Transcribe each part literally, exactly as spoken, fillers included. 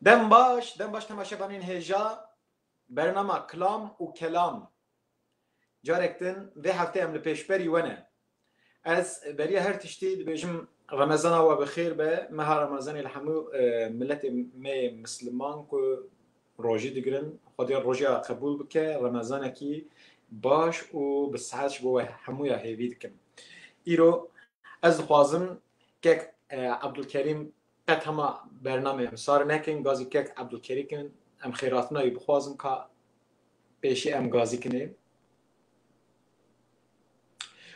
Dem baş, dem baş temaşevanên hêja bernama Kilam û Kelam. Carek din vê heftê em li pêşberî we ne. Ez beriya her tiştî dibêjim Remezana we bi xêr be, meha Remezanê li hemû, e, miletê me yê misliman ku rojî digirin, Xwedê rojiya qebûl bike, Remezanekî baş û bi sihet ji bo we hemûya hêvî dikim. Îro ez dixwazim kek, e, Ebdulkerîm qet hema bernamê em sar nekin, gazî kek Ebdulkerîm kin, em xêratina wî bixwazin ka pêşî em gazî kinê.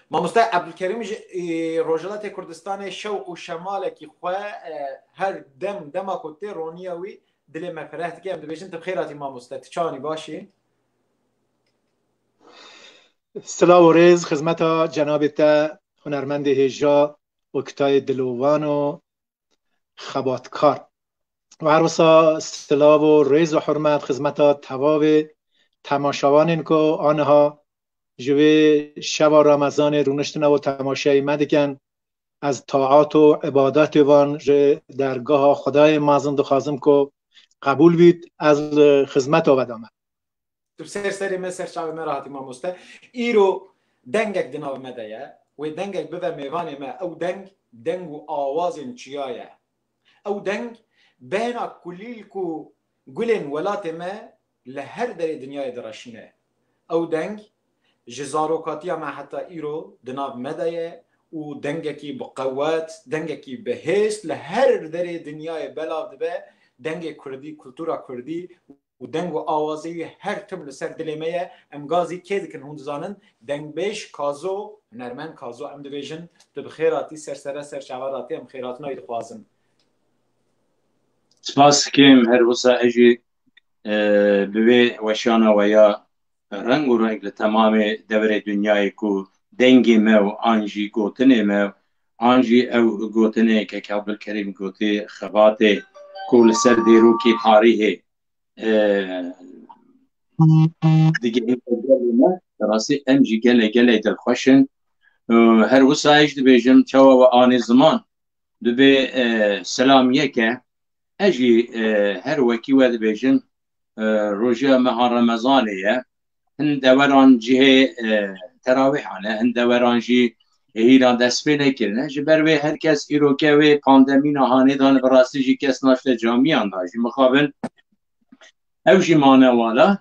Mamoste Ebdulkerîm ji, e, Rojhilatê Kurdistanê şewq û şemalekî xwe, e, her dem, dema ku tê roniya wî dilê me fereh dike. Em dibêjin tu bi xêr hatî mamoste, tu çawanî, baş î? Silav û rêz xizmeta cenabê te, hunermendê hêja û kitayê dilovan û xebatkar. Û her wisa silav û rêz û hurmet xizmeta tevavê temaşevanên ku aniha ji vê şeva Remezanê rûniştine û temaşeyê me dikin. Ez taat û îbadetê van ji dergaha Xwedayê mezin dixwazim ku qebûl bît, ez li xizmeta we de me. Tu bi ser serê me, ser çavê me re hatî mamoste. Îro dengek di nav me de ye. Wê dengek bibe mêvanê me. Ew deng, deng û awazên çiya ye. Ew deng bêhna kulîlk û gulên welatê me li her derê dinyayê direşîne. Ew deng ji zarokatiya me heta îro di nav me de ye û dengekî bi qewet, dengekî bi hêst li her derê dinyayê belav dibe. Dengê kurdî, kultura kurdî û deng û awazê wî her tim li ser dilê me ye. Em gazî kê dikin hûn dizanin? Dengbêj Kazo, hunermend Kazo, em dibêjin tu bi xêr hatî, ser sere ser çava hatî, em xêratina wî dixwazin. Spas dikim, her wisa ez jî, e, bi vê weşana we ya reng û reng li temamê deverê dinyayê ku dengê me û an jî gotinê me, an jî ew gotinê kek Abdulkerîm gotê xebatê ku li ser dêrokê tarîhê, e, digihîne gelê me, bi rastî em jî gelê, gelê dilxweş in. E, her wisa ez dibêjim, çawa we anî ziman, dibê, e, selam yek e. Ez jî, e, her wekî we dibêjim, e, rojiya meha Remezanê ye. Hin deweran cihê, e, terawîhan e, hin deweran jî hîra dest pê nekirine. Ji ber wê her kes îroke wê pandemî niha nêdane, bi rastî jî kes naşte camiyan da jî mixabin. Ew jî mane wala.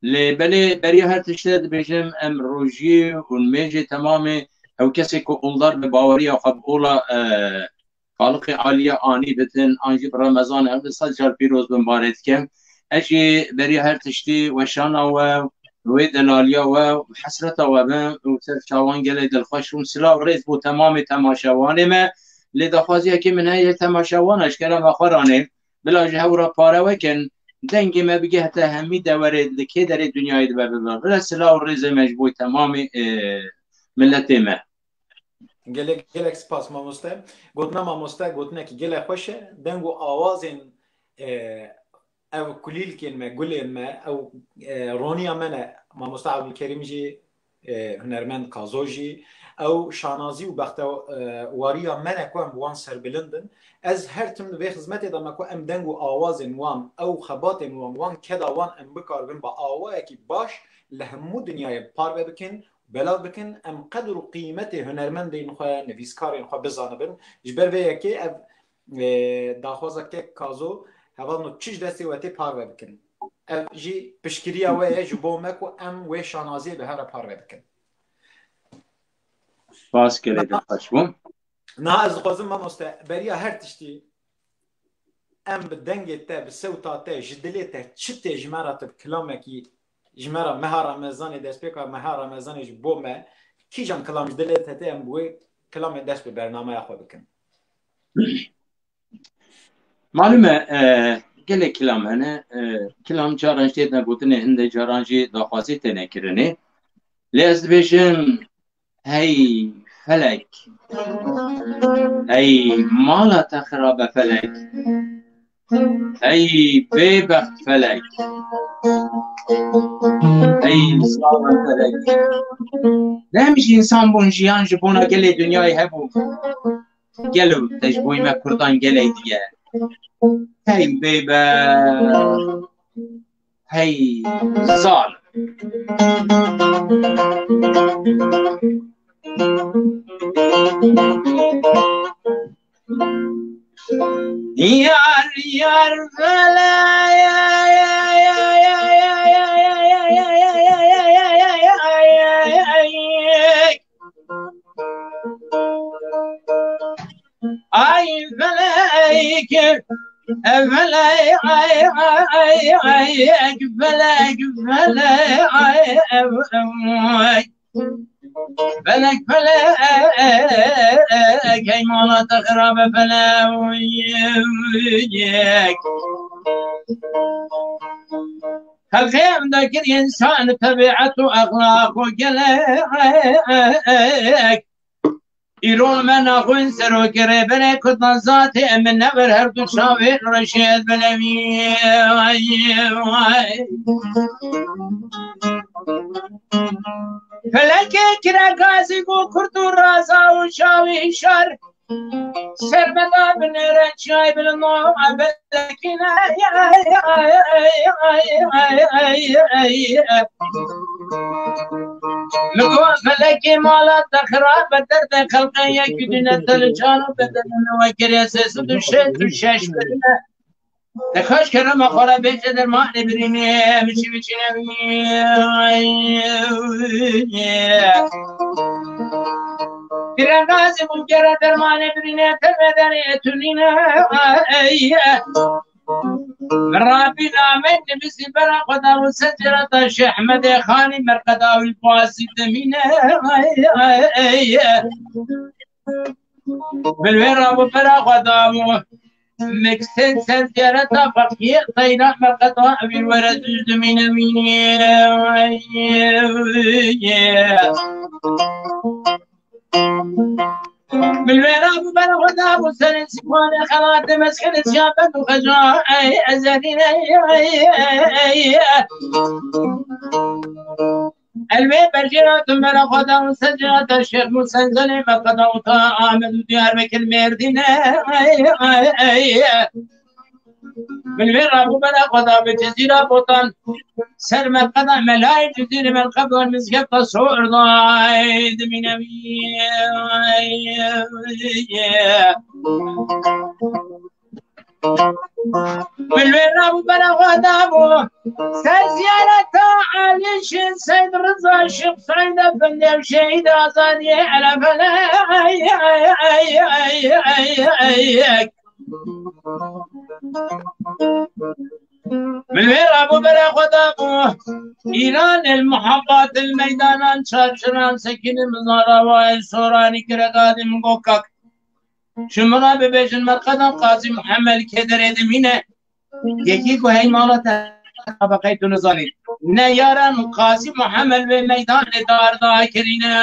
Lê belê beriya her tiştê dibêjim, em rojiyê û nimêjê temamê ew kesê ku oldar bi baweriya xwe bi ola, e, Xaliqê Aliyê anî bitin, an jî bi Remezanê ev sed car pîroz bin barê dikim. Ez jî beriya her tiştî weşana we, wê delaliya we, hesreta we bim û ser çawan gelê dilxweş bûm. Silav rêz bo temamê temaşevanê me. Lê daxwaziyekê min heye temaşevan eşkera me xwe ranê. Bila ji hev re pare wekin, dengê me bigehte hemî dewerê, li kê derê dinyayê dibe bibe. Bila silav û rêzê me ji bo temamê, e, miletê me. Gelek, gelek spas mamoste. Gotina mamoste gotinekî gelek xweş e. Deng û awazên, e, ev kulîlkên me, gulên me, ew, e, roniya me ne. Mamoste Abdulkerîm jî, e, hunermend Kazo jî, ew şanazî û bexte, e, wariya me ne ku em bi wan serbilind in. Ez her tim di vê xizmetê de me ku em deng û awazên wan, ew xebatên wan, wan keda wan em bikaribin bi awayekî baş li hemû dinyayê parve bikin, belav bikin, em qedr û qîmetê hunermendên xwe, nivîskarên xwe bizanibin. Ji ber vê yekê ev, e, daxwaza kek Kazo, hevalno çi ji destê we tê parve bikin. Ev jî piştgiriya we ye ji bo me ku em wê şanaziyê bi hev re parve bikin. Spas, gelek dilxweş bûm. Niha ez dixwazim mamoste, beriya her tiştî em bi dengê te, bi sewta te, ji dilê te çi tê ji me re, tu bi kilamekî ji me re meha Remezanê, destpêka meha Remezanê ji bo me, kîjan kilam ji dilê te tê, em bi wê kilamê dest bi bernameya xwe bikin. Malum e, e, gelek kilam hene. E, kilam caran jî têne gotinê, hinde caran jî daxwazî têne kirinê. Lê ez dibêjim, hey felek, hey mala te xirabe felek, hey bêbext felek, hey zala felek. Ne em jî însan bûn, jiyan ji bona gelê dinyayê hebû. Gelo te ji bo me kurdan gelek diye. Hey bêbe. Hey zal. Yar yar fele. Ay felek, felek, ay, ay, ay, ay, felek, felek, ay, ay, ay. Felek, felek, ey mala te xirabe felek. Xelqê em dakir însan tebiet û exlaq û gelek. Îro me naxwin serokê rêberê Kurdan zatê em min neber her du çavên reşêt binevî. Felekê kire gazî bû kurd û raza û çavî şar. Sermeda binêre çiyayê bilind û ebedekî ne. Li ku felekê mala te xirab be derdê xelqê yek dîne te li çar û bedene we kiriye sê sed û şêst û şeş birine. Te xweş kerema xwe re bêje dermanê birînê, biçî biçîne. Kire gazî bû gere dermanê birînê, te me derê tunîne. Min Rabbî nameyê nivîsî bera xwe da û secereta Şêx Ehmedê Xanî merqeda wî pasî dimîne. Min wê rabû bera xwe da û miksên ser ziyareta feqiyê teyra merqeda wî were dûz dimîne wînî. Min wê rabû bera xwe da û serê sîpanê xelatê mezhirê ziya bend û xeca ey ezerîne. Elwê berjêra tu mera xwe da û secerata Şêx Musenzelê me qeda û ta Amed û Diyarbekir Mêrdîne. Min wê rabû bera xwe da bi Cizîra Botan. Ser merqeda Melayê Cizîrê merqeda Mizgefta Sor da dimîne wî. Min wê rabû bera xwe da bû. Ser ziyareta Elî Şîn Seyd Riza Şîx Seyd Efendi ev şehîd azadiyê Erefele. Min wê rabû bera xwe da bû. Îran el muhabbat el meydanan çarçiran sekinî mizara wa el soranî kire dadî min got kak. Ji min re bibêjin merqedan Qazî Muhammed kê derê dimîne. Yekî ku hey mala te xebeqey tu nizanî. Ne yaran Qazî Muhammed wê meydanê dar da kirîne.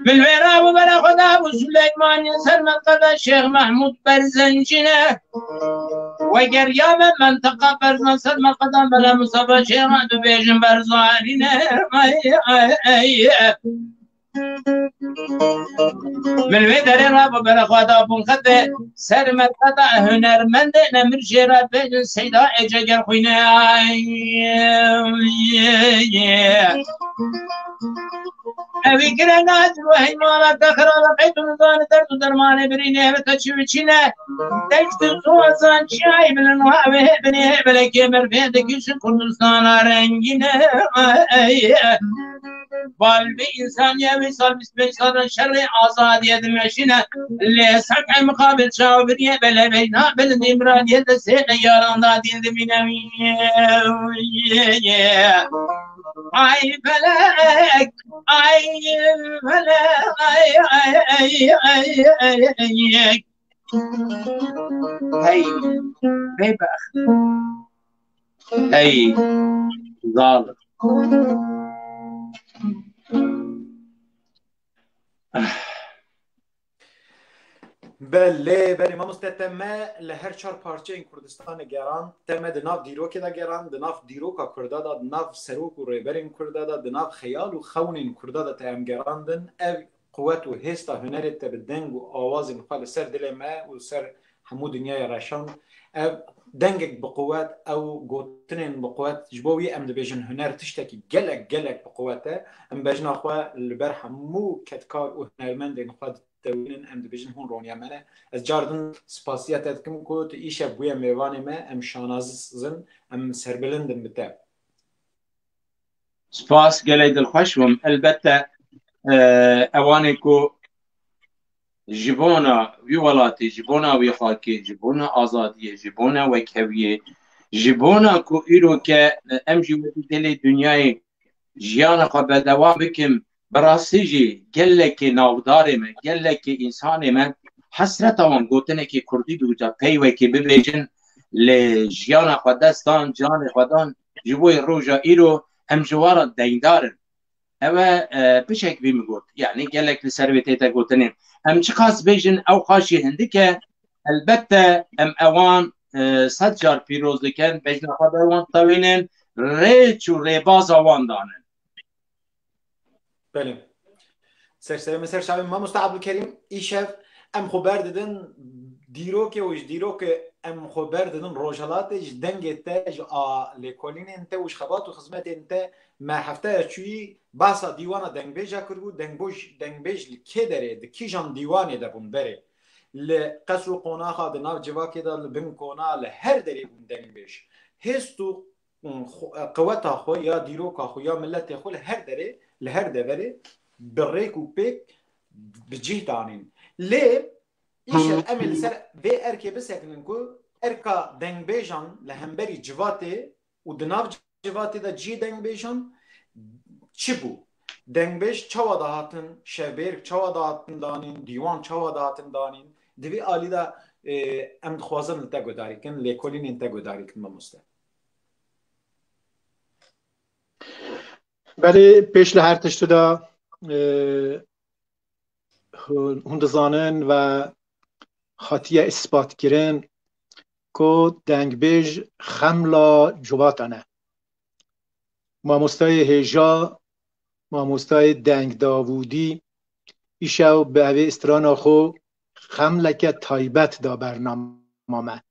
Min wê rabû bera xwe da bû Suleymaniyê ser merqeda Şêx Mehmûd Berzencî ne. We geriya me mentiqa Berzan ser merqeda Mela Mustafa Şêx re dibêjin Berzanî ne. Ay, ay, ay. Min wê derê rabû bera xwe da bûn xetê ser merqeda hunermendê nemir jê re bêjin Seyda Ece Gerxwîne. Evî kire nazir û heymana te xirala qeyt û nizane derd û dermanê birînê ev te çi biçîne. Deşt û zozan çiyayê bilin û evê binê belekê mervê dikişin Kurdistana rengîne. Bal bi însanî ev sal bîst pênc sal şerê azadiyê dimeşîne. Lê sefhê miqabil çaw biriye bele beyna bilindî miradiyê destê neyaran da dîl dimîne. Ay felek, ay felek, ay, ay, ay, ay, ay, ay. Hey, bêbext. Hey, zalim. Belê, belê mamoste, te me li her çar parçeyên Kurdistanê gerand, te me di nav dîrokê de gerand, di nav dîroka Kurda de, di nav serok û rêberên Kurda de, di nav xeyal û xewnên Kurda de te em gerandin. Ev quwet û hêsta hunerê te bi deng û awazên xwe li ser dilê me û li ser hemû dinyayê reşand. Ev dengek bi quwet, ew gotinên bi quwet, ji bo wî em dibêjin huner tiştekî gelek, gelek bi quwet e. Em bejna xwe li ber hemû kedkar û hunermendên xwe ditewînin, em dibêjin hûn roniya me ne. Ez car din spasiya te dikim ku tu îşev bûye mêvanê me, em şanazin, em serbilind in bi te. Spas, gelek dilxweş bûm. Elbette, e, ewanê ku ji bona wî welatê, ji bona wî xakê, ji bona azadiyê, ji bona wekheviyê, ji bona ku îro ke em jî wekî gelê dinyayê jiyana xwe berdewam bikin, bi rastî jî gelekê navdarê me, gelekê însanê me hesreta wan gotinekê kurdî bûca pey wekê bibêjin, lê jiyana xwe dest dan, canê xwe dan, ji bo yê roja îro em ji wan re dengdar in. Ew e, e, piçek vî min got. Yanî gelek li ser vê tête gotinê. Em çiqas bêjin ew qaşî hindik e, elbette em ewan, e, sed car pîroz dikin, bejna xwe ber wan tewînin, rêç û rêbaza wan danin. Belê. Serserê min ser çavê min. Mamosta Abdulkerim, îşev em xwe berdidin dîrokê û ji dîrokê em xwe berdidin Rojhelatê, ji dengê te, ji a lêkolînên te û ji xebat û xizmetên te. Me hefteya çûyî behsa dîwana dengbêja kiribû, dengboj-, dengbêj li kê derê, di kîjan dîwanê de bûn berê? Li qesr û qonaxa, di nav civakê de, li bin kona, li her derê bûn dengbêj. Hêst û, û xwe-, qeweta xwe ya dîroka xwe ya miletê xwe li her derê, li her deverê bi rêk û pêk bi cih danîn. Lê îşev em ê li ser vê erkê bisekinin ku erka dengbêjan li hemberî civatê û di nav civatê de cihê dengbêjan çi bû? Dengbêj çawa dihatin, şevbêrk çawa dihatin danîn, dîwan çawa dihatin danîn? Di vî alî de, e, em dixwazin li te guhdarî kin, lêkolînên te guhdarî kin, mamoste. Belê, pêş li her tiştî de, e, hûn, hûn dizanin ve hatiye îspatkirin ku dengbêj xemla civata ne. Mamostayê hêja, mamostayê deng Davûdî, îşev bi evê strana xwe xemleke taybet da bernama me.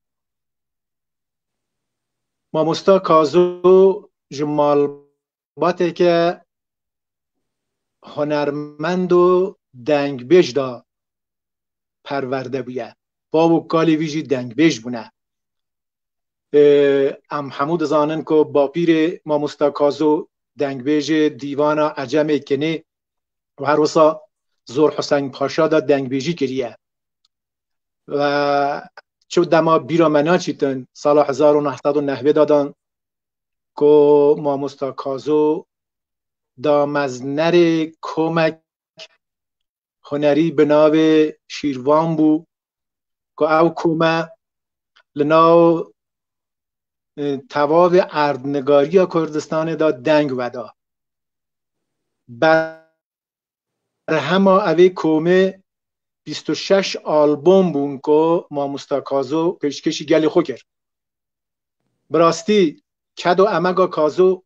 Mamosta Kazo ji malbateke hunermend û dengbêj de perwerde bûye. Bav û kalê wî jî dengbêj bûne. Ê, em hemû dizanin ku bapîrê Mamosta Kazo dengbêjê dîwana Ecemê Kinê û her wisa Zor Huseng Paşa de dengbêjî kiriye. Ve çi dema bîra me naçîtin, sala hezar û neh sed û newê de dan ku Mamosta Kazo dameznerê komek hunerî bi navê Şîrvan bû, ku ew kome li nav, e, tevavê erdnigariya Kurdistanê de deng veda. Berhema evê komê bîst û şeş albom bûn ku Mamosta Kazo pêşkêşî gelê xwe kir. Bi rastî, ked û emega Kazo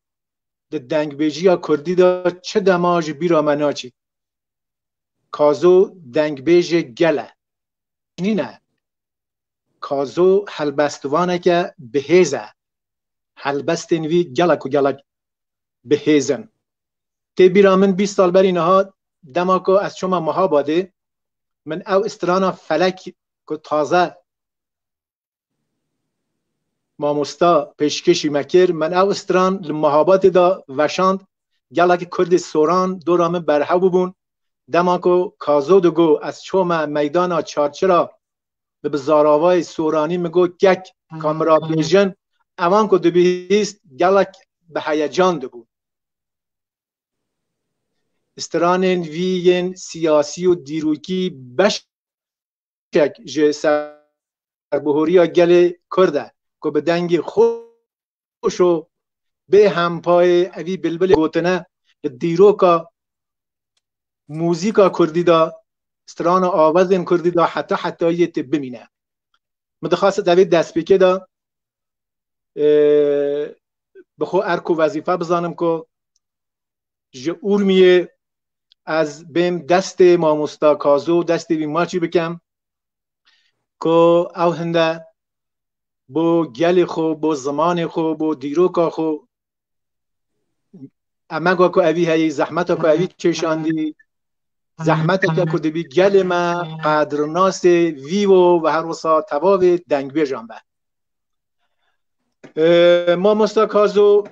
di dengbêjiya kurdî de çi dema ji bîra me naçî. Kazo dengbêjê gel e. Nîne. Kazo helbestvaneke bihêz e. Helbestên vî gelek û gelek bihêz in. Tê bîra min bîst sal berî niha dema ku ez çûme Mehabadê, min ew strana Felek ku taze mamosta pêşkêşî me kir, min ew stran li Mehabadê de veşand, gelekî Kurdê Soran dora min berhev bûbûn. Dema ku Kazo digot, ez çûme meydana Çarçira, min bi zaravayê Soranî min got, kek, ka min re bêjin, ewan ku dibihîst, gelek bi heyecan dibûn. Stranên vî yên siyasî û dîrokî beşek ji serbihoriya gelê Kurd e ku bi dengê xweş û bê hempayê evî bilbilê gotine li dîroka muzîka kurdî de, strana awazên kurdî de heta hetayiyê tê bimîne. Min dixwest di vê destpêkê de, e, bi xwe erk û wezîfe bizanim ku ji Urmiyê ez bêm destê mamosta Kazo, destê wî maçî bikem ku ew hinde bo gelê xwe, bo zimanê xwe, bo dîroka xwe, emega ku evî heyî, zehmeta ku evî kêşandî, zehmeteke ku dibî gelê me qedrinasê vî wo ve her wisa tevavê dengbêjan be. E, mamosta Kazo,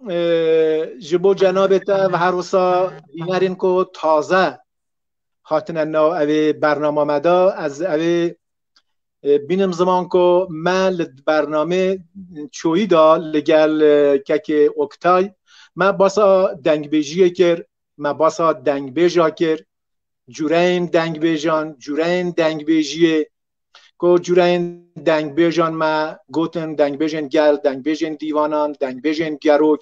e, ji bo cenabê te ve her wisa bînerên ku taze hatine nav evê bernama me de, ez evê, e, bînim ziman ku me li bernamê çoyî de li gel, e, kekê Oktay me basa dengbêjiyê kir, me basa dengbêja kir, cûreyên dengbêjan, cûreyên dengbêjiyê, ku cûreyên dengbêjan me gotin, dengbêjên gel, dengbêjên dîvanan, dengbêjên gerok,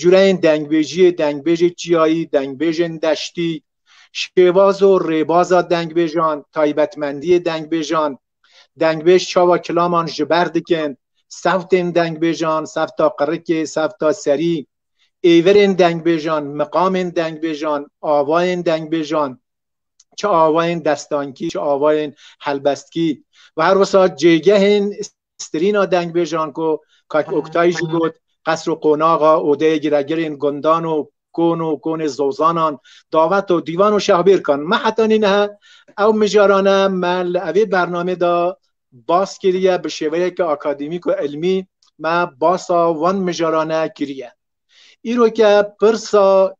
cûreyên dengbêjiyê, dengbêjê çiyayî, dengbêjên deştî, şêwaz û rêbaza dengbêjan, taybetmendiyê dengbêjan, dengbêj çawa kilaman ji ber dikin, sewtên dengbêjan, sewta qirikê, sewta serî, êvirên dengbêjan, miqamên dengbêjan, avayên dengbêjan, çi avayên destankî, çi avayên helbestkî ve her wisa cêgehên stirîna dengbêjan ku kak Oktay jî got, qesr û qonaxa, odeyê giregirên gundan û kon û konê zozanan, davet û dîvan û şehbêrkan. Me hetanî niha ew mijarane me li evê bernamê de bas kiriye, bi şêweyeke akademîk û ilmî me basa wan mijarane kiriye. Îroke pirsa,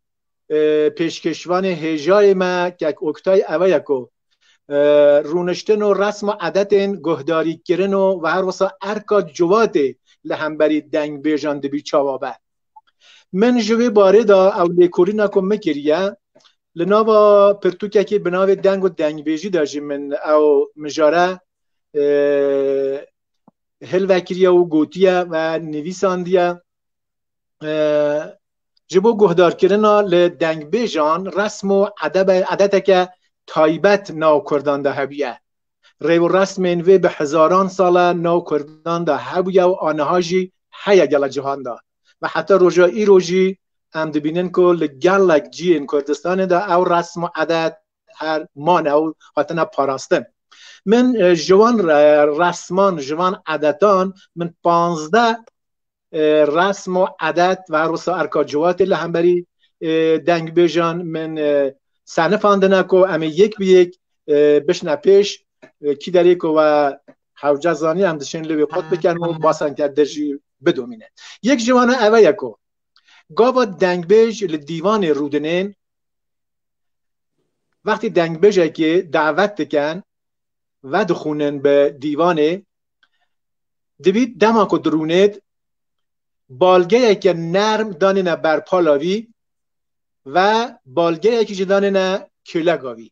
e, pêşkêşvanê hêjayê me kek Oktay ewe ye ku, e, rûniştin û resm û edetên guhdarîkirin û ve her wisa erka ciwatê li hemberî dengbêjan dibî çawa be. Min ji vê barê de ew lêkolîna ku min kiriye, li nava pirtûkekê bi navê Deng û Dengbêjî de jî min ew mijare, e, hilvekiriye û gotiye ve nivîsandiye. E, ji bo guhdarkirina li dengbêjan resm û edebe, edeteke taybet nav Kurdan de hebûye. Rêw û resmên vê bi hezaran sal e nav Kurdan de hebûye û aniha jî heye gela cihan de. Ve heta roja îro jî em dibînin ku li gelek cihên Kurdistanê de ew resm û edet her mane û hatine parastin. Min, e, ji wan re-, resman, ji van edetan min panzdeh, e, resm û edet ve her wisa erka ciwatê li hemberî, e, dengbêjan min, e, senifandine ku em ê yek bi yek, e, bişne pêş, e, kî derê ku we hewce zanî em dişên li wê qut bikin û basan ke dir jî bidomîne. Yek ji wana eve ye ku gava dengbêj li dîvanê rûdinên, wextî dengbêjekê davet dikin, vedixwînin bi dîvanê, dibî dema ku dirûnêt, balgeyeke nerm danêne ber pala vî ve balgeyekî jî danêne kêleka vî.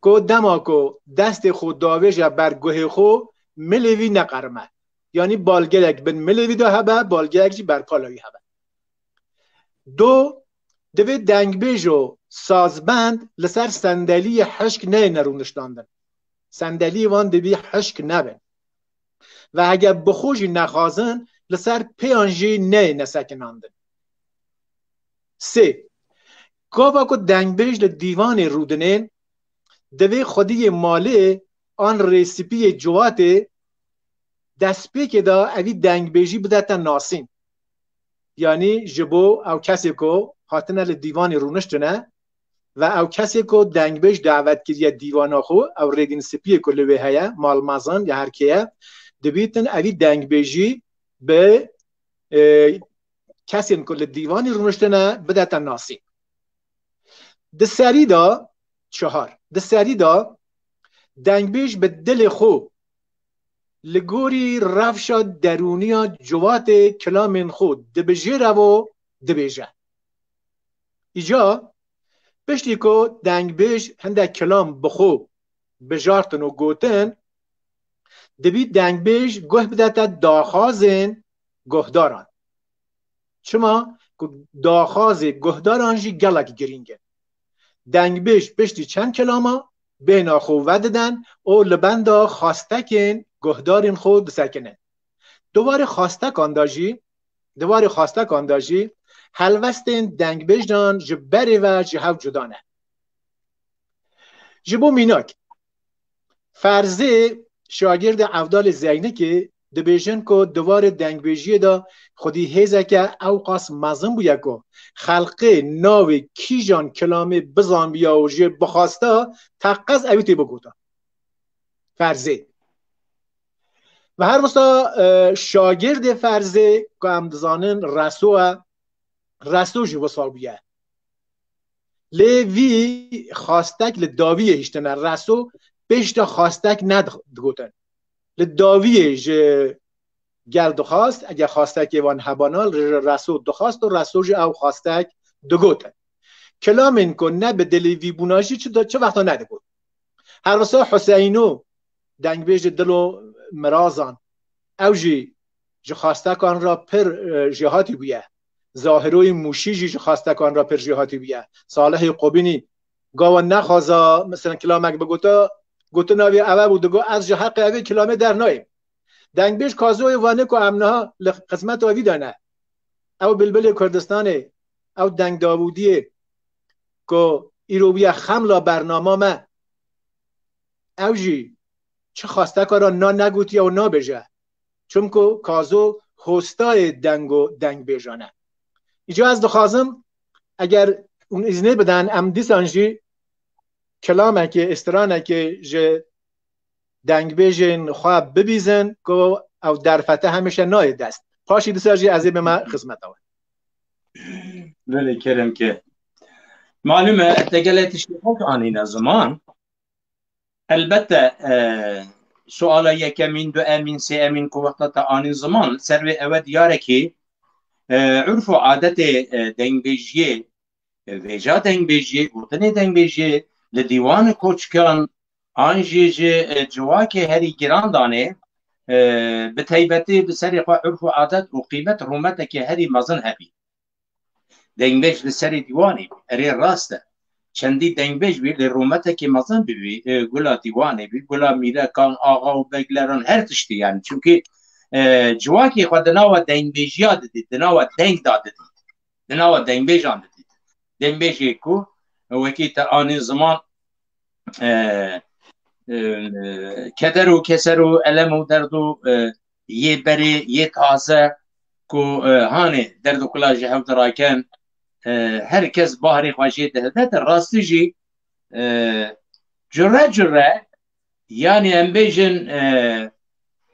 Ku dema ku destê xwe davêje ber guhê xwe, milê vî neqerime. Yanî balgeyek bin milê vî de hebe, balgeyek jî ber pala wî hebe. Do, divê dengbêj û sazbend li ser sendeliyê hişk neyêne rûniştandin. Sendeliyê wan dibî hişk nebin. Ve heger bi xwe jî nexwazin, li ser pêyan jî neyêne sekinandin. Sê, gava ku dengbêj li dîvanê rûdinên, divê xwediyê malê an rêsipiyê ciwatê destpêkê de evî dengbêjî bidete nasîn. Yanî ji bo ew kesê ku hatine li dîvanê rûniştine ve ew kesê ku dengbêj davet kiriye dîvana xwe, ew rêdîn sipiyê ku li wê heye, malmezin ya her kê ye, dibîtin evî dengbêjî bi, e, kesên ku li dîvanê rûniştine bidete nasîn. Di serî de, çehar, di serî de dengbêj bi dilê xwe li gorî rewşa derûniya ciwatê kilamên xwe dibijêre û dibêje. Îca piştî ku dengbêj hindek kilam bi xwe bijartin û gotin, dibî dengbêj guh bidete daxwazên guhdaran. Çima ku daxwazê guhdaran jî gelek girîng in. Dengbêj piştî çend kilama bêhna xwe vedidin û li benda xwestekên guhdarên xwe disekinin. Di warê xwestekan de jî, di warê xwestekan de jî Helwestên dengbêjan ji berê ve ji hev cuda ne. Ji bo mînak, Ferzê şagirdê Evdalê Zeynikê dibêjin ku di warê dengbêjiyê de xwedî hêzeke ewqas mezin bûye ku xelqê navê kîjan kilamê bizanbiya û jê bixwasta, teqez ewî tê bigota. Ferzê. Ve her wisa, e, şagirdê Ferzê ku em dizanin Reso e, Reso jî wisa bûye. Lê vî xastek li dawiyê hiştine. Reso pêş de xastek nedigotin. Li dawiyê ji gel dixwast, eger xastekê wan hebana, li Reso dixwast û Reso jî ew xastek digotin. Kilamên ku ne bi dilê vî bûna jî çi, çi wexta nedigot. Her wisa Huseyno, dengbêjê dilo mirazan, ew jî ji xastekan re pir, e, jêhatî bûye. Zahiroyê Mûşî jî ji xastekan re pir jêhatî bûye. Salihê Qubînî gawa nexwaza, mesela, kilamek bigota, gotina wî ewe bû, digot, ez ji heqê evê kilamê dernayêm. Dengbêj Kazoyê Vanê ku em niha li xizmeta wî de ne. Ew bilbilê Kurdistanê, ew deng Dawûdiyê ku îro bûye xemla bernama me, ew jî çi xasteka re na negotiye û nabêje. Çimku Kazo hostayê deng û dengbêjan e. Îca ez dixwazim, eger hûn îznê biden, em dîsan jî kilamekê, stranekê ji dengbêjên xwe bibîzin ku ew derfete hemîşe nayê dest. Paşî dîsa jî ez ê bime xizmeta we. Belê, kerem ke. Malum e, te gelek tiştê xweş anîne ziman. Elbette, e, suala yekemîn, duemîn, sêemîn ku wexta te anîn ziman, ser vê ewe diyarekî, e, urf û adetê, e, dengbêjiyê, e, vêca dengbêjiyê, gotinê dengbêjiyê li dîwanê koçikan an jî ji, e, civakê herî giran danê, e, bi taybetî bi serê xwe urf û adet û qîmet rûmetekê herî mezin hebî. Dengbêj li serê dîwanê bî. Erê, rast e. Çendî dengbêj bî, lê rûmetekê mezin bî, bî, e, gula dîwanê bî, gula mîrekan, axa û begleran, her tiştî yani. Çimkî, e, civakê xwe di nava dengbêjiya didît, di nava deng da didît. Di nava dengbêjan didît. Dengbêjê ku wekî te anî ziman, e, e, keder û keser û elem û derd û, e, yê berê, yê taze ku, e, hanê derd û kula ji hev diraken, e, her kes bahrê xwe jê dihide, di rastî jî, e, cure cure, yanî em bêjin, e,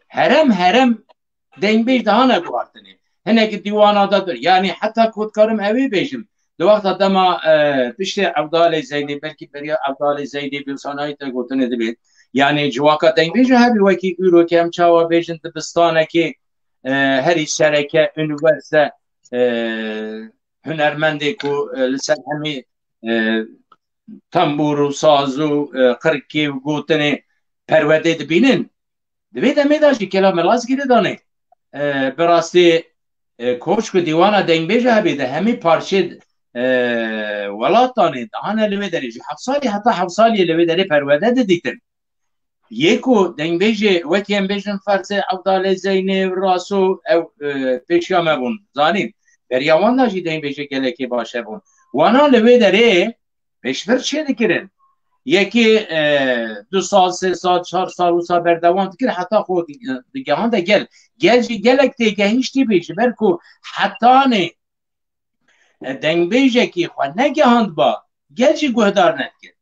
herem herem dengbêj dihane guhartinê. Hinek dîwana de bir. Yanî heta ku dikarim ewê bêjim. Di wexta dema, e, piştê Evdalê Zeynê, belkî beriya Evdalê Zeynê bê sanayî te gotinê dibê. Yanî civaka dengbêj hebî wekî îro ke em çawa bêjin dibistanekê, e, herî sereke, unîversîte, e, hunermendê ku, e, li ser hemî, e, tembûr û saz û, e, qirkê û gotinê perwerdê dibînin. Di vê demê de jî kela Melazgîrê danê. E, bi rastî, e, koç ku dîwana dengbêja hebî di hemî parçê, e, welat danê, dihane li wê derê ji heft salî heta heft salî li wê derê perwerde didîtin. Yê ku dengbêjê wekî em bêjin ferzê Evdalê Zeynê, Raso, ew, e, pêşiya me bûn. Zanîn. Beriya wan de jî dengbêjê gelekê baş hebûn. Wana li wê derê pêşbir çêdikirin. Yekê, e, du sal, sê sal, çar sal wisa berdewam dikir, heta xwe di-, digehande gel. Gel jî gelek têgehîştî bî, ji ber ku hetanê, e, dengbêjekî xwe negehandba, gel jî guhdar nedikir.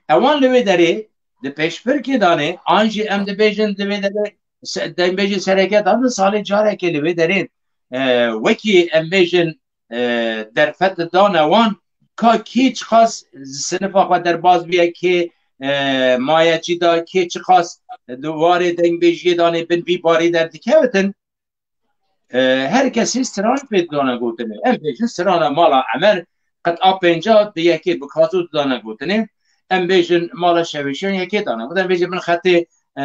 Ewan li wê derê di pêşbirkê danê, an jî em dibêjin di vê derê se-, dengbêjê sereke dan, di salê carekê li wê derê, e, wekî em bêjin, e, derfet dane wan, ka kê çiqas sinifa xwe derbaz biye, kê, e, maye cî da, kê çiqas di warê dengbêjiyê danê bin vî barî derdikevitin, e, her kesî stran pê didane gotinê. Em bêjin strana mala Emer, qet a pênca bi yekê bi Kazo didane gotinê. Em bêjin mala Şevêşiyan yekê dane. Em bêjin min xetê, e,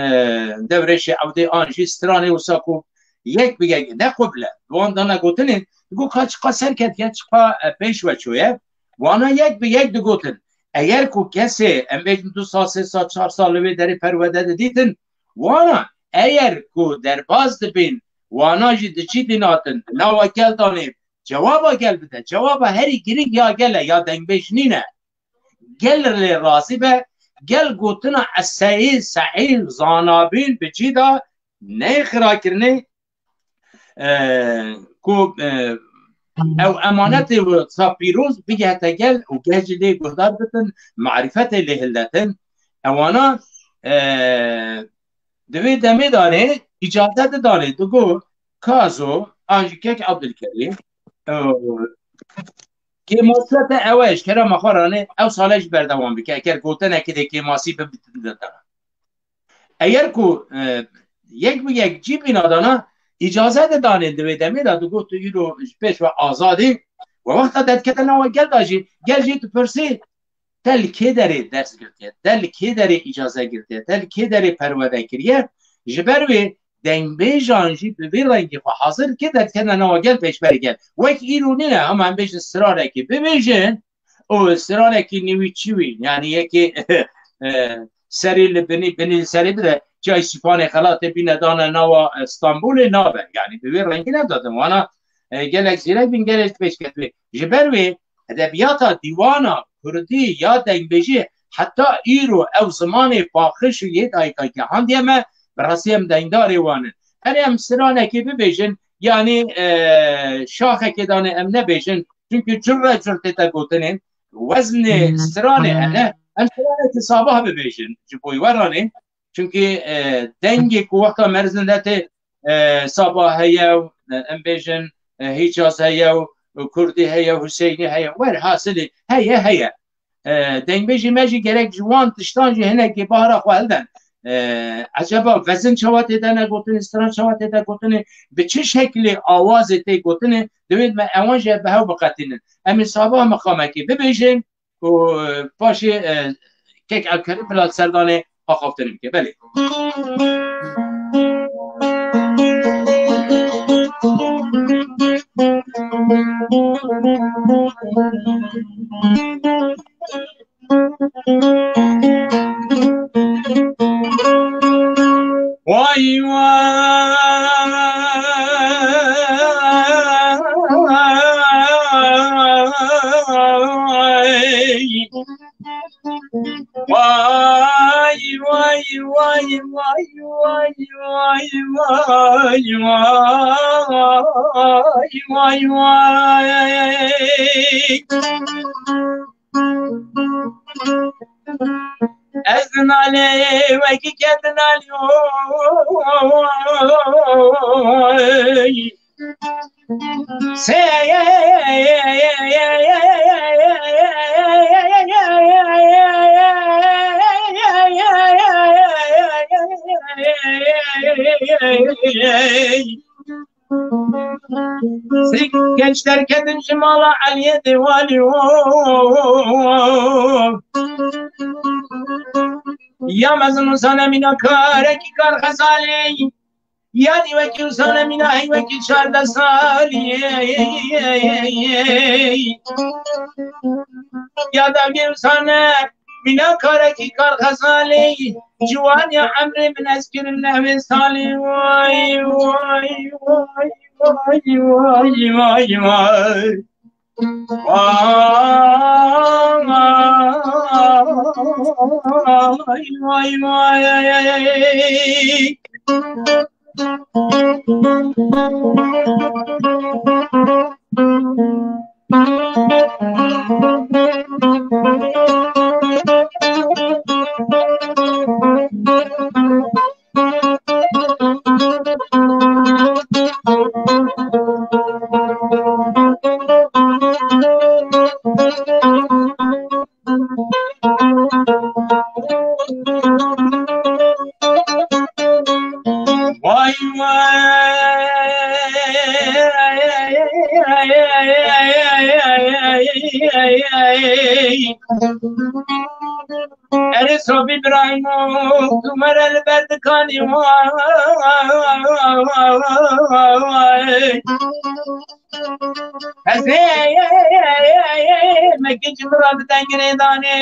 Devrêşê Ewdê an jî stranê wisa ku yek bi yek, ne qubile, bi wan dane gotinê, digo ka çiqa ser ketiye, çiqa, e, pêş ve çûye. Wana yek bi yek digotin. Eger ku kesê, em bêjin du sal, sê sal, çar sal li wê derê perwerde didîtin, wana eger ku derbaz dibin, wana jî di çî dînatin, di nava gel danê, Cewaba gel bide. Cewaba herî girîng ya gel e, ya dengbêj nîne. Gel lê razî be, gel gotina eseyî, seî, zanabîn bi cî de neyê xirakirinê, e, ku, e, ew emanetê wisa pîroz bigihete gel û gel jî lê guhdar bitin, marîfetê lê hildetin. Ewana, e, di vê demê danê îcaze didanê, digot, Kazo, an jî kek Abdulkerîm, e, kêmasiyete ew e, ji kerema xwe ranê, ew sale jî berdewam bike, eger gotinekê dê kêmasî bibitin de te. Eger ku, e, yek bi yek cî bîna dana, îcaze didanê di vê demê de, digot tu îro ji pêş ve azad î, we wexta te dikete nava gel de jî, gel jî dipirsî, te li kê derê ders girtiye, te li kê derê îcaze girtiye, te li kê derê perwerde kiriye, ji ber wê dengbêjan jî bi vî rengî xwe hazir dike, derdiketine nava gel, pêşberî gel. Wek îro nîne, hema em bêjin stranekî bibêjin, û stranekî nîwî çîwî, yanî yekê, e, serî li binî, binî li serî bide, çay sîpanê xelatê bîne dane nava, e, Stenbolê nabe. Yanî bi vê rengî nedadin. Wana, e, gelek zîrek bin, gelek pêşket bê. Ji ber wê edebiyata dîwana kurdî ya dengbêjî heta îro ew zimanê paqij û yê dayika gihandiye me, bi rastî em dengdarê wan in. Erê em stranekê bibêjin, yanî, e, şaxekê danê em nebêjin, çunkî curre cur tête gotinê, weznê stranê hene, em stranekê sabah bibêjin ji bo wê ranê, çunkî, e, dengê ku wexta merzin de tê, e, Sabah heye û, e, em bêjin, e, Hîcaz heye û, û Kurdî heye û Huseyinî heye. Werhasilî heye, heye. E, dengbêjê me jî gerek ji wan tiştan jî hinekî bahra xwe hilden. E, eceba vezin çawa tê de ne gotinê, stran çawa tê de gotinê, bi çi şeklê awazê tê gotinê, divêt me ewan jî bi hev biqetînin. Em ê Sabah meqamekê bibêjin, û, e, paşê, e, kek Elkerîm bila serdanê axaftinê bike. Belê. Vay vay. Vay vay vay vay vay vay vay vay vay vay. Ez dinalê wekî ke dinalî oy. Sik genç derketin ji mala Eliyê Dêwalî o. Ya mezin û sane mîna karekî kar xezalê. Yanî wekî û sane mîna hey wekî çardeh salî. Ya dagê û sane mîna karekî kar xezalê. Ciwaniya emrê min ez kirin nehwê salî. Way, way, way, way, way, way, way. Vay, vay, vay. Vay vay. Erê Sobî Biraymo, tu me re li ber dikanî, way. Ez ê, ê, ê, ê, ê, ê, ê, me gic min re bide girêdanê.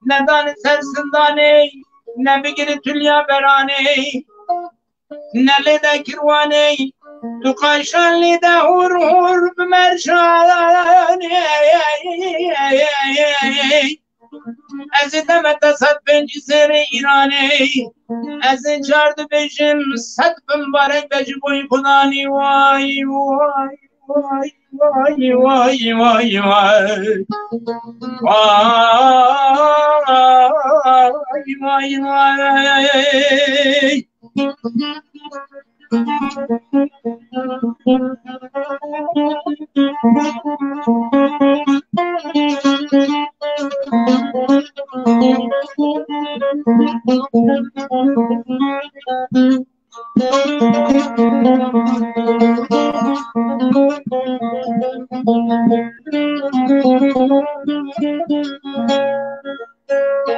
Ne dane ser sindanê, ne bigire tuliya beranê. Ne lê de kirwanê, Tu qaşan lê de hûr hûr bi merşanê. Ez ê deme te sed pêncî serê Îranê. Ez ê çar dibêjim sed bi mibarek be ji bo Xudanî. Way, way, way, way, way, way, way. Way, way, way.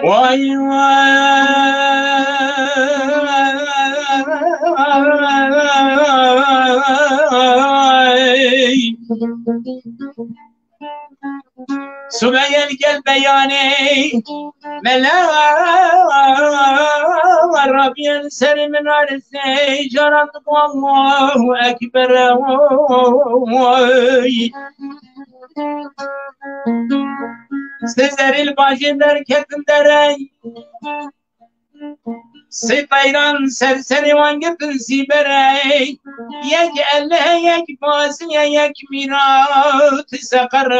Vay, vay. Subeyel gel beyanê mela Rabiyel ser minarê seycaran Allahu Ekber. Vay. Sê zerî li bajê derketin derey. Sê teyran ser serê wan girtin sîberey. Yek ele, yek baziye, yek mîrat seqer.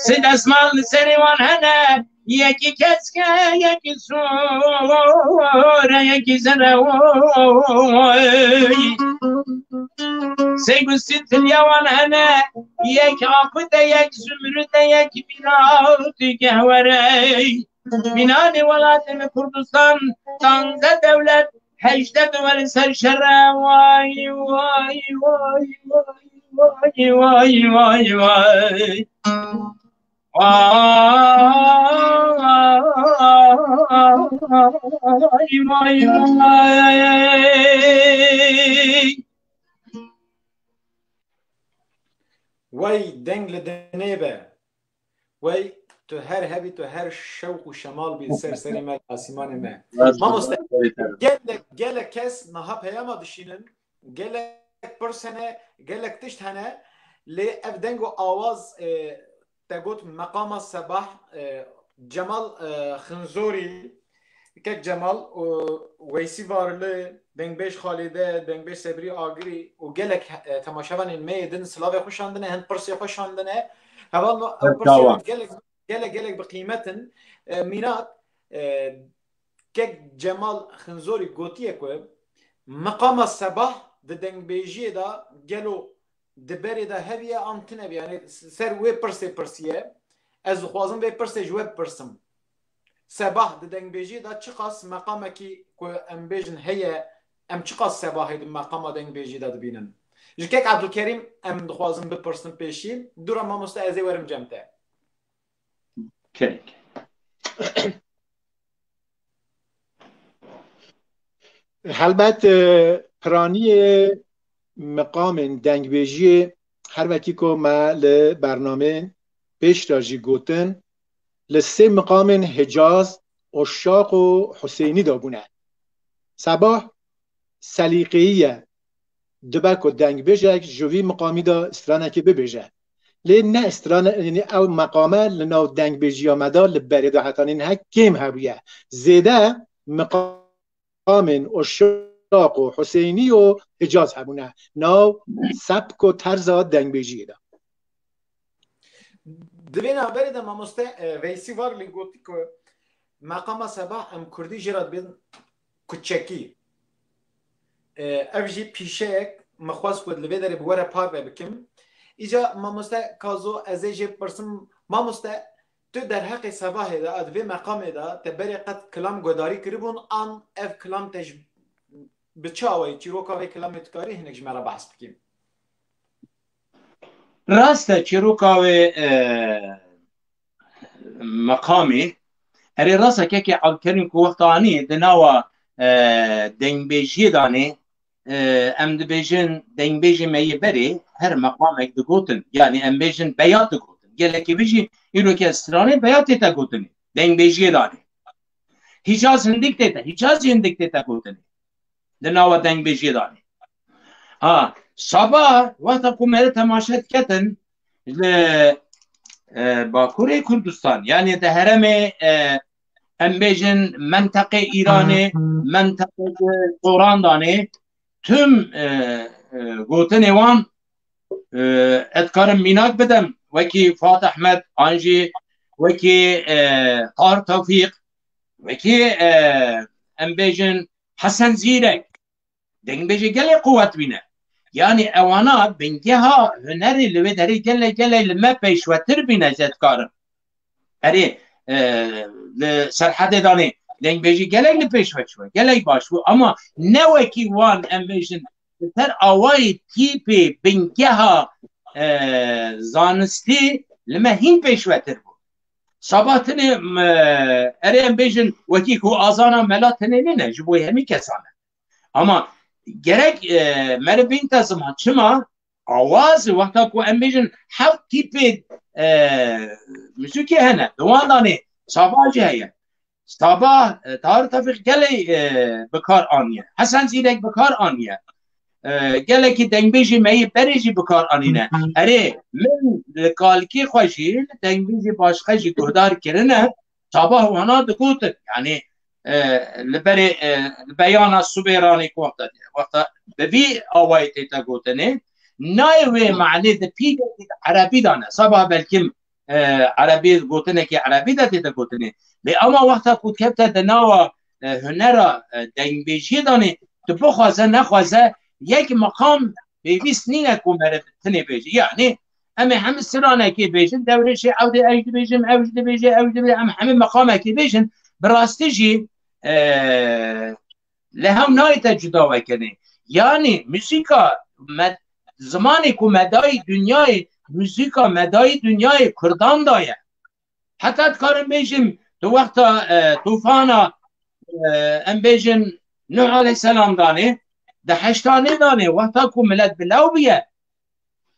Sê desmal li serê wan hene. Yekî keske, yekî sore, yekî zere. Sê gustî tilya wan hene, yek aqute, yek zumrute, yek mînatî gehwere. Mînanê welatê me Kurdistan, danze dewlet, hejdeh duwel ser şere. Way, way, way, way, way, way, way, way. Vay, vay, vay. Wey deng li dinê be. Wey tu her hebî, tu her şewq û şemal bî ser serê me, li asîmanê me. Mamoste, gelek, gelek kes niha peyama dişînin. Gelek pirs hene, gelek tişt hene. Lê ev deng û awaz, e, te got meqama Sebah, e, Cemal, e, Xinzorî, kek Cemal û Weysî Varli, dengbêj Xalêde, dengbêj Sebrî Agirî û gelek, e, temaşevanên me yê din silavê xwe şandine, hin pirsê xwe şandine. Heval me, ew pirsê gelek, gelek, gelek bi qîmet in. E, mînat, e, kek Cemal Xinzorî gotiye ku meqama Sebah di dengbêjiyê de gelo di berê de heviye an tune be? Yani ser wê pirsê pirsiye, ez dixwazim vê pirsê ji we bipirsim. Sebah di dengbêjiyê de çiqas meqamekî ku em bêjin heye, em çiqas Sebahê di meqama dengbêjiyê de dibînin? Ji kek Ebdulkerîm em dixwazin bipirsin pêşî, dûra mamoste ez ê werim cem te. Kerek. Helbet, e, piraniyê meqamên dengbêjiyê her wekî ku me li bernameyên pêş de jî gotin, li sê meqamên Hicaz, Oşaq û Huseynî de bûne. Sebah selîqeyî ye. Dibe ku dengbêjek ji vî miqamî de stranekê bibêje. Lê ne strane, yanî ew meqame li nav dengbêjiya me de li berê de hetanî niha kêm hebûye. Zêde miqamên Oşaq û Huseynî û Hicaz hebûne nav sebk û terza dengbêjiyê de. Di vê navberê de mamoste, e, Veysî Varlî gotî ku meqama Sebah em kurdî jê re dibên kuçekî. E, ev jî pîşeyek min xwest ku li vê derê bi we re parve bikim. Îca mamoste Kazo ez ê jê bipirsim, mamoste tu derheqê Sebahê de, di vê meqamê de te berê qet kilam guhdarî kiribûn an ev kilam te ji, bi çi awayî çîroka vê kilamê tu karî hinek ji me re behs bikî? Rast e, çîroka wê, e, meqamê, erê rast e, kekê Ebdulkerîm ku wexta anî di nava, e, dengbêjiyê danê, e, em dibêjin dengbêjê me yê berê her meqamek digotin. Yanî em bêjin beyat digotin. Gelekî bijî îro ke stranê beyatê te gotinê. Dengbêjiyê danê. Hîcaz hindik tête, Hîcaz jî hindik tête gotinê. Di nava dengbêjiyê danê. Ha, saba wexta ku me temaşe diketin, li, e, Bakurê Kurdistan, yanî di herêmê, e, em bêjin menteqê Îranê, menteqê Sorandanê, tim, e, e, gotinê wan, e, ez dikarim mînak bidim, wekî Fatih Ehmed, an jî wekî, e, Tahir Tewfîq, wekî, e, em bêjin Hesen Zîrek, dengbêjê gelê quwet bîne. Yanî ewana bingeha hunerê li wê derê gelek gelek li me pêşvetir bîne, ez dikarim. Erê, e, li Serhedê danê dengbêjî gelek li pêş ve çûye, gelek baş bû. Ama ne wekî wan, em bêjin, li ser awayê tîpê bingeha, e, zanistî li me hîn pêşvetir bû. Saba tinê, m-, erê, em bêjin, wekî ku azana mela tinê nîne, ji bo hemî kesan e. Ama gerek, e, meriv bînte ziman. Çima? Awaz, wexta ku em bêjin heft tîpê, e, muzîkê hene. Di wan danê, Saba jî heye. Saba, e, Tahir Tevfîq gelê, e, bi kar aniye. Hesen Zîrek bi kar aniye. E, gelekî dengbêjî me yê berê jî bi kar anîne. Erê, min li kalikê xwe jî, li dengbêjî başqe jî guhdar kirine, Saba wana digotin. Yanî, e, li berê, e, li beyana Subêranê ku wexta, wexta bi vî awayê tête gotinê, nayê wê manê di pîlekî di erebî de ne. Saba belkim, e, erebî, gotinekî erebî de tête gotinê. Lê ama wexta ku kevte di nava, e, hunera, e, dengbêjiyê danê, tu bixwaze nexwaze yek meqam pêwîst nîne ku meriv tinê bêje. Yanî em ê hemî stranekê bêjin, dewrêşê ew dê ew jî dibêjin, ew jî dibêje, ew jî dibêje, em hemî meqamekê bêjin. Bi rastî jî, e, li hev nayête cuda vekenê. Yanî muzîka me, zimanê ku me dayî dinyayê, muzîka me dayî dinyayê Kurdan de ye. Heta dikarim bêjim, tu wexta, e, tufana, e, em bêjin Nuh aleyhisselam danê, di heştanê danê, wexta ku milet bilaw bûye,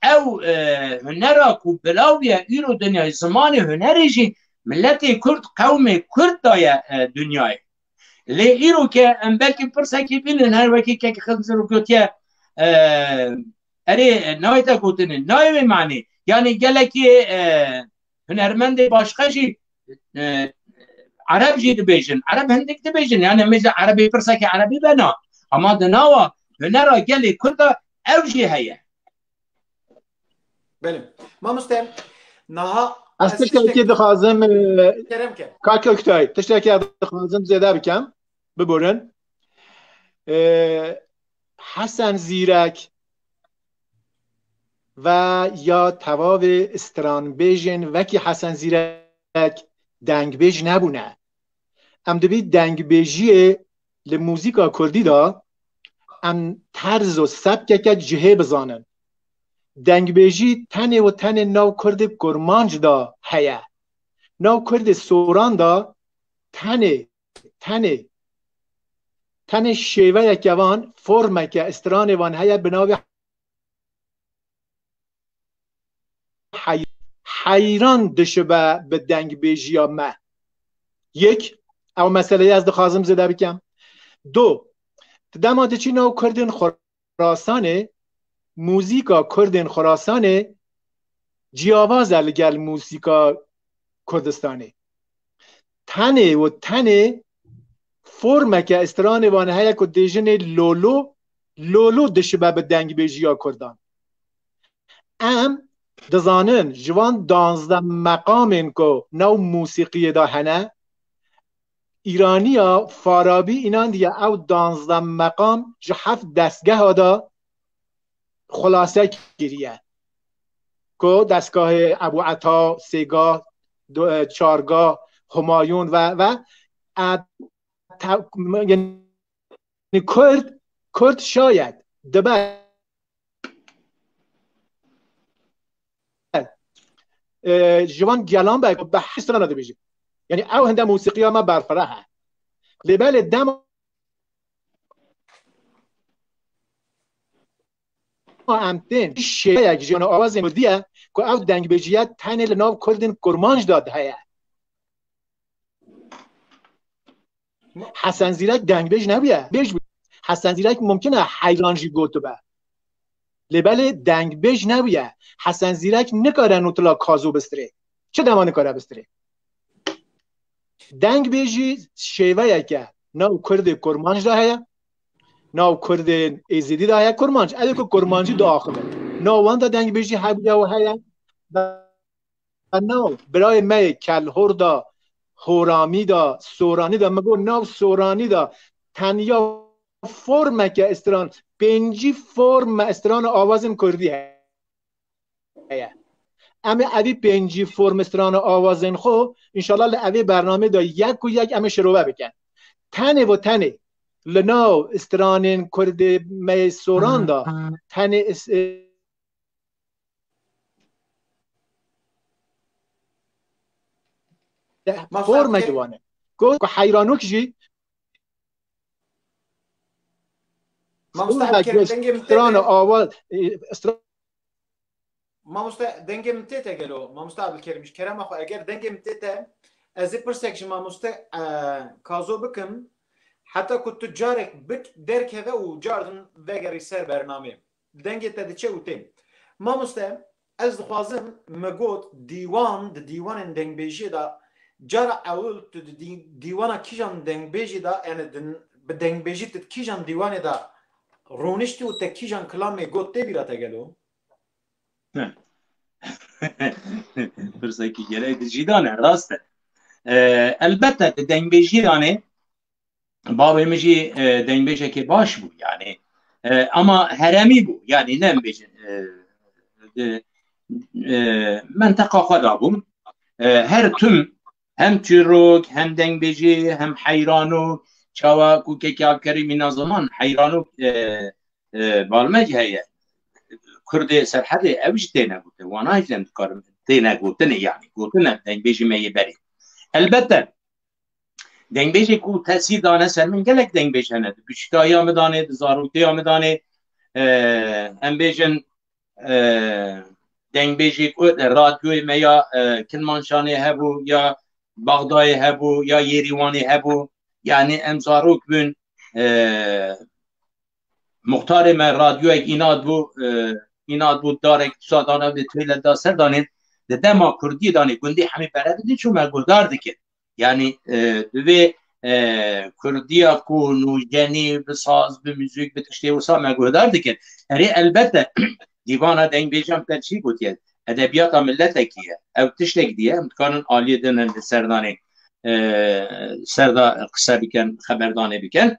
ew, e, hunera ku bilav bûye, îro dinyayê zimanê hunerê jî miletê Kurd, qewmê Kurd daye, e, dinyayê. Lê îro ke em belkî pirsekê bînin, her wekî kek Xizir gotiye, e, erê, e, nayête gotinê, nayê wê manê. Yanî gelekî, e, hunermendê başqe jî, e, Ereb jî dibêjin, Ereb hindik dibêjin. Yanî em bêjin Erebê pirsekê Erebî bena. Ama di nava hunera gelê Kurd de ew jî heye. Belê. Mamoste, naha Ez tiştekî dixwazim, e, kerem ke. Kak Oktay, tiştekî ez dixwazim zêde bikem. Biborin. E, Hesen Zîrek ve ya tevavê stranbêjên wekî Hesen Zîrek dengbêj nebûne. Em dibî dengbêjiyê li muzîka kurdî de em terz û sebkeke cihê bizanin. Dengbêjî tenê û tenê nav kurdê kurmanc de heye. Nav kurdê soran de tenê, tenê, tenê şêveyeke van, formeke stranê van heye bi navê hey-, heyran dişibe bi dengbêjiya me. Yek, ew meseleyê ez dixwazim zêde bikem. Du, ti dema diçî nav kurdên Xurasanê, muzîka kurdên Xurasanê ciyawaz e li gel muzîka Kurdistanê. Tenê û tenê formeke stranê wan heye ku dêjinê lolo, lolo dişibe bi dengbêjiya kurdan. Em dizanin ji van danzdeh meqamên ku nav musîqiyê de hene, Îraniya Farabî înandiye ew danzdeh meqam ji heft destgeha de xulase kiriye. Ku destgahê Ebû Eta, sêgah, du-, e, çargah, Humayûn ve, ve, e, te-, yanî Kurd, Kurd şayet dibe, e, ji van gelan be ku bi hesrana dibêjin. Yanî ew hinde musîqiya me berfireh e. Lê belê dema em tên şêweyek ji awazên kurdî ye ku ew dengbêjiye tenê li nav kurdên kurmanc de heye. Hesen Zîrek dengbêj nebûye, bêj bûye. Hesen Zîrek mumkin e heyran jî gotibe. Lê belê dengbêj nebûye. Hesen Zîrek nikare notila Kazo bistirê. Çi dema nikare bistirê? Dengbêjî şêveyeke nav Kurdê Kurmanc de heye, nav Kurdên Êzidî de heye. Kurmanc, ev ê ku Kurmancî diaxive. Nav wan de dengbêjî hebûye û heye. Nav birayê me yê Kelhor de, Horamî de, Soranî de, min got nav Soranî de tenya formeke stran, pêncî form me strana awazên kurdî heye. Em ê evî pêncî form strana awazên xwe, înşallah li evê bernamê de yek û yek em ê şirove bikin. Tenê ve tenê li nav stranên kurdê me yê Soran de tenê is-, e, Mamoste formekî Abdülkerim. Wane. Ku, ku heyranok jî Mamoste Abdülkerim, dengê min strana tê. Awaz, e, stra- Mamoste, dengê min tê te gelo? Mamoste Abdülkerim, ji kerema xwe, eger dengê min tê te, ez ê pirsek ji mamoste, e, Kazo bikim, heta ku tu carek bik derkeve û cardin vegerî ser bernamê. Dengê te diçe û tê. Mamoste, ez dixwazim, me got, dîwan, di dîwanên dengbêjiyê de, cara ewil tu di dî-, dîwana kîjan dengbêjî de, yani di, bi dengbêjî tu di kîjan dîwanê de rûniştî û te kîjan kilamê got, tê bîra te gelo? Pirsekî gelek di cî de ne, rast e. E, elbette di dengbêjî de ne, bavê min jî, e, dengbêjekê baş bû, yani. E, ama heremî bû, yani ne em bêjin, e, di, e, menteqa xwe de bû. E, her tim hem çîrok, hem dengbêjî, hem heyranok, çawa ku kekê Abdülkerim îna ziman, heyranok, e, e, balmec heye. Kurdê Serhedê ew jî têne gotin, wana jî em dikarin têne gotinê, yani gotine dengbêjî me yê berê. Elbette, dengbêjê ku tesîr dane ser min, gelek dengbêj hene. Di biçûkayîya min danê, di zaroktiya min danê, e, em bêjin, e, dengbêjê ku radyoyê me ya, e, Kirmanşanê hebû, ya Baxdayê hebû, ya Yêrîwanê hebû. Yani em zarok bûn, e, muxtarê me radyoyek înat bû, e, înat bû darek dûsa dana vê têle da ser danê. Di dema kurdî danê, gundî hemî bere didî çû me guhdar dikir. Yani, e, divê, e, kurdiya ku nûjenî bi saz, bi muzîk, bi tiştê wisa me guhdar dikir. Erê elbette dîvana dengbêjan te çî gotiye? Edebiyata milletekî ye. Ew tiştek diye, em dikarin aliyê din li ser danê, e, ser de qise bikin, xeberdanê bikin.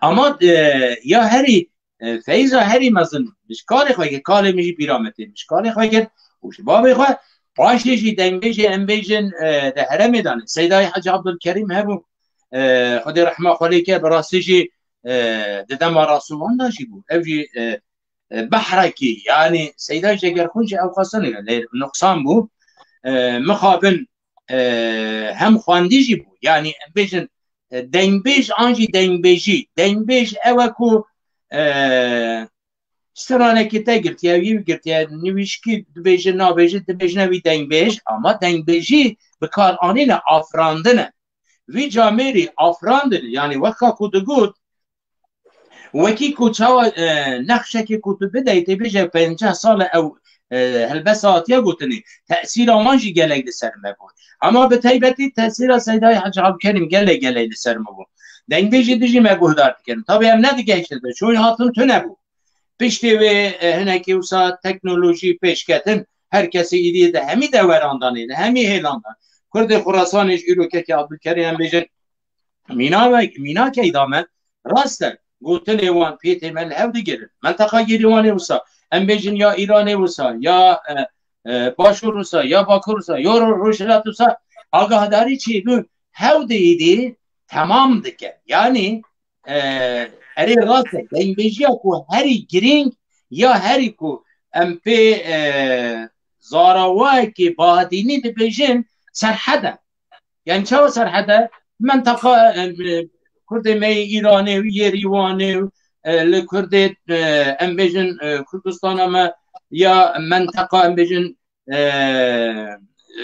Ama, e, ya herî, e, Feyza herî mezin, ji karê xwe kir, kalê min jî bîra me tê, ji karê xwe kir û ji bavê xwe paşê jî dengbêjê em bêjin, e, di heremê de ne. Seydayê Hecî Abdulkerîm hebû, e, Xwedê rehma xwe lê ke, bi rastî jî, e, di dema Rasulan de jî bû. Ew jî, e, e, behrekî, yani Seyda Cegerxwîn jî ew xwestin lê nuqsan bû. E, mixabin, e, hem xwendî jî bû. Yani em bêjin, e, dengbêj an jî dengbêjî. Dengbêj ew e ku, e, stranekî te girtiye, wî girtiye, nivîşkî dibêje, nabêje, dibêjine wî dengbêj, ama dengbêjî bi kar anîne, afirandin e. Vî camêrî afirandin, yani weka ku digot, wekî ku çawa, e, nexşekê ku tu bideyî, tê bêje pênceh sal e ew, e, helbesta hatiye gotinê, tesîra wan jî gelek li ser me bû. Ama bi taybetî tesîra Seydayê Hecî Abdulkerîm gelek gelek li ser me bû. Dengbêjê din jî me guhdar dikin. Tabii em nedigehiştin, çûyî hatin tune bû. Piştê wê, e, hinekî wisa teknolojî pêş ketin, her kesê îdî di hemî deweran de ne, li hemî hêlan de. Kurdê Xurasanê jî îro kekê Abdulkerîm em bêjin, mîna ve-, mînakey da me, rast e, gotinê wan pêtê me li hev digirin. Menteqa Gêrîwanê wisa, em bêjin ya Îranê wisa, ya, e, e, Başûr wisa, ya Bakur wisa, ya Ro-, Rojhilat wisa, agahdarî çêbû, hew de îdî temam dike. Yani, e, erê rast e, dengbêjiya ku herî girîng ya herî ku em pê, e, zarawayekê badînî dibêjin, Serhed e. Yani çawa Serhed e? Menteqa, e, Kurdê me yê Îranê û yê Rîwanê û, e, li Kurdê, e, em bêjin, e, Kurdistana me ya menteqa em bêjin, e,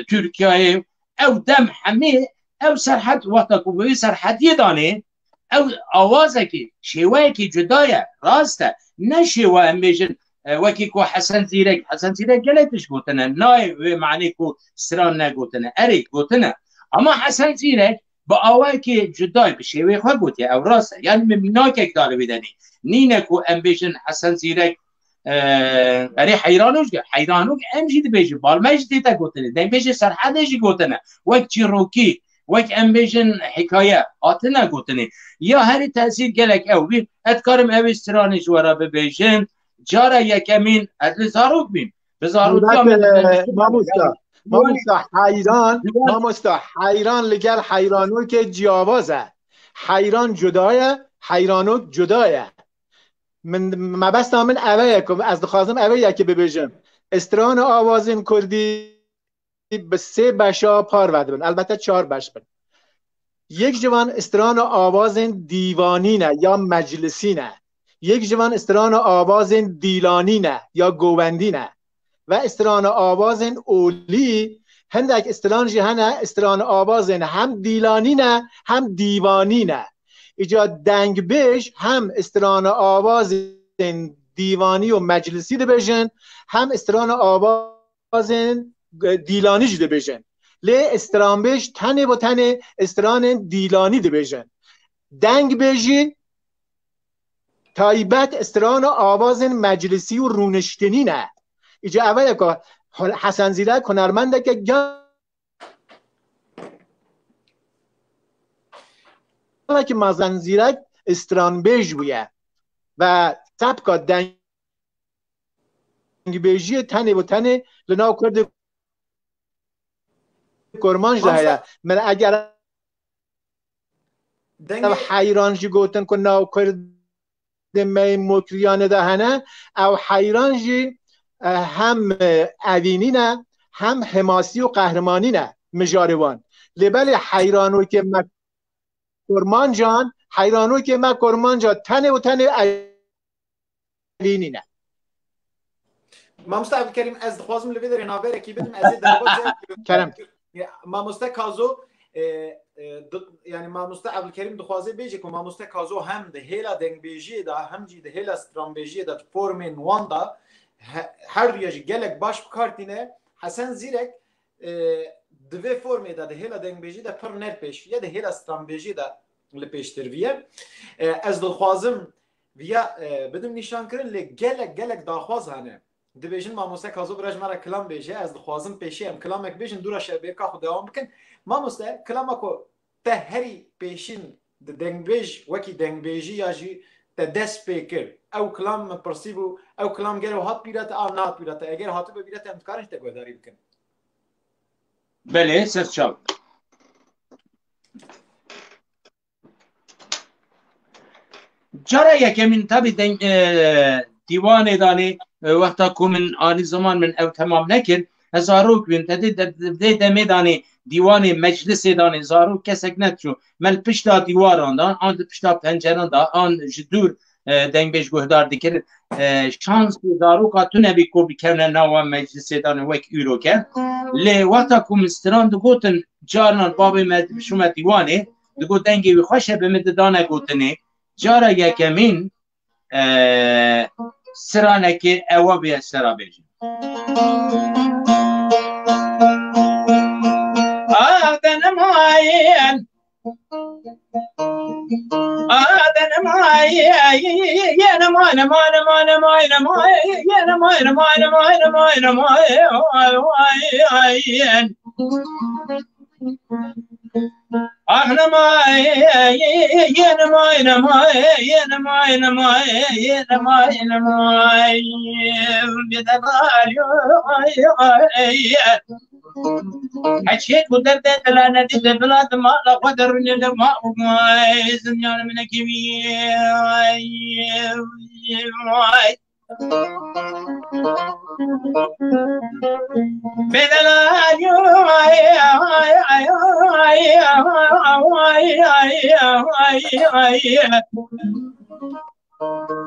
Tirkiyeyê, ew dem hemî Ew serhed, wexta ku bi wê serhediyê danê, ew awazekî, şêweyekî cuda ye, rast e. Ne şêwe em bêjin, e, wekî ku Hesen Zîrek, Hesen Zîrek gelek tişt gotine, nayê wê manê ku stran negotine, erê gotine. Ama Hesen Zîrek bi awayekî cudayê, bi şêwê xwe gotiye, ew rast e. Yani min mînakek da li wê denê. Nîne ku em bêjin Hesen Zîrek, e, erê heyranok, heyranok em jî dibêjin, balme jî tête gotine, dengbêjê Serhedê jî gotine. Wek çîrokî, wek em bêjin hikaye, hatine gotinê. Ya herî tesîr gelek ew bî, ez dikarim ew stranê ji we re bibêjim. Cara yekemîn ez li zarok bîm. Bi zarokiya Elbette, min e, mamosta. Mamosta heyran, mamosta heyran li gel heyranokê ciyawaz e. Heyran cuda ye, heyranok cuda ye. Min, mebesta min eve ye ku ez dixwazim eve yekê bibêjim. Strana awazên kurdî bi sê beşa parve dibin. Elbette çar beş bin. Yek ji van strana awazên dîvanî ne ya meclisî ne. Yek ji van strana awazên dîlanî ne ya govendî ne. Ve strana awazên olî, hindek stran jî hene, strana awazên hem dîlanî ne, hem dîvanî ne. Îca dengbêj hem strana awazên dîvanî û meclisî dibêjin, hem strana awazên, e, dîlanî jî dibêjin. Lê stranbêj tenê bi tenê stranên dîlanî dibêjin. Dengbêjî taybet strana awazên meclisî û rûniştinî ne. Îca eve ye ku Hesen Zîrek hunermendeke gelekî mezin, Zîrek stranbêj bûye ve sebka dengbêjiyê tenê bi tenê li nav kurdê kurmanc de heye. Mamoste, min eger ev dengê heyran jî gotin ku nav kurdê me yê Mokriyanê de hene, ew heyran jî, e, hem, e, evînî ne, hem himasî û qehrimanî ne mijarê wan. Lê belê heyranokê me kurmancan, heyranokê me kurmanca tenê û tenê evînî ne. Mamoste Evdilkerîm, ez dixwazim li vê derê naberekî bidim, ez ê derbas Kerem. Ya, Mamoste Kazo, e, e, di-, yani Mamoste Evdilkerîm dixwaze bêje ku Mamoste Kazo hem di hêla dengbêjiyê de, hem jî di hêla stranbêjiyê de, di formên wan de, he-, her duya jî gelek baş bi kar tîne. Hesen Zîrek, e, di vê formê de, di hêla dengbêjî de pir ner pêş viye, di hêla stranbêjî de li pêştir viye. E, ez dixwazim viya, e, bidim nîşankirin, lê gelek, gelek daxwaz hene. Dibêjin, Mamoste Kazo bira ji me re kilam bêje, ez dixwazim pêşî em kilamek bêjin, dûra şevbêrka xwe dewam bikin. Mamoste, kilama ku te herî pêşîn di dengbêj, wekî dengbêjî ya jî te dest pê kir. Ew kilam min pirsî bû, ew kilam gero hat bîra te an nehat bîra te? Eger hatibe bîra te, em dikarin ji te guhdarî bikin. Belê, ser çav. Cara yekemîn tabî deng, e, dîwanê danê, e, wexta ku min anî ziman min ew temam nekir, ez zarok bûm, te dê de-, dê demê danê dîwanê meclisê danê zarok kesek neçû. Me li pişta dîwaran da, an li pişta penceran da, an ji dûr, e, dengbêj guhdar dikir. E, şansê zaroka tune bî ku bikevne nava meclisê danê wek îro ke. Lê wexta ku min stran digotin, carinan babê me dibişûme dîwanê, digot dengê wî xweş e, bi min didane gotinê. Cara yekemîn, e, stranekê ewa bê ez sera bêjim. Heçê ku derdê dila nedî de bila di mala xwe de rûnê de ma û may zinyana min ekî wî.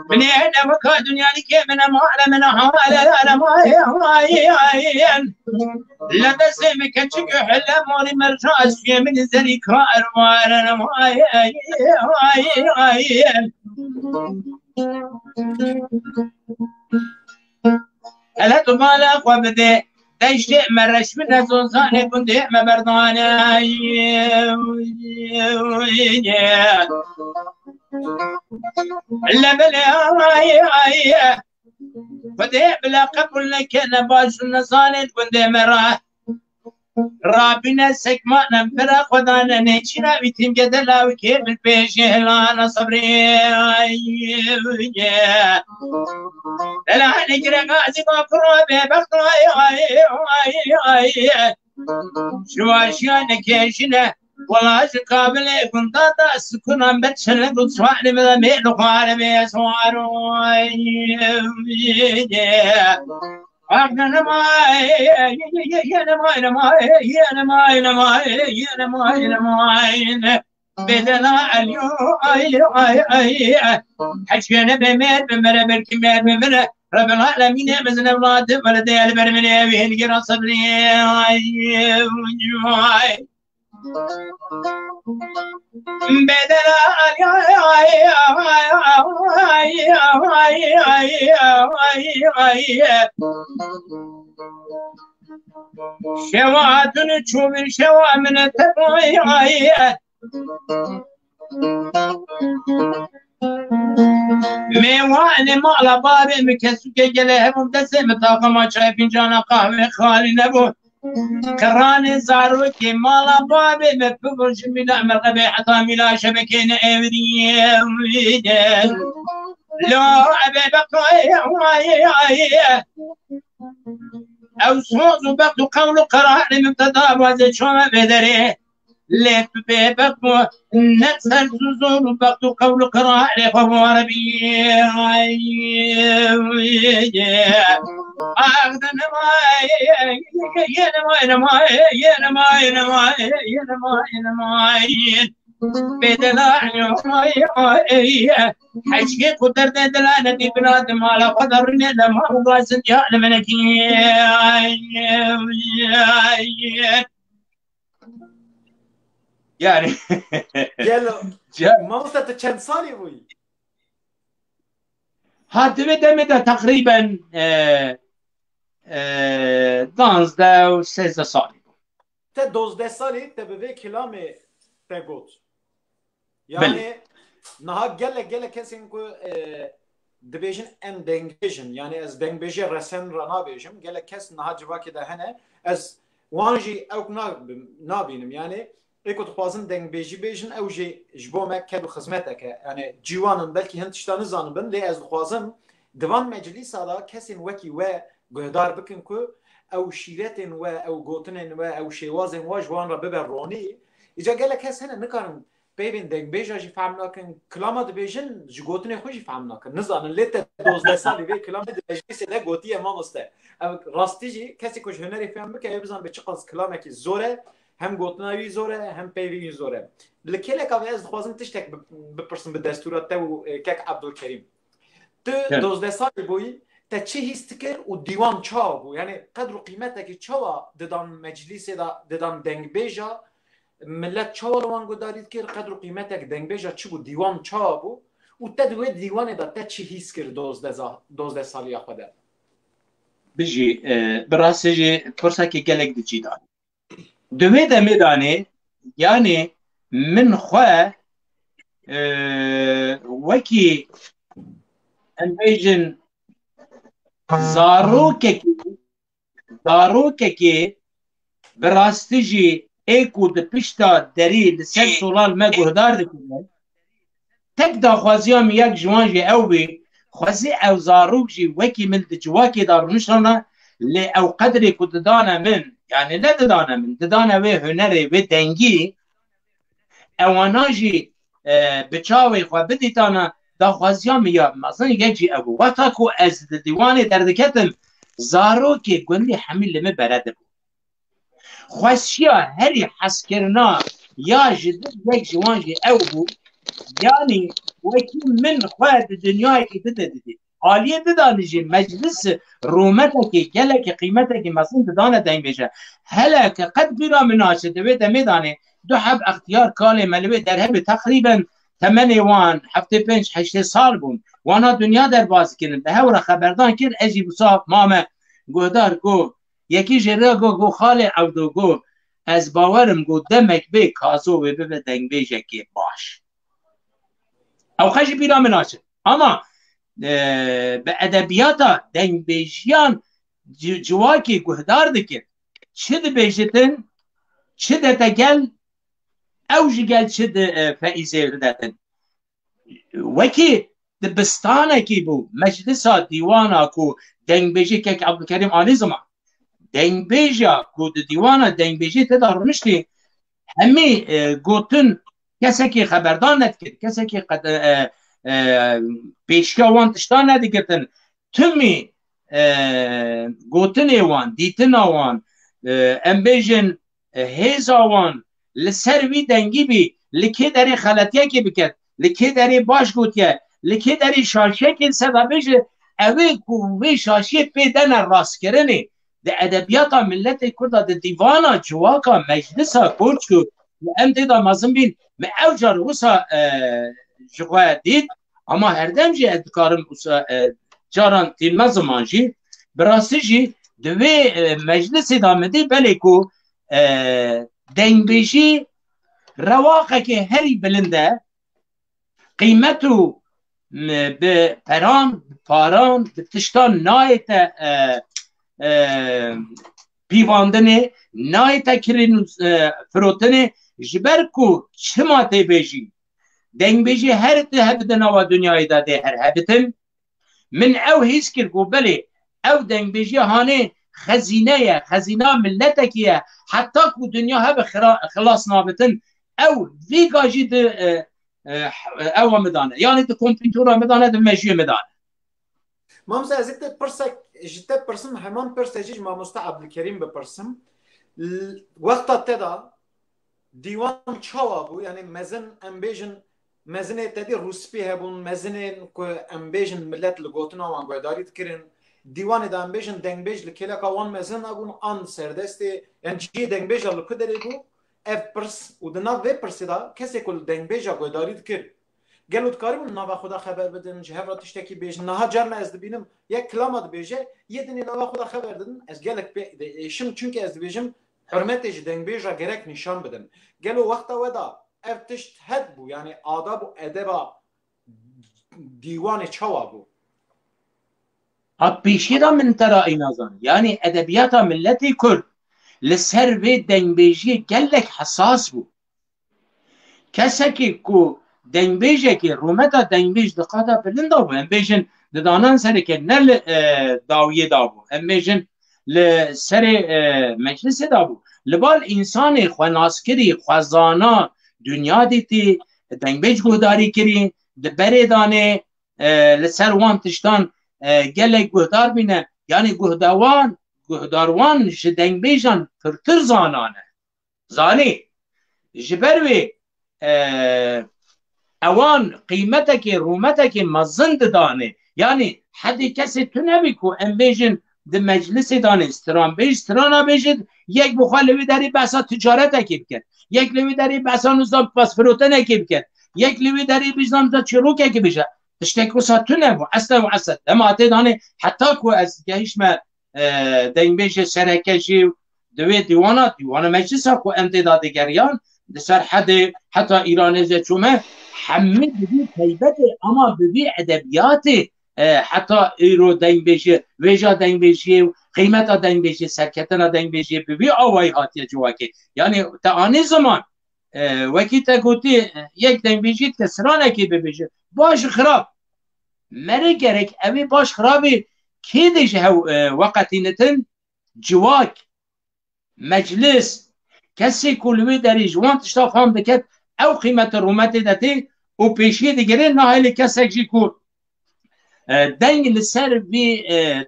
Binê ne weka dinyalîkê min e, male min e, hale lale maye, maye, maye. Le destê min keçik û hile morî merca, ez suyê min zerî kar ware, maye, maye, maye. Hele tu bala xwe bide, deştê me reş bide, zozanê gundê me berdane. Lebelê ay, ay, Xwedê bila qebûl neke, ne baş û ne zanên gundê me re. Rabîne sekmanem pira xwedane, nêçîna wî tîmge delawikê min pêşê hilana sebrê. Delane gire gazî ma kuro bêbext ay, ay, ay, ay. Şivaşiya nekêşine, wela ji kabilê gunda da sikunan ber çeleng û çuanê me de mêl û xwarê bê swar. Ay, ay, ay. Bedela Elî, ay, ay, ay. Heçkene be mer be mere, belkî mer be mere. Rebel alemîne mezin evladı, wele de el bermine, evin gira sabri. Ay, ay. Bedela Elî, ay, ay. Şewa dün çû bir şewa min te ay, ay. Mêwanê mala bavê min kesûkê gelê hebûn, destê min taxima çay, fincana qahwê xalî nebû. Qeranê zarokê mala bavê min bibûn ji mîla merqebê heta mîla şebekê ne êvirî. Lo ebe beqayê, ay, ay. Ew soz û bext û qewl û qerarê min te da, wazê çome vê derê. Lê tu bêbext bû, ne ser zû zor û bext û qewl û qirarê xwe ware bî. Ay, ay, ay. Ax de nemay, yê nemay, nemay, yê nemay, nemay, yê nemay, nemay. Bêdela, ay, ay, ay. Heşkê ku derdê dila nedî bila di mala xwe de rûnê de ma û gazin ya li menekî. Ay, ay, ay. Yani. Gel, Ca- Mamoste, tu çend salî bûyî? Ha, di vê demê de teqrîben, e, e, danzdeh û sêzdeh salî bû. Te dozdeh salî, te bi vê kilamê te got. Belê. Yani, niha gelek, gelek kesên ku, e, dibêjin em dengbêj in, yani ez dengbêjê resen re nabêjim, gelek kes niha civakê de hene, ez wan jî ewk nabim-, nabînim, yani ê ku dixwazin dengbêjî bêjin, ew jî ji bo me ked û xizmetek e, yani ciwan in, belkî hin tişta nizanibin, lê ez dixwazim di van meclîsa de kesên wekî we guhdar bikin ku ew şîretên we, ew gotinên we, ew şêwazên we ji wan re bibe ronî. Îca gelek kes hene nikarin peyvên dengbêja jî fehm nakin, kilama dibêjin, ji gotinê xwe jî fehm nakin. Nizanin, lê te dozdeh salî vê kilamê di meclîsê de gotiye, mamoste. Ev rastî jî kesê ku ji hunerê fehm bike, ew bizanibe çiqas kilamekî zor e, hem gotina wî zor e, hem peyvê wî zor e. Li kêleka ve ez dixwazim tiştek bi-, bipirsim bi destûra te û, e, kek Ebdulkerîm. Tu Evet. dozdeh salî bûyî, te çi hîs dikir û dîwan çawa bû? Yani qedr û qîmetekî çawa didan meclîsê de, didan dengbêja, millet çawa li wan guhdarî dikir, qedr û qîmetek dengbêja çi bû, dîwan çawa bû? Û te di wê dîwanê de te çi hîs kir dozdeh za-, dozdeh saliya xwe de? Bijî, e, bi rastî jî pirsekê gelek di cî de. Di wê demê danê, yanî min xwe, e, wekî em bêjin zarokekî, zarokekî bi rastî jî ê ku di pişta derî li ser solan me guhdar dikir. Tek daxwaziya min yek ji wan jî ew bî, xwezî ew zarok jî wekî min di civakê de rûniştana, lê ew qedrê ku didane min, yani ne didane min, didane wê hunerê, wê dengî, ewana jî, e, bi çavê xwe bidîtana, daxwaziya min ya mezin yek jî ew bû. Wexta ku ez di dîwanê derdiketim, zarokê gundî hemî li min bere dibû. Xweşiya herî hezkirina ya ji dil yek ji wan jî ew bû, yanî wekî min xwe di dinyayekî din de didî. Aliyê didanî jî meclis rûmetekî, gelekî qîmetekî mezin didane dengbêje. Hele ke qet bîra min naçe, di wê demê danê du heb extiyar kalê me li wê derhevê teqrîben temenê wan heftê pênc heştê sal bûn. Wana dinya derbas kirin. Bi hev re xeberdan kir, ez jî wisa mame guhdar ku yekî jê re got, got, "Xalê Evdo," got, "ez bawerim ku demek bê Kazo wê bibe dengbêjekê baş." Ew qe jî bîra min naçe. Ama, e, bi edebiyata dengbêjiyan ci-, civakê guhdar dikir. Çi dibêjitin, çi dete gel, ew ji gel çi di, e, feîzê didetin. Wekî dibistanekî bû, meclisa dîwana ku dengbêjî kek Abdulkerîm anî ziman. Dengbêja ku di dîwana dengbêjî te de rûniştî, hemî, e, gotin kesekî xeberdan nedikir, kesekî qed-, e, e, pêşiya wan tiştan nedigirtin. Timî, e, gotinê wan, dîtina wan, e, em bêjin, e, hêza wan li ser wî dengî bî, li kê derê xeletiyekê biket, li kê derê baş gotiye, li kê derê şaşiyekê li ser de bêje, ew ê ku wê şaşiyê pê dene rastkirinê, di edebiyata miletê Kurda, di dîvana civaka meclisa Kurd ku em tê de mezin bîn, me ew car wisa, e, ji xwe dît, ama herdem jî ez dikarim wisa, e, caran tînme ziman jî, bi rastî jî di wê, e, meclisê de min dî belê ku, e, dengbêjî rewaqekê herî bilind e, qîmet û, m-, bi peran, bi paran, bi tiştan nayê te, e, e, pîvandinê, nayê te kirîn û, e, firotinê, ji ber ku çima tê bêjî, dengbêjî her di hev di nava dinyayê de dê her hebitin. Min ew hîs kir ku belê ew dengbêjiya hanê xezîne ye, xezîna miletekî ye. Heta ku dinya hebe xira-, xilas nabitin, ew vî gajî di, e, e, ewa min dane. Yanî di kompîtora min dane, di mejiyê min dane. Mamoste, ez ê te pirsek, ji te pirsim, heman pirsek jî ji mamoste Abdulkerîm bipirsim. L-, wexta te de dîwan çawa bû? Yanî mezin, em bêjin, mezinê te dî rûspî hebûn, mezinên ku em bêjin milet li gotina wan guhdarî dikirin. Dîwanê de em bêjin dengbêj li kêleka wan mezin hebûn an serdestê, yan cihê dengbêja li ku derê bû? Ev pirs û di nav vê pirsê de kesê ku li dengbêja guhdarî dikir, gelo dikaribin nava xwe de xeber bidin, ji hev re tiştekî bêjin? Niha carna ez dibînim, yek kilama dibêje, yê dinê nava xwe de xeber didin, ez gelek pê diêşim, çunke ez dibêjim, hurmetê ji dengbêj re gerek nîşan bidin. Gelo wexta we de ev tişt hebû, yanî adab û edeba dîwanê çawa bû? A pêşî de min te ra îna zan. Yanî edebiyata miletê Kurd li ser vê dengbêjiyê gelek hesas bû. Kesekî ku dengbêjekê, rûmeta dengbêj di qada bilind de bû, em bêjin di danan sereke ne li, e, dawiyê de bû, em bêjin li serê, e, meclisê de bû. Li bal însanê xwenaskirî, xwezana, dinya dîtî, dengbêj guhdarî kirî, di berê danê, e, li ser wan tiştan, e, gelek guhdar bîne. Yanî guhdawan, guhdarwan ji dengbêjan pirtir zanan e. Zanî, ji ber wê, e, ewan qîmetekê, rûmetekê mezin didanê. Yanî hedê kesê tune bî ku em bêjin di meclisê danê stranbêj strana bêjin, yek bi xwe li wî derê behsa ticaretekê biket, yek li wî derê behsa nizam pasfirotenekê biket, yek li wî derê bizan da çîrokekê bije. Tiştek wisa tune bû. Eslen û eslen. Dema tê danê, heta ku ez gehişme, e, dengbêjê sereke jî di wê dîwana, dîwana meclisa ku em tê da digeriyan, di ser hedê heta Îranê ze çûme, hemî bi vî taybetê, ama bi vî edebiyatê, e, heta îro dengbêjê, vêja dengbêjiyê û qîmeta dengbêjiyê, serketina dengbêjiyê bi vî awayî hatiye civakê. Yanî te anî ziman, e, wekî te gotî, e, yek dengbêjî dike stranekê bibêje. Baş xirab. Merê gerek ew ê baş xirabê kê dê ji hew, e, veqetînitin? Civak, meclis, kesê ku li wê derê ji wan tişta fam diket, ew qîmete rûmetê de tê û pêşiyê digire, nahêlê kesek jî ku e, deng li ser vî, e,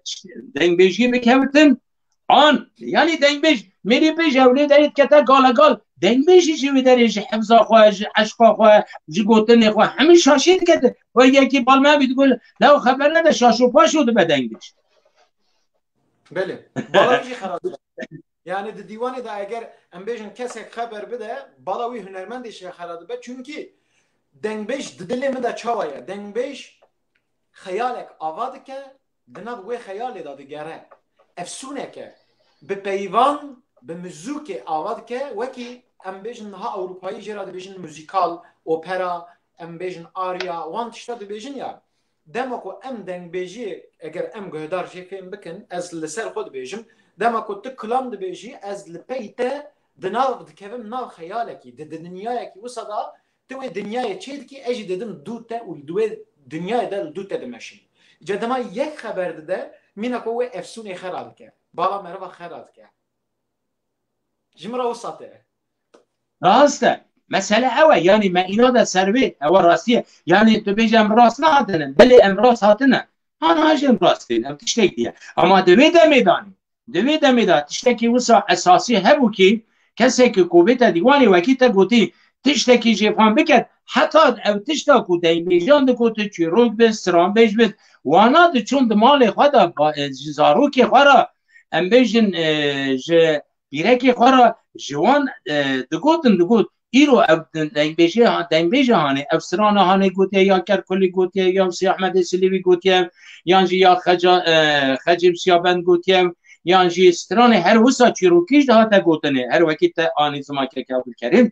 dengbêjiyê bikevtin, an, yanî dengbêj, mêrî bêj ew lê derê dikete galegal, Dengbêjî ji wî derê ji hifza xwe, ji eşqa xwe, ji gotinê xwe hemî şaşî dike. Wek yekî bal me bî digot, lew xeber nede, şaşo paşo dibe dengbêj. Belê. Bala wî jî xera dibe. Yani di dîwanê de eger em bêjin kesek xeber bide, bala wî hunermendê jî xera dibe. Çunkî dengbêj di dilê min de çawa ye? Dengbêj xeyalek ava dike, di nav wê xeyalê de digere. Efsûnek e. Bi peyvan, bi muzîkê ava dike, wekî em bêjin niha Ewropayî jê re dibêjin muzîkal, opera, em bêjin aria, wan tişta dibêjin ya. Dema ku em dengbêjiyê, eger em guhdar jê fêm bikin, ez li ser xwe dibêjim, dema ku tu kilam dibêjî, ez li pey te di nav dikevim nav xeyalekî, di, di dinyayekî wisa de tu wê dinyayê çê dikî, ez jî didim dû te û li wê dinyayê de li dû te dimeşim. Ca dema yek xeber dide, mîna ku wê efsûnê xera dike, bala meriva xera dike. Ji min re wisa tê. Rast e. Mesele ew e. Yanî me îna de ser wê. Ew e rastî ye. Yanî tu bêjî em rast nehatine. Belê em rast hatine. Ana jî em rast tên. Ev tiştek diye. Ama di wê demê de anî. Di wê demê de tiştekî wisa esasî hebû kî kesekî ku bête dîwanê wekî te gotî tiştekî jê fam biket. Heta ev tişta ku dengbêjan digotin çîrok bit, stranbêj bit. Wana diçûn di malê xwe de ba-, e, ji zarokê xwe re em bêjin, e, ji pîrekê xwe re ji wan, e, digotin, digot, îro ev dengbêjê ha-, dengbêjê hanê, ev strana hanê gotiye, ya Kerkulî gotiye, ya Sî Ehmedê Silîvî gotiye, yan jî ya Xeca, e, Xecî Siyabend gotiye, yan jî stranê her wisa çîrokî jî dihate gotinê, her wekî te anî zimankeke Abdulkerîm.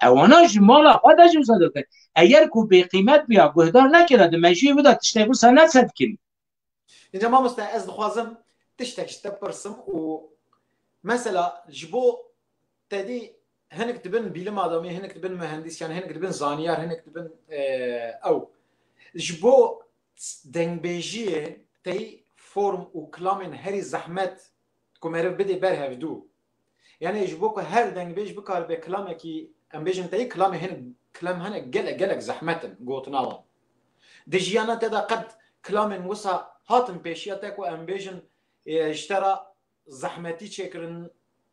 Ewana ji mala xwe de jî wisa digotin. Eger ku bêqîmet biya, guhdar nekira, di mejiyê wî de tiştek wisa nesedikirî. Înca mamoste, ez dixwazim tiştek ji te pirsim û mesela ji bo te dî hinek dibin bîlim adamî, hinek dibin mühendîs, yani hinek dibin zaniyar, hinek dibin, e, ew. Ji bo dengbêjiyê tey form û kilamên herî zehmet ku meriv bidê ber hevdû. Yani ji bo ku her dengbêj bikaribe kilamekî, em bêjin tey kilamê hin, kilam hene gelek, gelek zehmet in gotina wan. Di jiyana te de qet kilamên wisa hatin pêşiya te ku em bêjin, e, ji te re zehmetî çêkirin,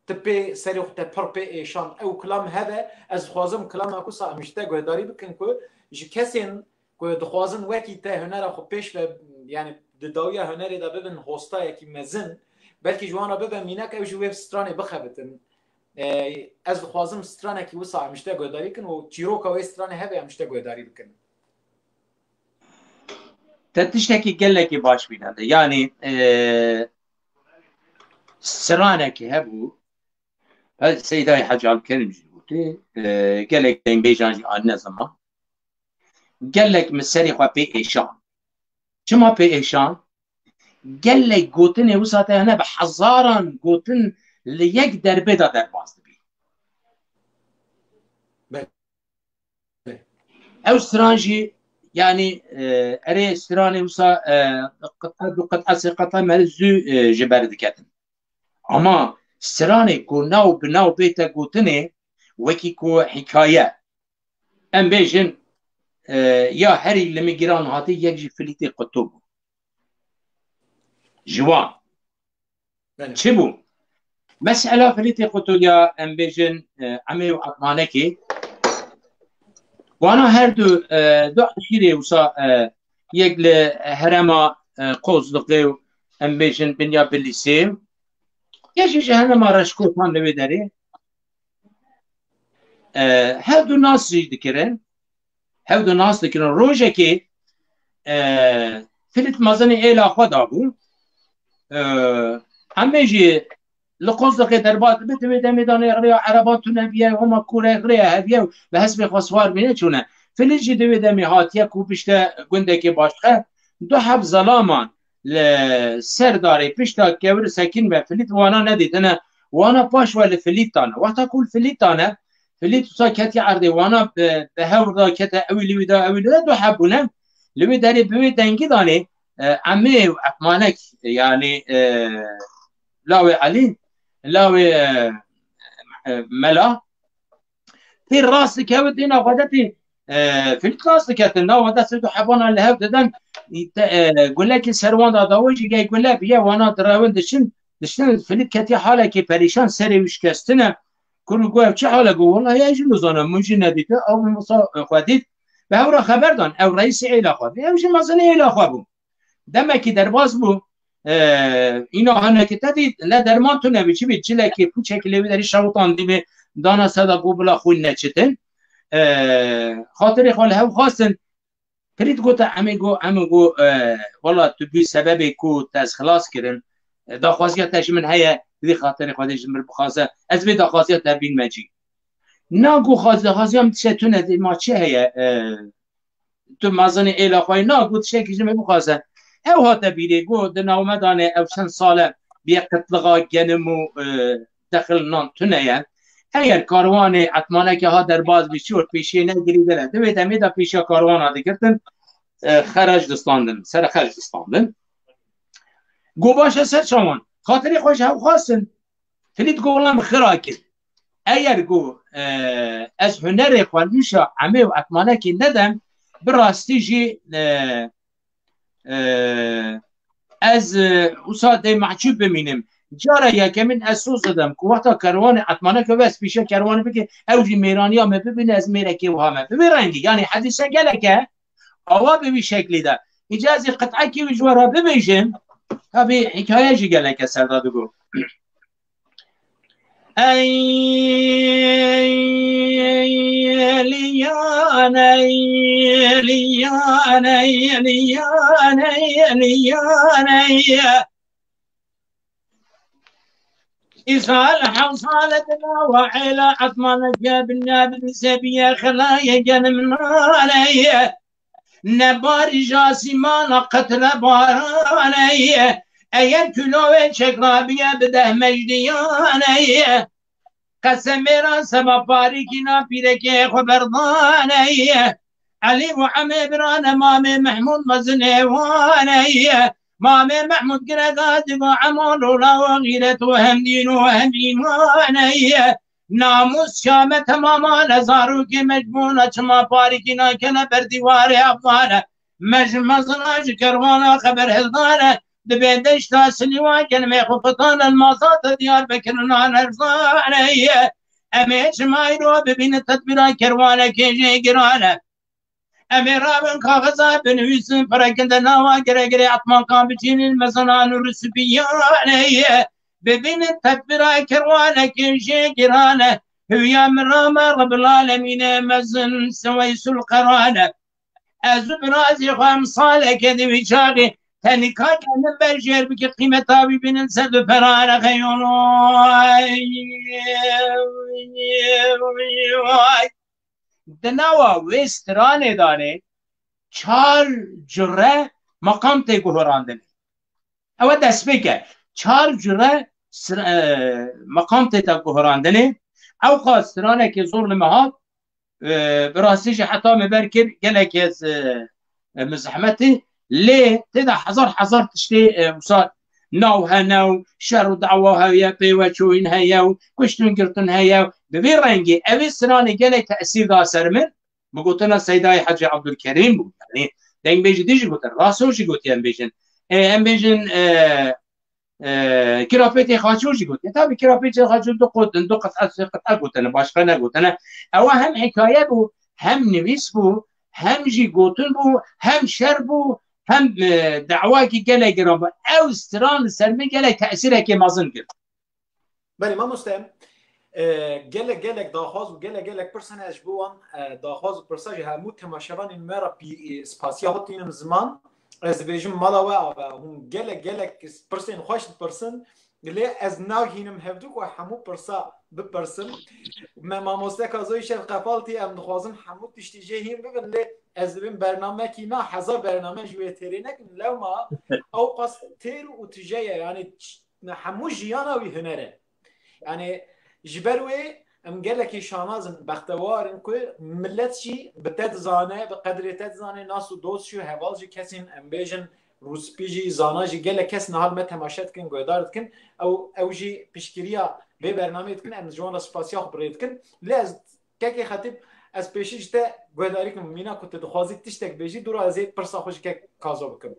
tu pê serê xwe te pir pê êşand. Ew kilam hebe, ez dixwazim kilama wisa em ji te guhdarî bikin ku ji kesên ku dixwazin wekî te hunera xwe pêş ve, yani di dawiya hunerê de bibin hostayekî mezin, belkî ji wan re bibe mînak, ew ji wê stranê bixebitin. E, ez dixwazim stranekî wisa em ji te guhdarî bikin û çîroka wê stranê hebe em ji te guhdarî bikin. Te tiştekî gelekî baş bîne de. Yanî, e, stranekî hebû, he, Seydayê Hecî Abdulkerîm jî gotî, e, gelek dengbêjan jî anîne ziman. Gelek min serê xwe pê êşan. Çima pê êşan? Gelek gotinê wisa te hene bi hezaran gotin li yek derbê de derbas dibî. Belê. Ew stran jî, yanî, e, erê stranê wisa, e, qit'a, du qit'a, sê qit'a meriv zû, e, ji ber diketin. Ama stranê ku nav bi nav bête gotinê, wekî ku hikaye, em bêjin, e, ya herî li min giran hatî, yek jî Filîtê Qutû bû. Ji wan. Belê. Çi bû? Mesela Filîtê Qutû ya em bêjin, e, Emê û Etmanekê. Wana her du, e, du eşîrê wisa, e, yek li herêma, e, Qozlixê û em bêjin Binya Bilîsê. Yek jî ji herêma Reşkotan li wê derê. E, her du nas jî dikirin. Her du nas dikirin. Rojekê, e, Filît mezinê êla xwe dabû. E, Emê jî li Qozlixê derbas dibe, di wê demê de nê rêya ereban tune biye, hema kûrek rêya heviye û bi hespê xwe siwar bîne çûne. Filît jî di wê demê hatiye ku pişte gundekê başxe. Du heb zelaman li ser darê pişta kewir sekîn ve Filît wana nedîtine. Wana paş ve li Filît dane. Wexta ku li Filît dane, Filît wisa ketiye erdê, wana bi, bi hewr da kete, ewî li wî da, ewî li wî da, du heb bûne. Li wî derê bi wê dengî danê, e, Emê û Etmanek, yanî, e, lawê Elî, lawê, e, e, Mela. Tê rast dikevin, tê navxwe de tê, e, Filît rast diketin. Navxwe de sê du hebana li hev didin. Te, e, gulekî ser wan da dawe jî gey gule biye, wana direwin diçin. Diçin, Filît ketiye halekê perîşan, serê wî şikestine. Kur û got, ev çi hal e? Got, welahi ez jî nizanim, min jî nedîte, ew min wisa xwe dît. Bi hev re xeber dan, ew reîsê êla xwe bû. Ew jî mezinê êla xwe bû. Demekî derbas bû. E, îna hinekî te dît, ne derman tune bî, çi bî, çilekê, pûçekî lê wî derî şewitandî bî, dana ser de got, bila xwîn neçitin. E, xatirê xwe li hev xwestin. Pirît gote, em ê got, em ê got, e, wela tu bû sebebê ku te ez xilas kirin. E, daxwaziya te ji min heye, vî xatirê Xwedê ji min bixwaze. Ez vê daxwaziya te bînme cî. Na got, xwaz-, daxwaziya min tişe tune, dê ma çi heye? E, tu mezinê êla xwe yî, na got, tiştekî ji min bixwaze. Ew hate bîrê, got, di nav me de ne, ew çend sal e, bê qitlixa genim û, e, dexil nan tune ye. Eger karwanê etmaneke ha derbas bî, çi got, pêşiyê negirî, gele. Di vê demê de pêşiya karwana digirtin, e, xerec distandin, sere xerec distandin. Got, baş e, ser çawan? Xatirê xwe ji hev xwestin. Filît got, wela min xira kir. Eger got, e, ez hunerê xwe nûşa emê û etmanekê nedim, bi rastî jî, e, e, ez, e, wisa dê mehcûb bimînim. Cara yekemîn ez soz didim ku wexta kerwanê etmaneke west pîşe kerwanê bike, ew jî mêraniya me bibîne, ez mêrekê wiha me. Bi vî rengî, yanî hedîse gelek e, awa bi vî şeklî de. Îca ez ê qit'ekî wî ji we re bibêjim, tabî hikaye jî geleke ser de digot. Ey liyan, ey liyan, ey liyan, ey liyan, ey liyan. Îsal hewsale dina wa êla etmaneke binya bin sebiye xelaye genim naneye. Ne barî jasîmana qetre baraneye. Eger kulovê çekrabiye bi deh mecdiyaneye. Qesemê ra seba parîkîna pîrekê xwe berdaneye. Elî û Emê birane Mamê Mehmûd mezinê waneye. Mamê Mehmûd girega digo Emo lola û xîret û hemdîn û hemînaneye. Namûs şame temama ne zarokê mecbûna çima parîkî nakene ber dîwarê evane. Me ji mezina ji kerwana xeber hildane. Dibê deşta Silîwan gelmê xwe fitane, masa te Diyarbekir nan erzaneye. Em ê çima îro bibînin tedbîra kerwanekê jê girane. Em ê rabin kaxiza binivîsin, firekin de nawa gire girê etmankan biçînin, mezinan û risbiyaneye. Bibînin tedbîra kerwanekê jê girane. Hüya min rame Rebbil Alemîne mezin Seweysul Qerane. Ez û birazî xwe em saleke di wî çaxî tenika genim ber jêr bike qîmeta wî bînin ser du perane xeyoloy. Di nava wê stranê danê çar cure meqam tê guhorandinê. Ew e destpêk e. Çar cure sir-, e, meqam tê te guhorandinê. Ew qas stranekê zor li me hat, e, bi rastî jî heta me ber kir, gelek ez, e, e, min zehmetî. Lê tê de hezar hezar tiştê, e, wisa nav hene û şer û dawa heye, pêweçûyîn heye û kuştin girtin heye û bi vî rengî evî stranê gelek tesîr da ser min. Bi gotina Seydayê Hecî Abdulkerîm bû. Yanî dengbêjî dî jî gotin, raso jî gotiye em bêjin. E, em bêjin, e, e, Kirapêtê Xaço jî gotiye. Tabî Kirapêtê Xaço du qot in, du qit'e, sê qit'e gotine, başqa negotine. Ewa hem hikaye bû, hem nivîs bû, hem jî gotin bû, hem şer bû, hem, e, dawayekî gelek giran bû. Ew stran li ser min gelek tesîrekê mezin girt. Belê mamoste, e, gelek gelek daxwaz û gelek gelek pirsan ez ji bo wan, e, daxwaz û pirsa ji hemû temaşevanên me re pî-, e, spasiya xwe tînim ziman. Ez dibêjim mala we ave, hûn gelek gelek pirsên xweş dipirsin. Lê ez nahînim hevdû ku hemû pirsa bipirsim. Me mamoste Kazoyî şev qefaltî, em dixwazin hemû tiştî jê hîn bibin, lê ez dibêm bernamekî na hezar bername ji wê têrê nekin. Lewma ew qas têr û tije ye, yanî ç-, hemû jiyana wî huner e. Yanî ji ber wê em gelekî şanaz in, bextewar in ku millet jî bi te dizane, bi qedrê te dizane, nas û dost jî û heval jî kesên em bêjin rûspî jî, zana jî gelek kes niha li me temaşe dikin, guhdar dikin. Ew, ew jî piştgiriya vê bernameyê dikin, em ji wan re spasiya xwe bi rê dikin. Lê ez kekê Xetîb, ez pêşî ji te guhdarî kim, mîna ku tu dixwazî tiştek bêjî, dûra ez ê pirsa xwe ji kek Kazo bikim.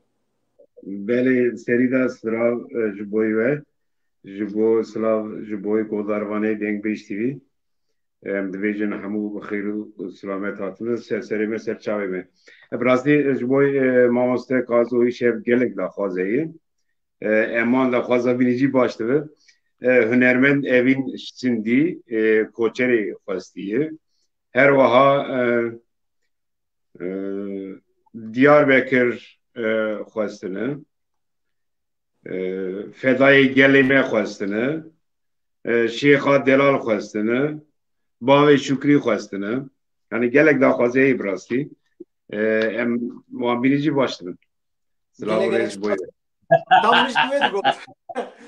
Belê, serî de silav, e, ji bo we, ji bo silav, ji bo guhdarvanê Dengbêj T V. Em dibêjin hemû bi xêr û selamet hatine ser serê me, ser çavê me. E, bi rastî, e, ji bo, e, mamoste Kazo îşev gelek daxwaze ye. E, em wan daxwaza bînî jî baş dibe. E, hunermend Evîn Şitindî, e, koçerê xwestiye. Her wiha, e, e, Diyarbekir, e, xwestine. E, fedayê gelê me xwestine. E, Şêxa Delal xwestine. Bavê Şukrî xwestine. Yani gelek daxwaze heye bi rastî. E, em wan bînî jî baş dibin. Silav û Gelek rêz ji bo ye. Tam min jî wê digot.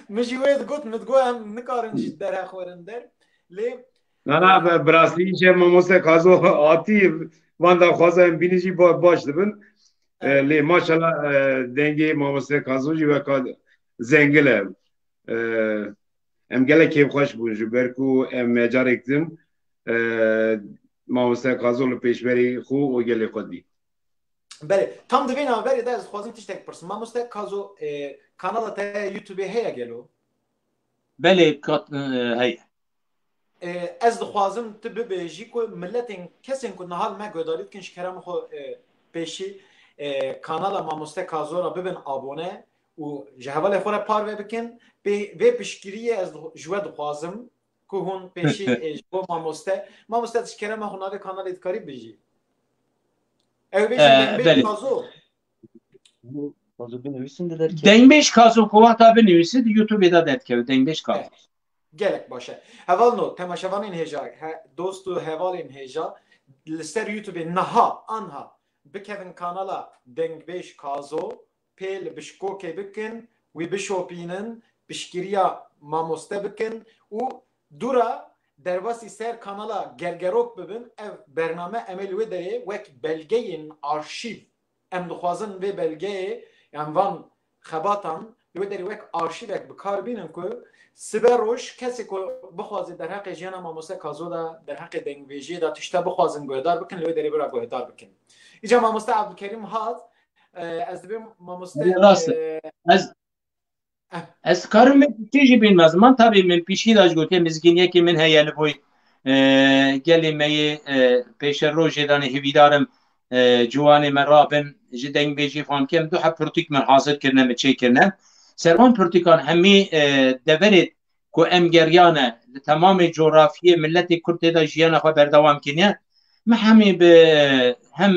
Min jî wê digot, min digot em nikarin ji derheq werin der. Lê Na, na, bi, bi rastî îşev mamoste Kazo hatî, van daxwaza em bînî jî ba-, baş dibin. E, Evet. Lê maşallah, e, dengê mamoste Kazo jî weka zengil e. E, em gelek kêfxweş bûn ji ber ku em me carek din, e, mamoste Kazo li pêşberî xwe û gelê xwe dî. Belê, tam di vê navberê de ez dixwazim tiştek pirsim. Mamoste Kazo, e, kanala te YouTubeê heye gelo? Belê, kat-, e, heye. E, ez dixwazim tu bibêjî ku miletên, kesên ku niha li me guhdarî dikin, ji kerem xwe, e, pêşî, e, kanala Mamoste Kazo re bibin abone û ji hevalê xwe re parve bikin. Pê, vê piştgiriyê ez dixw-, ji we dixwazim ku hûn pêşî, e, ji bo mamoste. Mamoste, tu ji kerema xwe navê kanalê dikarî bijî? Ew bêjin E, Dengbêj belê. Kazo. Kazo binivîsin di derkevin. Dengbêj Kazo ku wexta binivîsî di YouTubeê de derdikeve. Dengbêj Kazo. E, gelek baş e. Hevalno, temaşevanên hêja, he, dost û hevalên hêja, li ser YouTubeê niha, anha, bikevin kanala Dengbêj Kazo, pê li bişkokê bikin, wî bişopînin, piştgiriya mamoste bikin û dûra derbasî ser kanala Gergerok bibin. Ev bername em ê li wê derê wek belgeyên arşîv, em dixwazin vê belgeyê, yan van xebatan li wê derê wek arşîvek bi kar bînin ku sibe roj kesê ku bixwaze derheqê jiyana mamoste Kazo de, derheqê dengbêjiyê de tişta bixwazin guhdar bikin, li wê derê bira guhdar bikin. Îca mamoste Abdulkerîm hat, e, ez dibêm mamoste, Belê, rast e. e, Ez, Eh. ez karim vê tiştê jî bînim ziman. Tabî min piştî de jî gotiye, mizgîniyekê min heye li boy, e, gelê me yê, e, pêşerojê danê hêvîdarim, e, ciwanê me rabin, ji dengbêjî fam kem, du heb pirtûk min hazir kirine, min çêkirine. Ser wan pirtûkan hemî, e, deverê ku em geriyane, li temamê cografiyê miletê Kurd tê de jiyana xwe berdewam kiriye. Me hemî bi hem,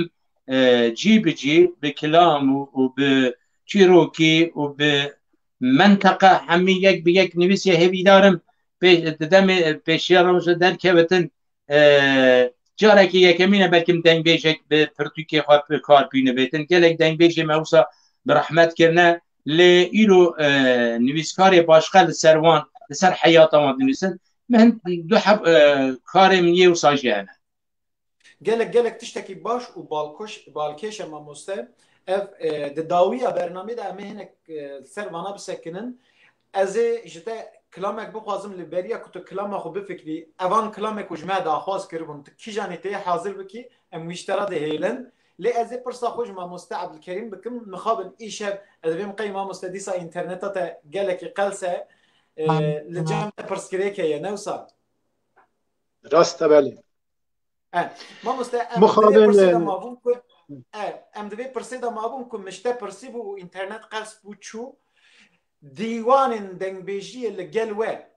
e, cî bi cî, bi kilam û, û bi çîrokî û bi menteqe hemî yek bi yek nivîsiye. Hêvîdarim pê-, di demê pêşiya roj derkevitin, e, carekî yekemîn e belkim dengbêjek bi pirtûkê xwe bi kar bînivêtin. Gelek dengbêjê me wisa bi rehmet kirine, lê îro, e, nivîskarê başqe li ser wan, li ser heyata wan dinivîsin. Min du heb, e, karê min yê wisa jî hene. Gelek, gelek tiştekî baş û balkoş-, balkêş e mamoste. Ev, e, di dawiya bernamê de em ê hinek, e, ser vana bisekinin. Ez ê ji te kilamek bixwazim, li beriya ku tu kilama xwe bifikirî, evan kilamê ku ji me daxwaz kiribûn, tu kîjanê tê hazir bikî, em wî ji te re dihêlin. Lê ez ê pirsa xwe ji mamoste Ebdulkerîm bikim, mixabin îşev, ez dibêm qey mamoste dîsa înterneta te gelekî qels e, e, li cem te pirsgirêk heye, ne wisa? Rast e, belê. E, mamoste, em di vê Mixabin, pirsê de e, mabûn ku, e, em di vê pirsê de mabûn ku min ji te pirsîbû û înternet qels bû çû. Dîwanên dengbêjiyê li gel we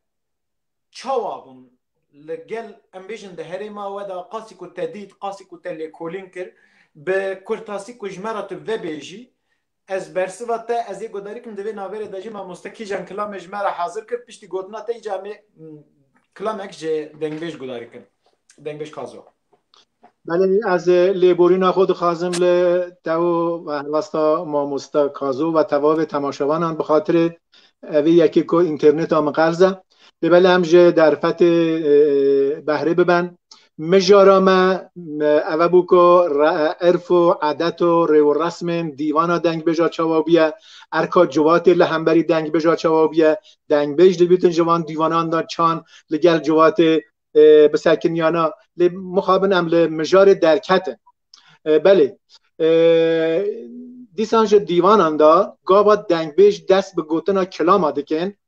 çawa bûn? Li gel, em bêjin, di herêma we de qasî ku te dît, qasî ku te lêkolîn kir, bi kurtasî ku ji me re tu vebêjî, Ez bersiva te, ez ê guhdarî kim, di vê navberê de jî mamoste kîjan kilamê ji me re hazir kir, piştî gotina te îca em ê, m, kilamek ji dengbêj guhdarî kin. Dengbêj Kazo. Belê, ez lêborîna xwe dixwazim li te û helwesta mamoste Kazo ve tevavê temaşevanan bi xatirê evê yekê ku înterneta min qerz e. Lê belê em ji derfetê, e, behrê biben. Mijara me, me, ev e bû ku re-, erf û edet û rê û resmên dîwana dengbêja çawa bûye, erka civatê li hemberî dengbêja çawa bûye, dengbêj dibîtin ji van dîwanan de çan li gel civatê, e, bisekiniyana, lê mixabin em li mijarê derketin. E, belê, e, dîsan ji dîwanan de gava dengbêj dest bi gotina kilama dikin,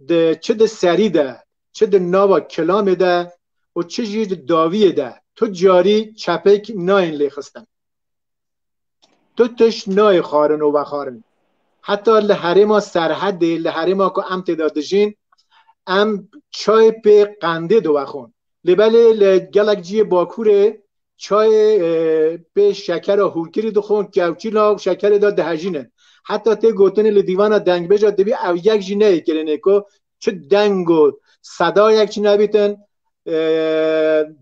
di, çi di serî de, çi di nava kilamê de û çi jî di dawiyê de tu carî çepik nayên lêxistin. Tu tişt nayê xwarin û vexwarin. Heta li herêma Serhedê, li herêma ku em tê de dijîn, em çayê pê qendê diwexon. Lê belê li gelek cihê Bakurê çayê, e, pê şekera hûrkirî dixwin, kewçîla û şekerê de dihejînin. Heta tê gotinê li dîvana dengbêja dibî ew yek jî neyê kirinê ku çi deng û sedayek çi nebîtin, e,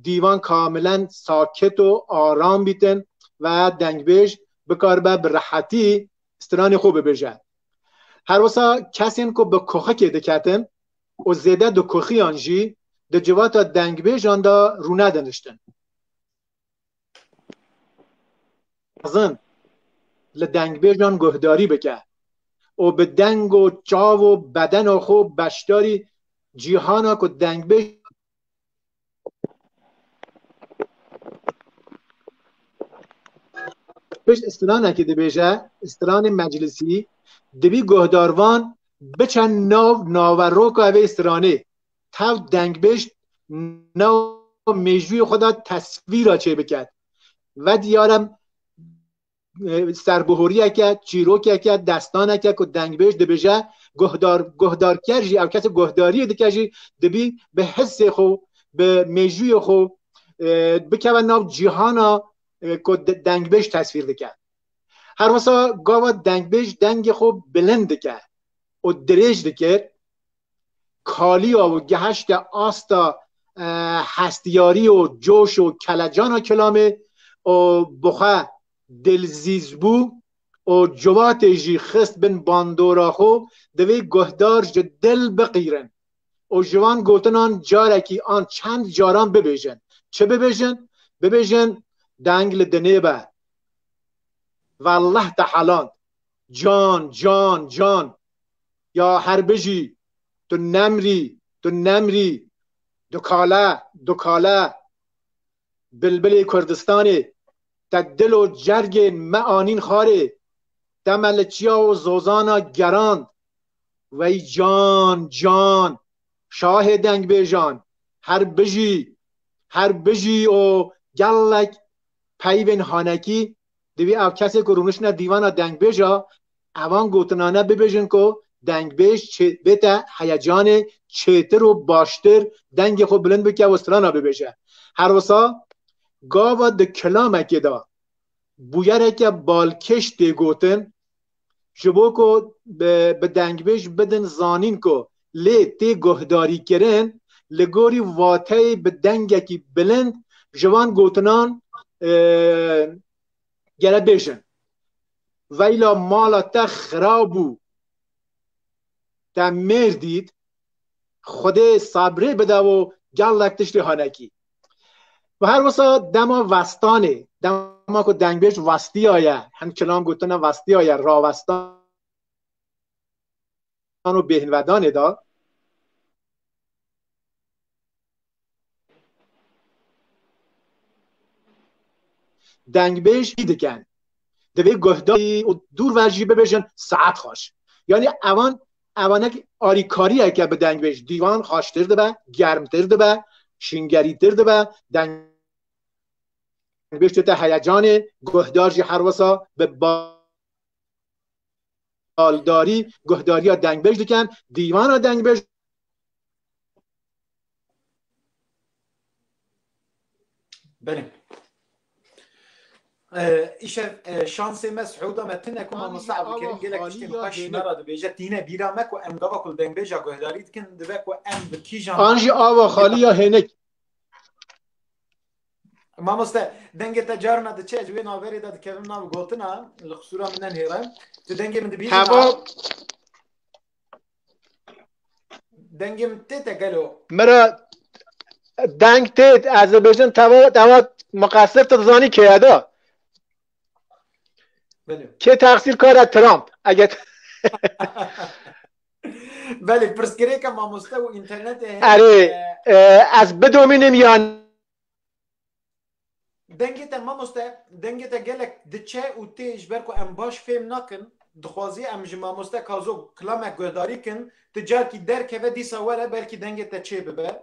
dîvan kamilen sakit û aram bîtin ve dengbêj bikaribe bi rehetî stranê xwe bibêje. Her wisa kesên ku bi koxikê diketin û zêde di koxiyan jî di civata dengbêjan de rûnediniştin. Mezin li dengbêjan guhdarî bike û bi deng û çav û bedena xwe beşdarî cîhana ku dengbêj Pişt stranekê dibêje, stranê meclisî, dibî guhdarvan biçe nav naveroka vê stranê. Tev dengbêj nav mêjûyê xwe de tesvîra çêbiket. Ve diyar e, e, serbihoriyeke, çîrokeke, destaneke ku dengbêj dibêje, guhdar, guhdarker jî, ew kesê guhdariyê dike jî dibî bi hissê xwe, bi mêjûyê xwe, e, bikeve nav cîhana, e, ku de-, dengbêj tesvîr dike. Her wisa gava dengbêj dengê xwe bilind dike û dirêj dikir, kaliya û gehişte asta, e, hestiyarî û coş û kelecana kilamê û bi xwe dilzîz bû û civatê jî xist bin bandora xwe, divê guhdar ji dil biqîrin û ji van gotinan carekî an çend caran bibêjin. Çi bibêjin? Bibêjin, deng li dinê be. Vallah te heland. Can, can, can. Ya her bijî, tu nemrî, tu nemrî. Dukale, dukale. Bilbilê Kurdistanê, te dil û cergên me anîn xwarê. Te me li çiya û zozana gerand. Wey can, can. Şahê dengbêjan. Her bijî, her bijî û gelek peyvên hanekî. Divê ev kesê ku rûniştine dîvana dengbêja, evan gotinane bibêjin ku dengbêj çê-, bête heyecanê çêtir û baştir dengê xwe bilind bike û strana bibêje. Her wisa gava di kilamekê de bûyereke balkêş tê gotin, ji bo ku bi, bi dengbêj bidin zanîn ku lê tê guhdarîkirin, li gorî vateyê bi dengekî bilind ji van gotinan, e, gere bêjin. Veyla mala te xira bû, te mêr dît, Xwedê sabrê bide û gelek tiştê hanekî. Û her wisa dema vestanê, dema ku dengbêj vestiyaye, hin kilam gotine vestiyaye, ravestan û bêhnvedanê de, dengbêj dikin. Divê guhdarî û dûr ve jî bibêjin saet xweş. Yanî evan, evanek arîkariyeke bi dengbêj dîvan xweştir dibe, germtir dibe, şîngerîtir dibe, dengbêj tête heyecanê, guhdar jî her wisa bi baldarî guhdariya dengbêj dikin, dîvana dengbêj. Belê. Ee, îşev, e, şansê me, siûda me tune ku mamoste Abdulkerim gelek tiştên xweş ji me re dibêje, tîne bîra me ku em gava ku li dengbêja guhdarî dikin, dibe ku em bi kîjan An jî ava xalî ya hênik. Mamoste, dengê te carna diçe, ji wê navberê de dikevim nav gotina, li qisûra min nenihêre. Tu dengê min dibînî? Heva. Dengê min tê te gelo? Mira deng tê, ez dibêjim teva, teva miqesir tu dizanî kê ye da? Belê. Kê teqsîrkar e? Trump. Eger Belê, pirsgirêke mamoste û înternetê heye. Erê, e, e, ez bidomînim yan? Dengê te mamoste, dengê te gelek diçe û tê, ji ber ku em baş fêm nakin, dixwazî em ji mamoste Kazo kilamek guhdarî kin, tu carkî derkeve dîsa were, belkî dengê te çê bibe.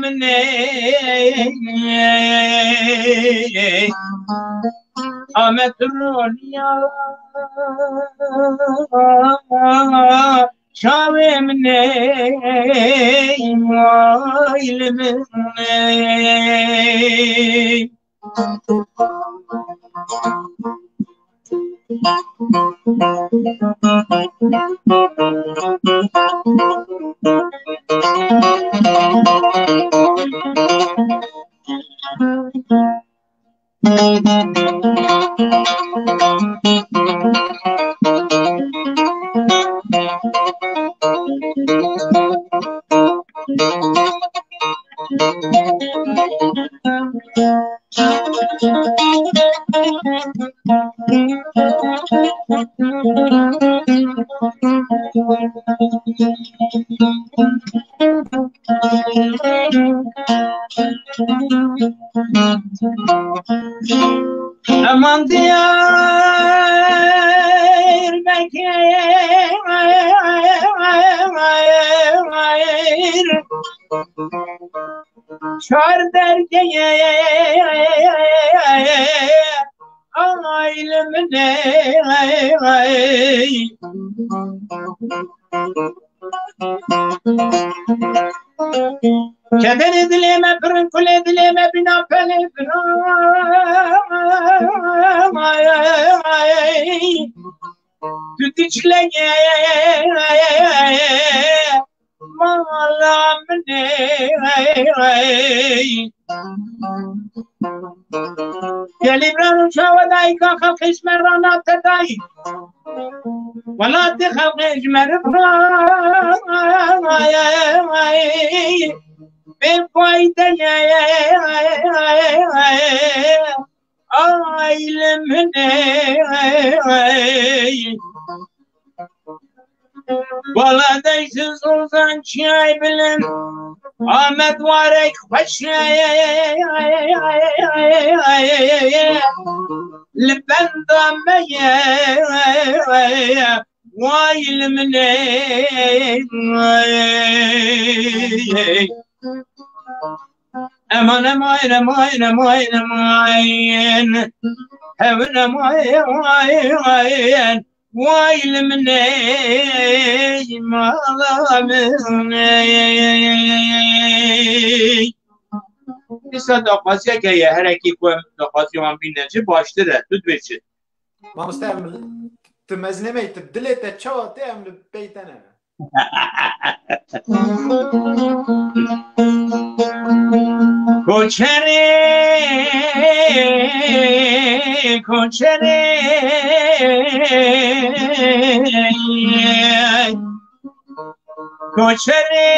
min ê, a me tu roniya çavê min ê, way li min ê. Eman Diyarbekir, çar dergeye aylê min ey. Kederê dilê me pir in, kulê dilê me bîna pelê pir in. Tu diçleyê mala min ey. Gelî birano çawa dayîka xelqê ji me re nate dayî. Welatê xelqê ji me re bê fayde ye. Aylê min ey. Baladayî Zozan çiyay bilind, Amed warek xweş e. Li benda me ye. Way li min ey. Eman, eman, eman, eman, eman. Hevin, eman, eman, eman. Way li min ey, mala min ey. Dîsa daxwaziyeke ye, herekî ku em daxwaziya wan bîne jî baştir e. Tu dibê çi? Mamoste, em li, tu mezin me, tu dilê te çawa tê, em li pey te ne. Koçerê, koçerê, koçerê,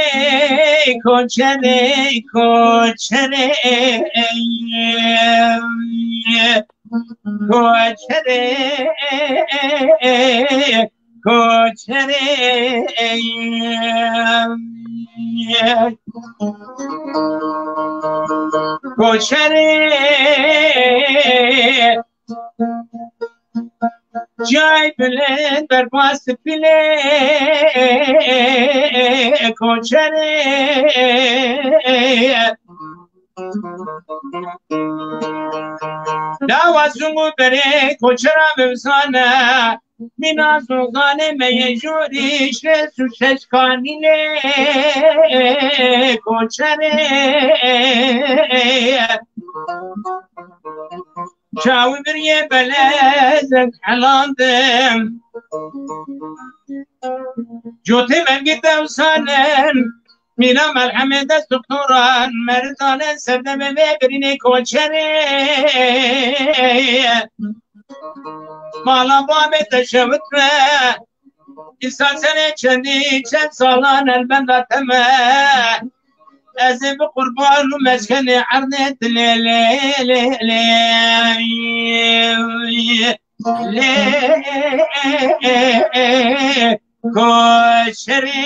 koçerê, koçerê. Koçerê, koçerê, koçerê. Cay bilind berpas pile koçerê. Dawa zungu bere koçera mevzana. Mina zozane me ye jori şeş û şeş kanîne koçerê. Çawi biriye belezek helandim. Cote mergi tevsanen. Mîna merhemê dest doktoran, merdane serdemê vê birînê koçerê. Mala babê te şewit me, îsa serê çendî çend salan elbenda te me. Ez ê bi qurban û meskenê erdê dilê lê, lê, lê, lê, koçerê.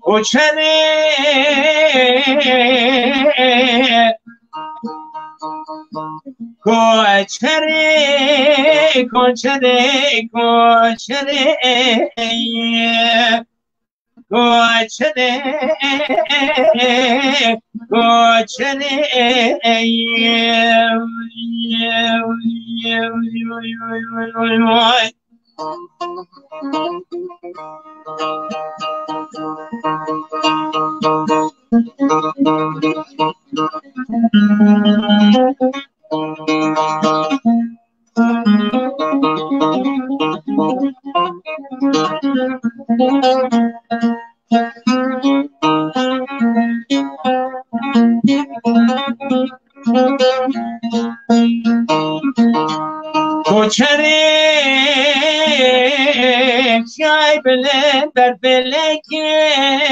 Koçerê, koçerê, koçerê, koçerê. Koçerê, koçerê. Koçerê çay bile ber pêlekir.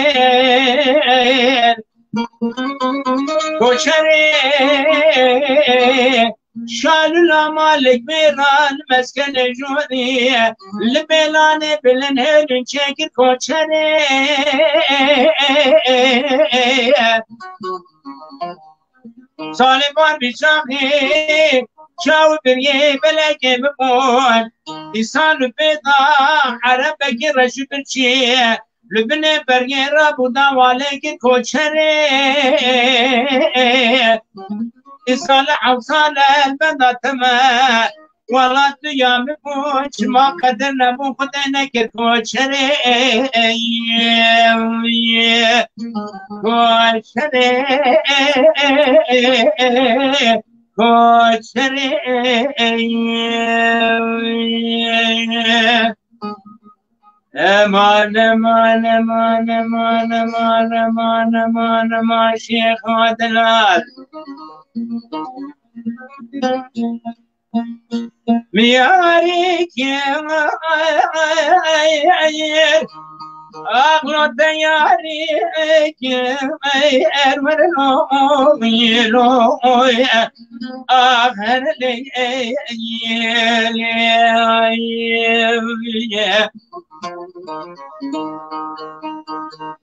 Koçerê şalula malik mêran meskenê jorî, li bêlanê bilin hêlin çêkir koçerê. Salê bar bî çaxê çaw biriyê belekê bibûn. Îsan û pêda erebekî reş û birçî. Li binê bergê rabû dawalekî koçerê. Îsal û hewsal elbenda teme. Welat duya min bû, çima qedir nebû, Xwedê nekir koçerê. Koçerê. Koçerê. Eman, eman, eman, Şêx Adnan. Miyarî kim, axlo te yarî kim, erwer lo, lo, axir le.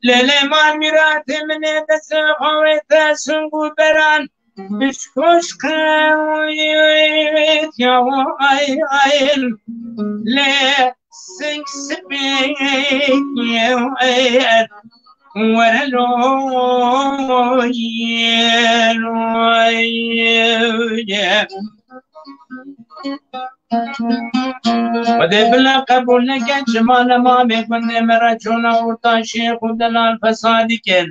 Lê lê man mîratê min ê destê xwe wê te sing û beran bişkoş qewît ya ay ay lê sing sibî were lo ye lo ye. Xwedê bila qebûl neke çima nemamê gundê me re çûna orta şêx û delal fesadî kin.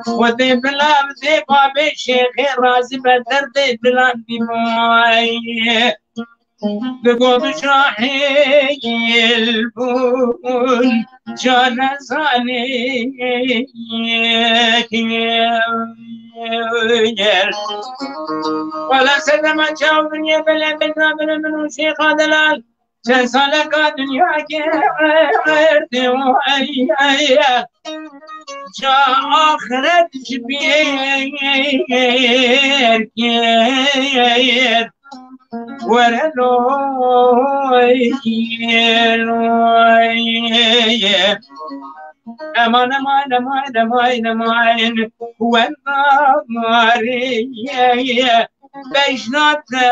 Xwedê bila bi dê babê şêxê razî be derdê dilan bî bay. Bi got şahil bûn. Canezanê ger. Wala sedema çaw dinyê bele bela bele min û Şêxa Delal. Çend saleka dinya gerdi û ey, ey, ey. Ca axiret ji bîr kir. Were loy, loy. Eman, eman, eman, eman, eman. Wenda marê bejna te.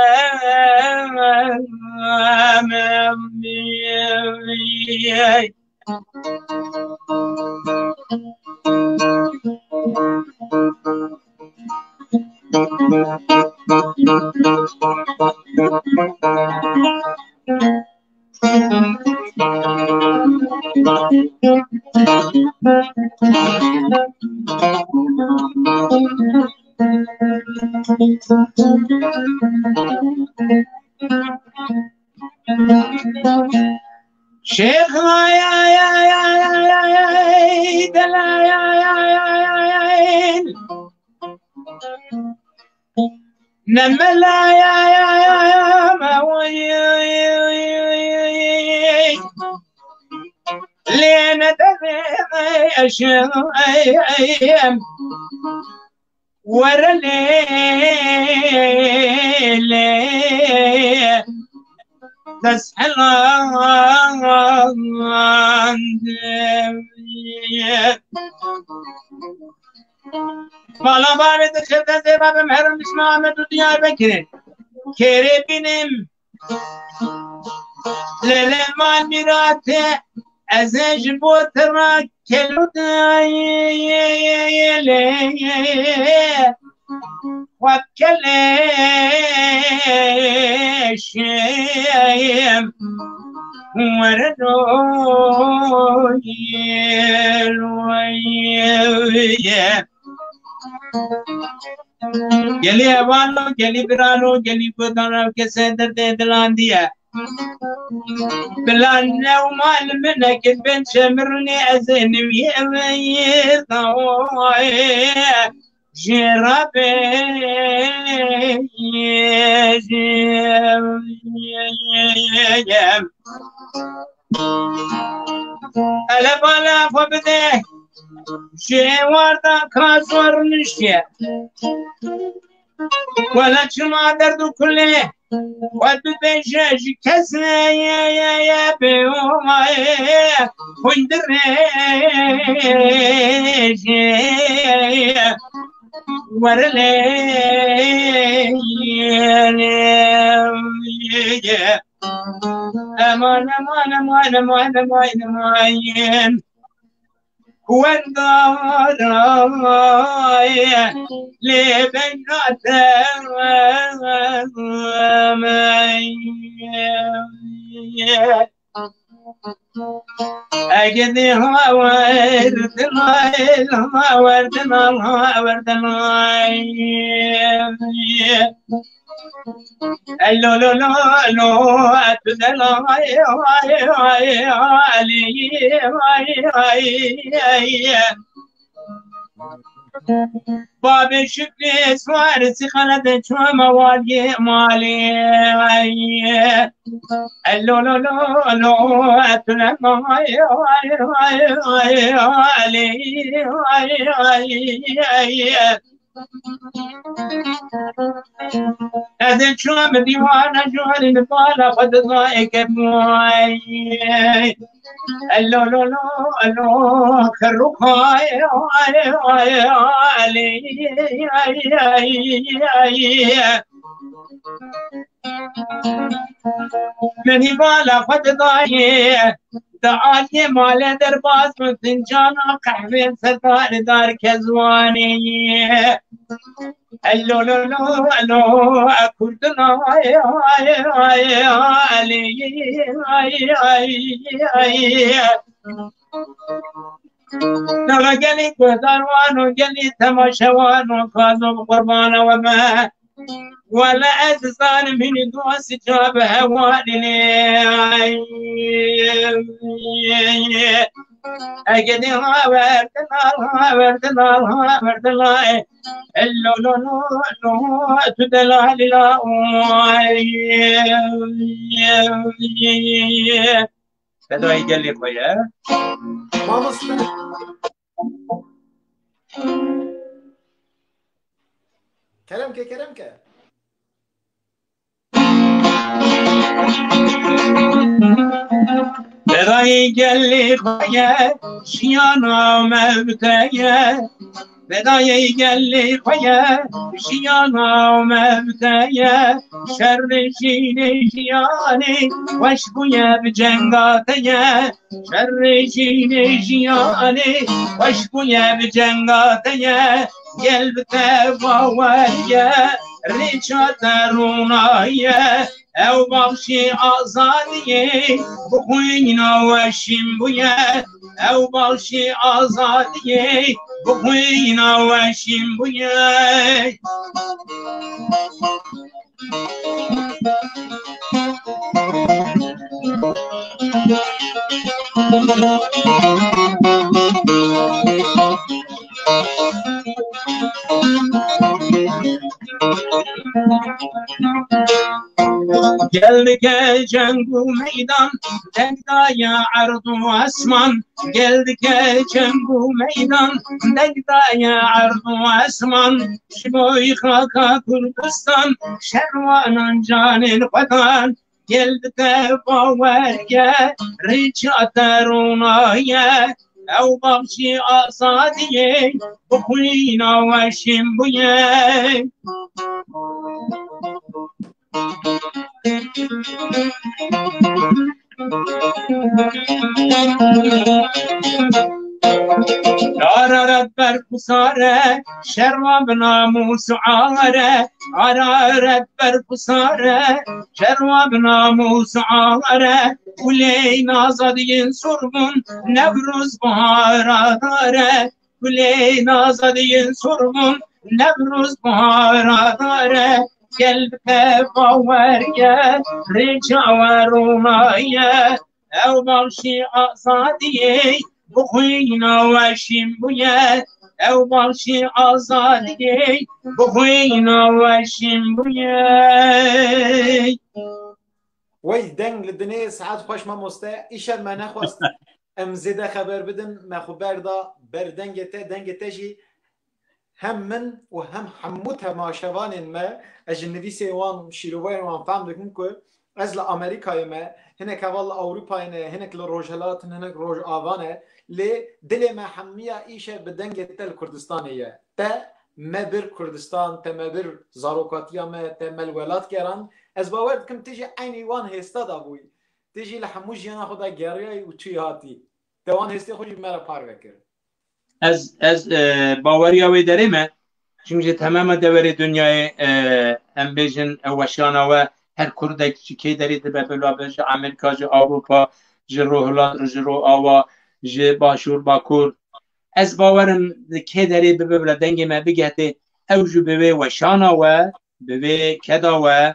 Şêx ay, ay, ay, ay, ay, ay, ay, delay, ay, ay, ay, ay, ay. Ne melay, ay, ay, ay, ay, me, oy, oy, oy, oy, oy. Lê ne devê, ay, eşe, ay, ay, em. Were lê, lê, dest helan. Mala barê de şevde zêra bim herim bişme Amed û Diyarbekirê. Kêrê bînim. Lê lê mal mîrate, ez ê ji bo te re kelû dayê lê xwe bikeleşim. Were loyê, loyê. Gelî heval û gelî biran û gelî godan ev kesê derdê dilandiye. Bila new mal min nekir bên çemirinê ez ê nivî eveyê dawayê jê rabê jê. Ele bala xwe bide. Ji êwarda ka zor niştiye. Wele çima derd û kulê xwe bibêje ji kes ye, ye, ye, ye, bê omaye xwîn dirêje. Were lê. Eman, eman, eman, eman, eman, eman. Wendara lê bejna te Egedî hawer dilay, hawer dilay, hawer dilay. Lo, lo, lo, lo, tu delay, ay, ay, ay, ay, ay, ay. Babê Şükrî swar sîxanete çûme waliyê malê. Lo, lo, lo, lo, tu delay, ay, ay, ay, ay, ay, ay, ay. Ez ê çûm dîwana jorî li bala xwe dizayê kebûyê. Lo, lo, lo, lo, kerrûxayê, ay, ay, ay, ay, ay, ay. Min hîvala xwe didayê, di aliyê malê derbas bû, fincana qehwê ser darê dar kezwanê. Elo, lo, lo, elo, e kurdina, ay, ay, ay, ay, ay, ay, ay. Naxa gelî guhdar wano, gelî temaşe wano, kazo bi qurbana we me. Wele ez dizanim hînî dost çav bi hewanî ne. Egedî haverdina, haverdina, haverdina. Lo, lo, lo, lo, tu delalî la. Fedayê gelê xwe ye. Mamoste. Kerem ke, kerem ke. Fedayê gelê xwe ye, jiyana me bi te ye. Fedayê gelê xwe ye, jiyana me bi te ye. Şerê şînê jiyanê, xweş bûye bi cenga te ye. Şerê şînê jiyanê, xweş bûye bi cenga te ye. Gel bi te bawer ye, rêça te rûnaye. Ew baxşê azadiyê, bi xwîna we şîn bûye. Ew baxşê azadiyê, bi xwîna we şîn bûye. Gel dike ceng û meydan, deng daye erd û esman. Gel dike ceng û meydan, deng daye erd û esman. Ji bo xaka Kurdistan, şerwanan canên xwe dan. Gel bi te bawer ye, rêça te rûnaye. Ew baxşî azadiyê, bi xwîna we şîn bûye. Ararat ber xusare, şerwa bi namûs û are. Ararat ber xusare, şerwa bi namûs û are. Kulê nazadiyên sur bûn, Newroz bahara dare. Kulê nazadiyên sur bûn, Newroz bahara dare. Gel bi te bawer ye, rêça we rûnaye. Ew baxşî azadiyê, bi xwîna we şîn bûye. Ew baxşî azadiyê, bi xwîna we şîn bûye. Wey deng li dinê, saet xweş mamoste. Îşev me nexwest em zêde xeber bidin, me xwe berda ber dengê te, dengê te jî hem min û hem hemû temaşevanên me, ez ji nivîsên wan, şîrovayên wan fehm dikim ku ez li Amerîkayê me, hinek heval li Ewropayê ne, hinek li Rojhelat in, hinek Rojava ne, lê dilê me hemiya îşev bi dengê te li Kurdistanê ye. Te me bir Kurdistan, te me bir zarokatiya me, te me li welat gerand. Ez bawer dikim tu jî eynî wan hêsta de bûyî. Tu jî li hemû jiyana xwe de geriyayî û çûyî hatî. Te wan hêstê xwe jî bi me re parve kir. Ez, ez, e, baweriya wê derê me. Çimkî ji temama deverê dinyayê, e, em bêjin, e, weşana we her Kurdek ji kê derê dibe, bila be ji Amerîka, ji Ewropa, ji Rohilat, ji Roawa, ji Başûr, Bakur. Ez bawerim di kê derê bibe, bila dengê me bigehte, ew jî bi wê weşana we, bi vê keda we,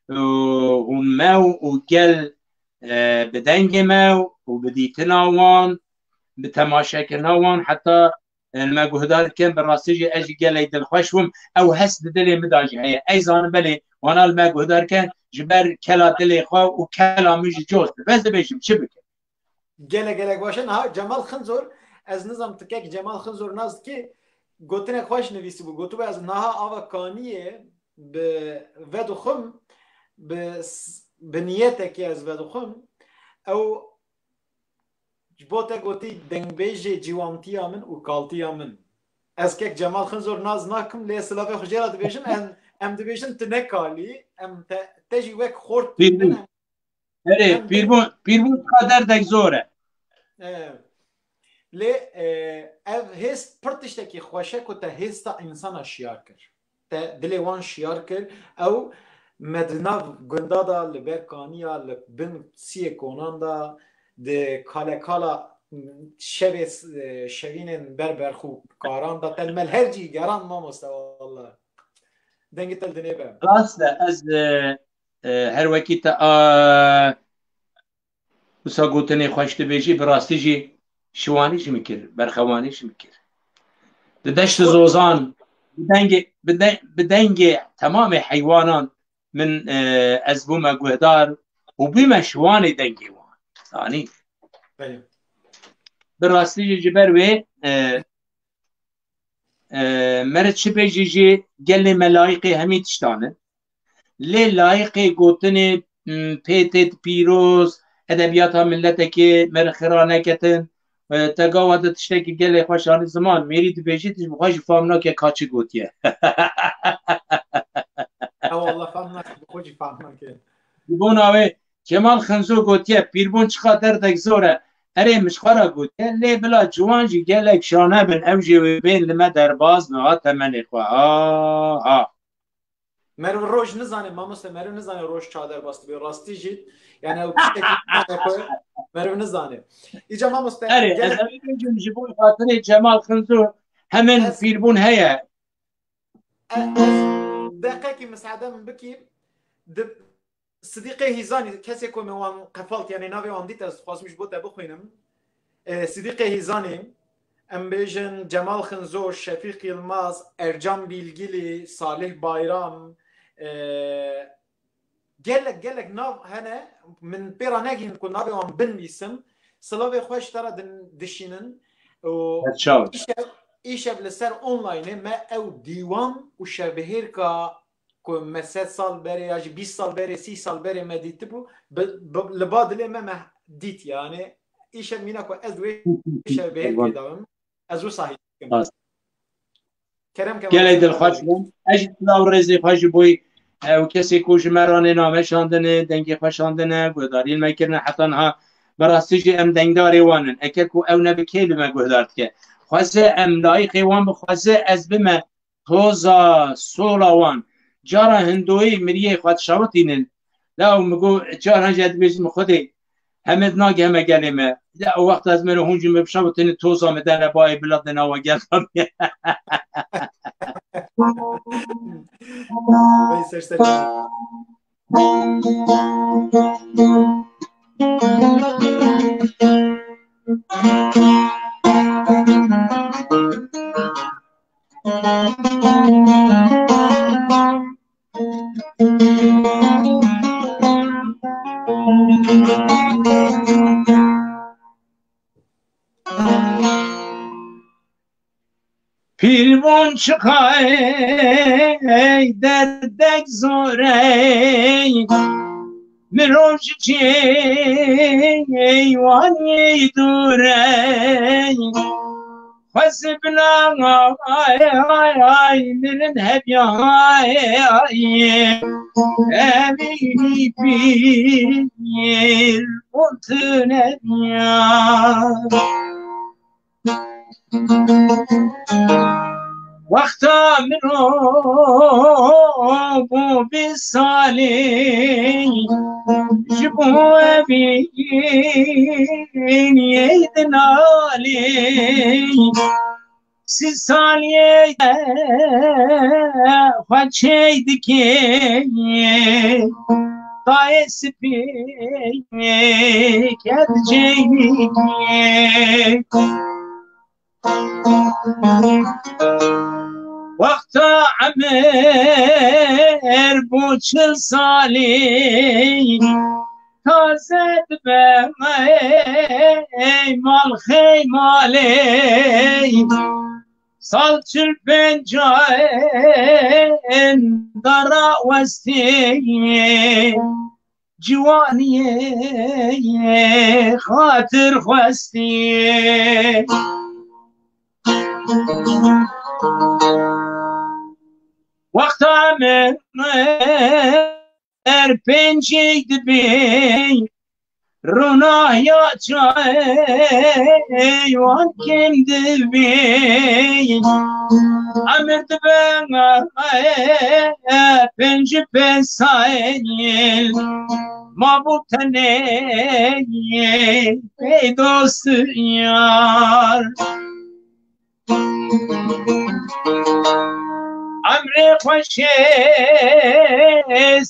û hûn me û gel, e, bi dengê me û bi dîtina wan, bi temaşekirina wan, heta, e, me guhdar dikin, bi rastî jî ez jî gelek dilxweş bûm. Ew hest di dilê min de jî heye. Ez zanim belê wana li me guhdar dikin, ji ber kela dilê xwe û kela min jî coz dibe, ez dibêjim çi bikim. Gelek gelek baş e. Niha Cemal Xinzor, ez nizam tu kek Cemal Xinzor nas dikî, gotinek xweş nivîsîbû. Gotibû ez niha ava kaniyê bi vedixwim, bi s-, bi niyetekê ez vedixwim. Ew ji bo te gotî dengbêjê ciwantiya min û kaltiya min. Ez kek Cemal Xinzor nas nakim, lê silavê xwe jê re dibêjim, em, em dibêjin tu ne kalî, em te, te jî wek xort dibînin, Pîrbûn. em Erê, em pîrbûn, pîrbûn çiqa derdek zor e. E, lê, e, ev hêst pir tiştekî xweş e ku te hêsta însana şiyar kir. Te dilê wan şiyar kir. Ew me di nav gunda de li ber kaniya, li bin siyê konan de, di kalekala şevê, e, şevînên ber berxûkaran de, te li me li her cî geran mamoste walla. Dengê te li dinê be. Rast e, ez, e, e, her wekî te a, wisa gotinê xweş dibêjî, bi rastî jî şiwanî ji min kir, berxewanî ji min kir. Di deşt û zozan, bi dengê, bi de-, bi dengê temamê heywanan min, e, ez bûme guhdar û bûme şiwanê dengê wan. Zanî? Belê. Bi rastî jî ji ber wê, e, e, mere çi bêjî jî gelê me layiqê hemî tiştan in. Lê layiqê gotinê, m, pê têt pîroz, edebiyata milletekê mere xira neketin. E, te gawa de tiştekî gelê xweş anî ziman, mêrî dibêjî, tu ji bi xwe jî fam nake ka çi gotiye. Ew Allah fam nake, bi xwe jî fam nake. Ji bona wê Cemal Xinzo gotiye, pîrbûn çiqa derdek zor e. Erê, min ji xwe re gotiye, lê bila ciwan jî gelek şane bin, ew jê wê bên li me derbas bi, ha temenê xwe. Ha, ha. Meriv roj nizane, mamoste, meriv nizane roj ça derbas dibe. Rastî jî, yani ew tiştekî nizane ku meriv nizane. Îca mamoste, Erê, ez gelek ê bêjim ji bo xatirê Cemal Xinzo hemin Ez pîrbûn heye. E, ez deqekî misade min bikî. Di Sidîqê Hîzanî, kesê ku me wan qefalt, yani navê wan dît, ez dixwazim ji bo te bixwînim. E, Sidîqê Hîzanî, em bêjin Cemal Xinzo, Şefîq Yilmaz, Ercan Bilgilî, Salih Bayram, e, gelek, gelek nav hene, min pê re negihîn ku navê wan binivîsim. Silavê xwe ji te re din-, dişînin. Û Çaw. îşev, îşev li ser onlineê me ew dîwan û şevbihêrka ku me sed sal berê ya jî bîst sal berê, sî sal berê me dîtibû, bi, bi, li ba dilê me me dît yani. Îşev mîna ku ez wê şevbihêrkê de bim, ez wisa hîs dikim. Rast. Kerem ke Gelek dilxweş bûm. Ez jî silav û rêzê xwe ji bo ew kesê ku ji me re name şandine, dengê xwe şandine, guhdarî li me kirine, heta niha bi rastî jî em dengdarê wan in. Eke ku ew nebe kê li me guhdar dike? Xweze em layîqê wan bixweze ez bime toza sola wan. Cara hindoyî miriyê xwe dişewitînin. Law min got, caran jî dibêjim, Xwedê, heme nagiheme gelê me. Ya o wext ez mero hûn jî min bişewitînin, toza min dene bayê bila di nava gel de bê. Vey ser ser. Pîr bûn çiqay derdek zor ey, mirov ji cêwanî dûr ey. Xwezibna ay, ay, ay, mirin hebiyay, evî pîr bûn tune biya. Wexta mirov bû bîst salî, ji bo evî dinalî. Sî saliyê xwe çêy dikê, tayê spî ket cêyî. Wexta emir bû çil salî, taze dibe ey mal xey malê. Sal çil pênc in dara westî, ciwaniyê xatir xwestî. Wexta min er pêncî dibî, rûnahiya çayê wan kêm dibî. Emir dibe pêncî pênc sayî, ma bû tenê bê dost yar. Emrê xweşê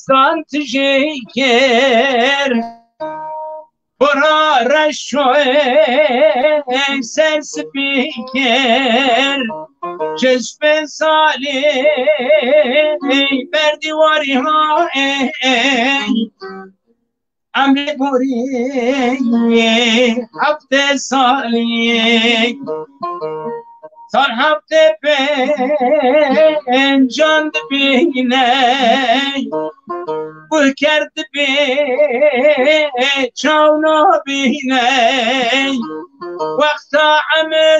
san tijî kir, bora reşoyê ser spî kir. Çeşmê salî berdî warî ha ey. Emrê borî heftê salî, sal heftê pêncan dibîne, guh ker dibê çaw nabîne. Wexta emir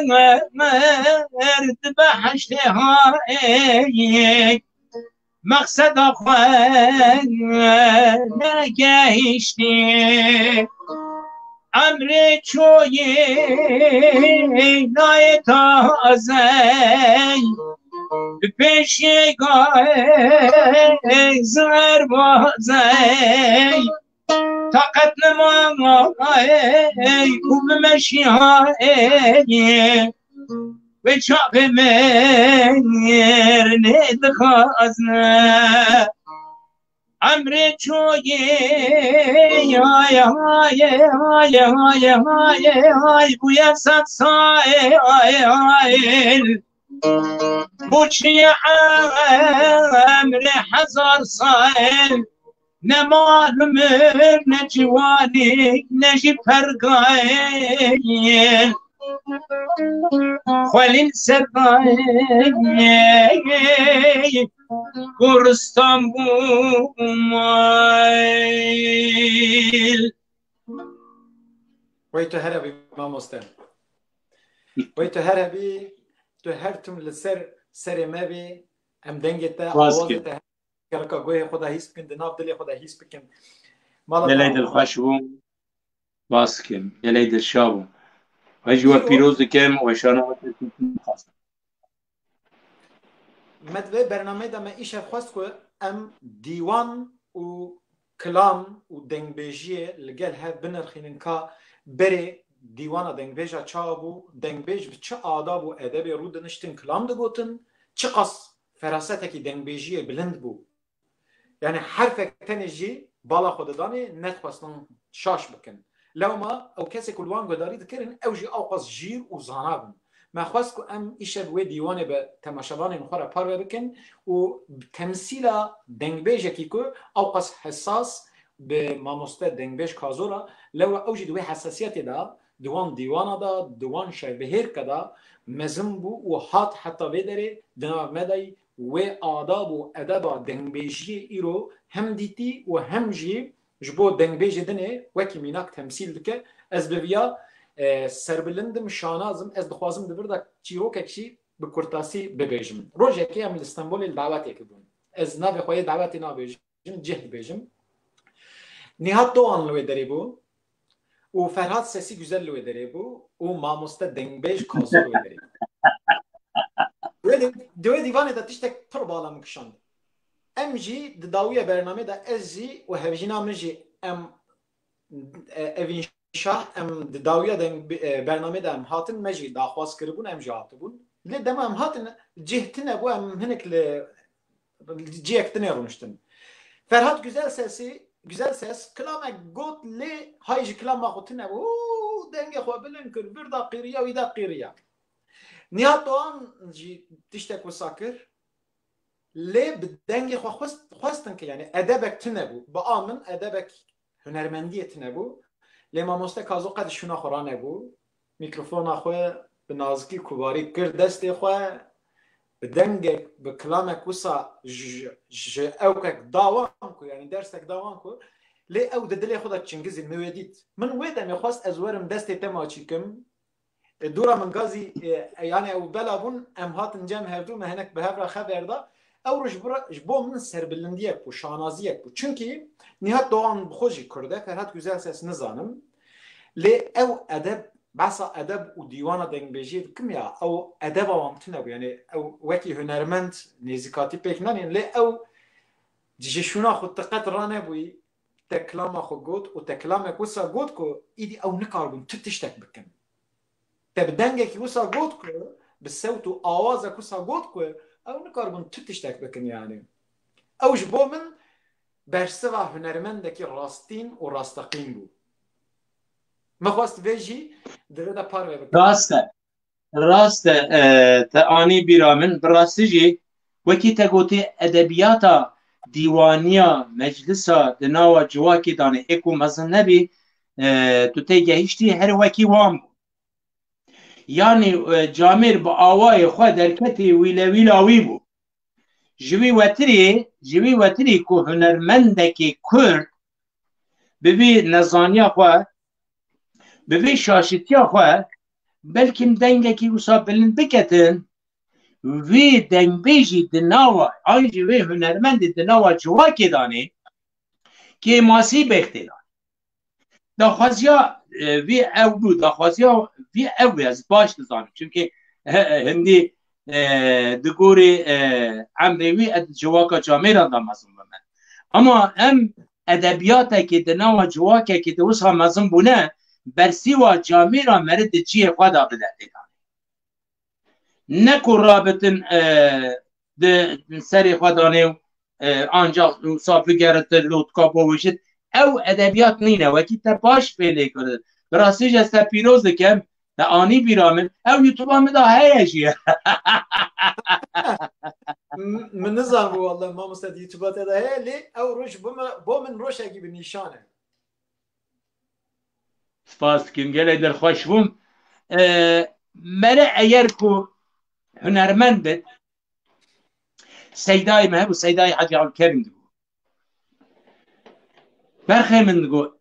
dibe heştê hayê, mexseda xwe negehiştî. Emrê çoyê nayê taze, bi pêşê gayê zer bazey. Taqet nema ey ku bimeşî ha ey, wê çaxê mêrnê dixwazne. Emrê çoyê ay, ay, ay, ay, ay, ay, ay, bûye sed sayê ay, ay. Bû çiye emrê hezar sayê. Ne mal û mir, ne ciwanî, ne jî pergayê. Xwelîn ser dayê, ku Rustam bû mayl. Wey tu her hebî mamoste. Wey tu her hebî, tu her tim li ser serê me bî. Em dengê te, awazê te Gelka guhê xwe de hîs bikin, di nav dilê xwe de hîs bikin. Mala Gelek dilxweş bûm. Spas dikim. Gelek dilşa bûm. Ez ji we pîroz dikim û şana we te dixwazim. Me di vê bernameyê de me îşev xwest ku em dîwan û kilam û dengbêjiyê li gel hev binirxînin ka berê dîwana dengbêja çawa bû, dengbêj bi çi adab û edebê rûdiniştin kilam digotin, çiqas ferasetekî dengbêjiyê bilind bû. Yani herfek tenê jî bala xwe didanê, nedixwestin şaş bikin. Lewma ew kesê ku li wan guhdarî dikirin, ew jî ewqas jîr û zana bin. Me xwest ku em îşev wê dîwanê bi temaşevanên xwe re parve bikin û temsîla dengbêjekî ku ewqas hesas bi mamoste dengbêj Kazola, lewma ew jî di wê hesasiyetê de di wan dîwana de, di wan şevbihêrke de mezin bû û hat heta vê derê di nav me de yî. Wê adab û edeba dengbêjiyê îro hem dîtî û hem jî ji bo dengbêjê din ê wekî mînak temsîl dike. Ez bi viya, e, serbilind im, şanaz im. Ez dixwazim di vir de çîrokek jî bi kurtasî bibêjim. Rojekê em li Stenbolê li dawetêkê bûn. Ez navê xwe yê dawetê nabêjim, cih dibêjim. Nihat Doğan li wê derê bû û Ferhat Sesî Güzel li wê derê bû û mamoste dengbêj Kazo li wê derê bû. Wê di, di wê dîvanê de tiştek pir bala min kişand. Em jî di dawiya bernamê de ez jî û hevjîna min jî em, e, Evîn Şah, em di dawiya de, e, bernamê de em hatin, me jî daxwaz kiribûn, em jî hatibûn. Lê dema em hatin, cih tune bû, em hinek li ciyek tune rûniştin. Ferhat Güzel Sesî, Güzel Ses, kilamek got lê hay ji kilama xwe tune bû. Hû, dengê xwe bilind kir, vir da qîriya, wî da qîriya. Nihat Doğan jî tiştek wisa kir. Lê bi dengê xwe xwest, xwestin ki, yani edebek tune bû. Bi a min edebek hunermendiyê tune bû. Lê mamoste Kazo qet şûna xwe ranebû. Mîkrofona xwe bi nazikî kubarî kir destê xwe. Bi dengek, bi kilamek wisa ji, ji ewkek dawan ku, yani dersek dawan ku, lê ew di dilê xwe de çingizî min wê dît. Min wê demê xwest ez werim destê te maçî kim. E, dûra min gazî, e, yani ew bela bûn, em hatin cem hevdû, me hinek bi hev re xeber da. Ew roj bira, ji bo min serbilindiyek bû, şanaziyek bû. Çimkî Nihat Doğan bi xwe jî Kurd e, Ferhat Güzel Ses nizanim. Lê ew edeb, behsa edeb û dîwana dengbêjiyê dikim ya, ew edeba wan tune bû. Yani ew wekî hunermend nêzîkatî pêk nanîn, lê ew ji şûna xwe tiqet ranebûyî, te kilama xwe got û te kilamek wisa got ku îdî ew nikaribûn tu tiştek bikin. Te bi dengekî wisa got ku, bi sewt û awazek wisa got ku ew nikaribûn tu tiştek bikin yani. Ew ji bo min bersiva hunermendekî rastîn û rasteqîn bû. Min xwest vê jî di vê de parve bikim. Rast e. Rast e, e, te anî bîra min. Bi rastî jî wekî te gotî edebiyata dîwaniya meclisa di nawa civakê danê ê ku mezin nebî, e, tu tê gehiştî her wekî wan bû. Yanî, e, camêr bi awayê xwe derketî wîlewîla wî bû. Ji wî wetirî, ji wî wetirî ku hunermendekî Kurd bi vî nezaniya xwe, bi vî şaşitiya xwe, belkim dengekî wisa bilind biketin, vî dengbêjî di nawa, an jî vê hunermendî di nawa civakê danê, kêmasî bêxtê da. Daxwaziya, e, vî ew bû, daxwaziya vî ew bû, ez baş dizanim. Çimkî, e, e, hindî, e, di gorî, e, emrê wî ez civaka camêran de mezin bime. Ama em edebiyatekê di nawa civakekê de wisa mezin bûne, bersîva camêra meri di cihê xwe de bide têdanê. Ne ku rabitin, e, di serê xwe danê û, e, ancak wisa bigeritin lotka bavêjit. Ew edebiyat nîne, wekî te baş pê lê kirin. Bi rastî jî ez te pîroz dikim, te anî bîra min. Ew YouTube-a min de heye jî. M-, min nizanibû, wallah, mamoste, di YouTube-a te de heye, lê ew roj bo min, bo min rojekî bi nîşan e. Spas dikim, gelek dilxweş bûm. E, mere eger ku hunermend bit, Seydayê me hebû, Seydayê Hecî Ebdulkerîm digot. Berxê min digot,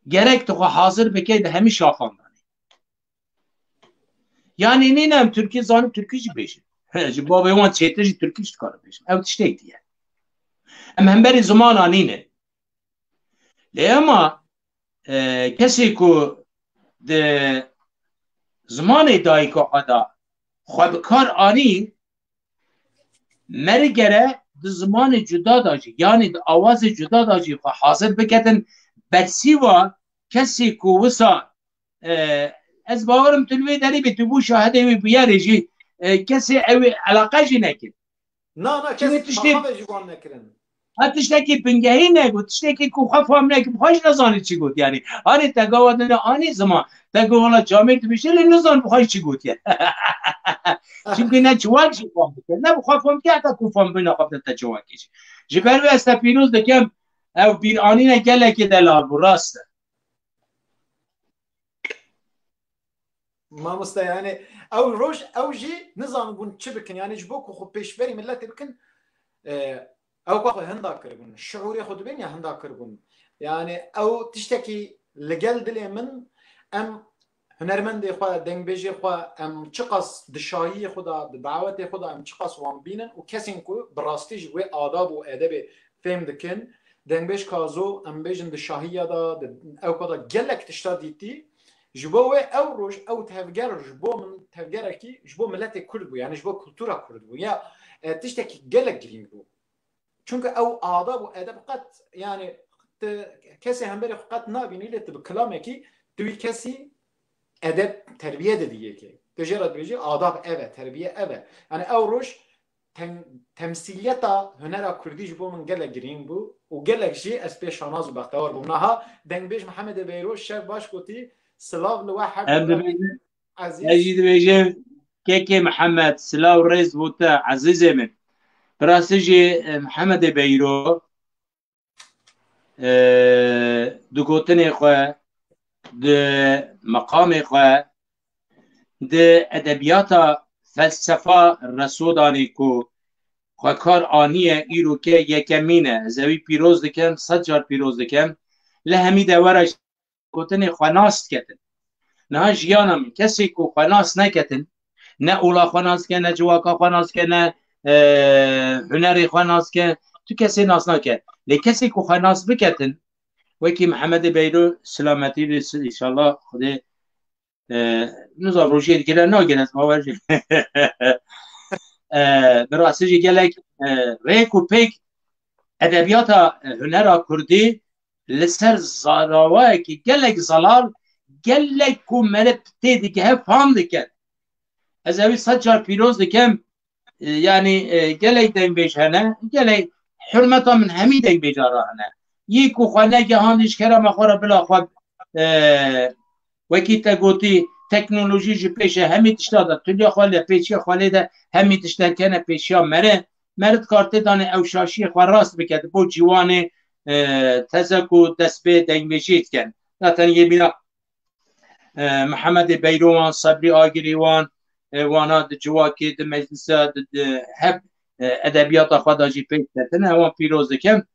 gerek tu xwe hazir bikey di hemî şaxan de. Yanî nîne em Tirkî zanin, Tirkî jî bêjin. Ji bavê wan çêtir jî Tirkî jî dikarin bêjin. Ew tiştek diye. Em hemberî zimana nîne. Lê ema, e, kesê ku di zimanê dayika xwe de xwe bi kar anî, meri gere di zimanê cuda de jî, yanî di awazê cuda de jî xwe hazir biketin, bersîva kesê ku wisa, e, ez bawerim tu li wê derî bî, tu bû şahidê wî bûyerê jî, e, kesê ew ê eleqe jî nekir. Na, na, kes tiştê, tiştê ji wan nekirin. Ha, tiştekî bingehî negot, tiştekî ku xwe fam nekir, bi xwe jî nezanî çi got, yanî. Hanê te gava dine anî ziman, te got wala camêr dibêje, lê nizan bi xwe jî çi got, yanî. Çimkî ne civak jî fam dike, ne bi xwe fam dike, heta ku fam bine xwe bide te civakê jî. Ji ber wê ez te pîroz dikim, ew bîranîne gelekê delal bû, rast e. Mamoste, yani ew roj ew jî nizanibûn çi bikin. Yani ji bo ku xwe pêşberî milletê bikin, e, ew ka xwe hinda kiribûn. Şiûrê xwe dibên ya hinda kiribûn. Yani ew tiştekî li gel dilê min, em hunermendê xwe, dengbêjê xwe, em çiqas di şahiyê xwe de, di dawetê xwe de em çiqas wan bînin û kesên ku bi rastî ji wê adab û edebê fêm dikin. Dengbêj Kazo, em bêjin di şahiya de, di ew ka de gelek tişta dîtî. Ji bo wê ew roj, ew tevger ji bo min tevgerekî ji bo miletê Kurd bû, yani ji bo kultura Kurd bû. Ya, e, tiştekî gelek girîng bû. Çunku ew adab û edeb qet, yani tu kesê hemberê xwe qet nabînî, lê tu bi kilamekî tu wî kesî edeb, terbiye didî yekê. Tu jê re dibêjî adab ev e, terbiye ev e. Yani ew roj tem-, temsîliyeta hunera kurdî ji bo min gelek girîng bû û gelek jî ez pê şanaz û bextewar bûm. Niha dengbêj Mihemedê Beyro şev baş gotî, silav li we her Em du re dibêjin, ez ezîz. Jî dibêjim, kekê Mihemed, silav rêz bo te, ezîzê min. Bi rastî jî, e, Mihemedê Beyro, e, di gotinê xwe, di meqamê xwe, di edebiyata felsefa Reso danê ku xwe kar aniye, îro ke yekemîn e. Ez ewî pîroz dikim, sed car pîroz dikim. Li hemî dewera gotinê xwe nas diketin. Niha jiyana min, kesê ku xwe nas neketin, ne ola xwe nas ke, ne civaka xwe nas ke, ne, e, hunerê xwe nas ke, tu kesê nas nake. Lê kesê ku xwe nas biketin, wekî Mihemedê Beyro, silametî bê, si-, înşallah Xwedê, e, nizam rojiyê digire, nagire, ez bawer jî. E, bi rastî jî gelek, e, rêk û pêk edebiyata, e, hunera kurdî li ser zarawayekî gelek zelal, gelek ku meriv tê digehe fam dikin. Ez ewî sed car pîroz dikim. E, yanî, e, gelek dengbêj hene, gelek hurmeta min hemî dengbêja re hene. Yê ku xwe negehandî ji kerema xwe re bila xwe, e, wekî te gotî, teknolojî ji pêş e, hemî tişta de, tuliya xwe lê, pêçiya xwe lê de, hemî tişt derkene pêşiya meriv. Meriv dikar tê danê ew şaşiyê xwe rast bike, di bo ciwanê, e, teze ku dest pê dengbêjiyê dikin. Zaten yê bîna, e, Mihemedê Beyro wan, Sebrî Agirî wan, e, wana di civakê, di meclisa, di, di heb, e, edebiyata xwe de jî pêk ketine, wan pîroz dikim.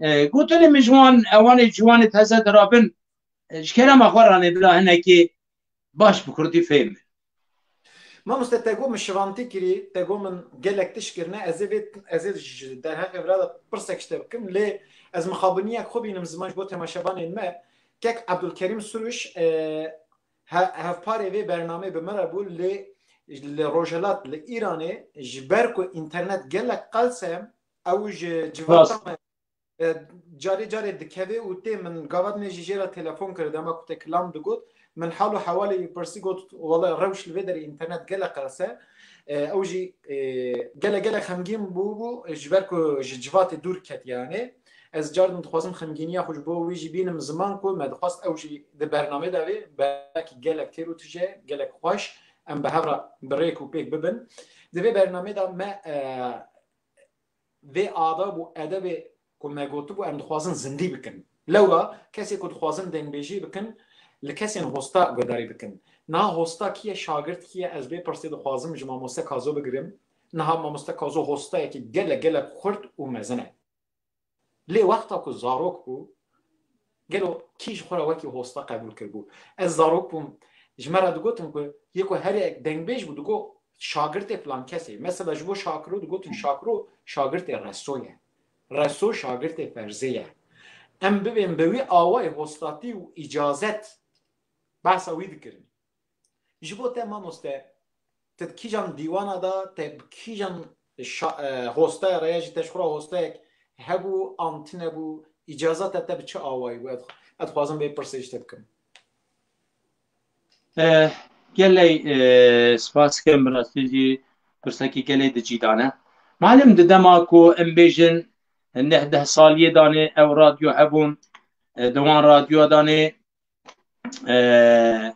E, gotinê min ji wan, ewanê ciwanê teze dirabin, e, ji kerema xwe ranê bila hinekê baş bi kurdî fêm. Mamoste, te got min şivantî kirî, te got min gelek tişt kirine. Ez ê vê, ez ê ji derheqê vira de pirsek ji te bikim, lê ez mixabiniyek xwe bînim ziman ji bo temaşevanên me. Kek Ebdulkerîm Suruş, e, he-, hevparê vê bernameyê bi me re bû, lê li Rojhilat, li Îranê, ji ber ku înternet gelek qels e, ew ji civata Rast. me e, carê carê dikeve û tê, min gava dinê jî jê re telefon kir, dema ku te kilam digot, min hal û hewalê wî pirsî, got, wele rewş li vê derê înternet gelek qels e. E, ew jî, e, gelek gelek xemgîn bûbû, e, ji ber ku ji civatê dûr ket yanê. Ez car din dixwazim xemgîniya xwe ji bo wî jî bînim ziman ku me dixwest ew jî di bernamê de bê, belkî gelek têr û tije, gelek xweş, em bi hev re bi rêk û pêk bibin. Di vê bernamê de me, e, vê adab û edebê ku me gotibû em dixwazin zindî bikin. Lewra kesê ku dixwazin dengbêjî bikin, li kesên hosta guhdarî bikin. Niha hosta kî ye, şagirt kî ye? Ez vê pirsê dixwazim ji mamoste Kazo bigirim. Niha mamoste Kazo hostayekî gelek gelek xurt û mezin e. Lê wexta ku zarok bû, gelo kî ji xwe re wekî hosta qebûl kiribû? Ez zarok bûm, ji me re digotin ku yê ku herê dengbêj bû, digot şagirtê filan kesê. Mesela ji bo Şakiro digotin Şakiro şagirtê Reso ye. Reso şagirtê Ferzê ye. Em bibên bi wî awayê hostatî û îcazet behsa wî dikirin. Ji bo te mamoste, te di kîjan dîwana de, te bi kîjan şa-, e, hostaya re ya jî te ji xwe re hostayek hebû an tune bû, îcazeta te bi çi awayî bû? Ez, ez dixwazim vê pirsê ji te bikim. Eh, gelek, eh, spas dikim, bi rastî jî pirsekî gelek di cî de ne. Malim di dema ku em bêjin neh deh saliyê danê ew radyo hebûn, eh, di wan radyoya danê, eh,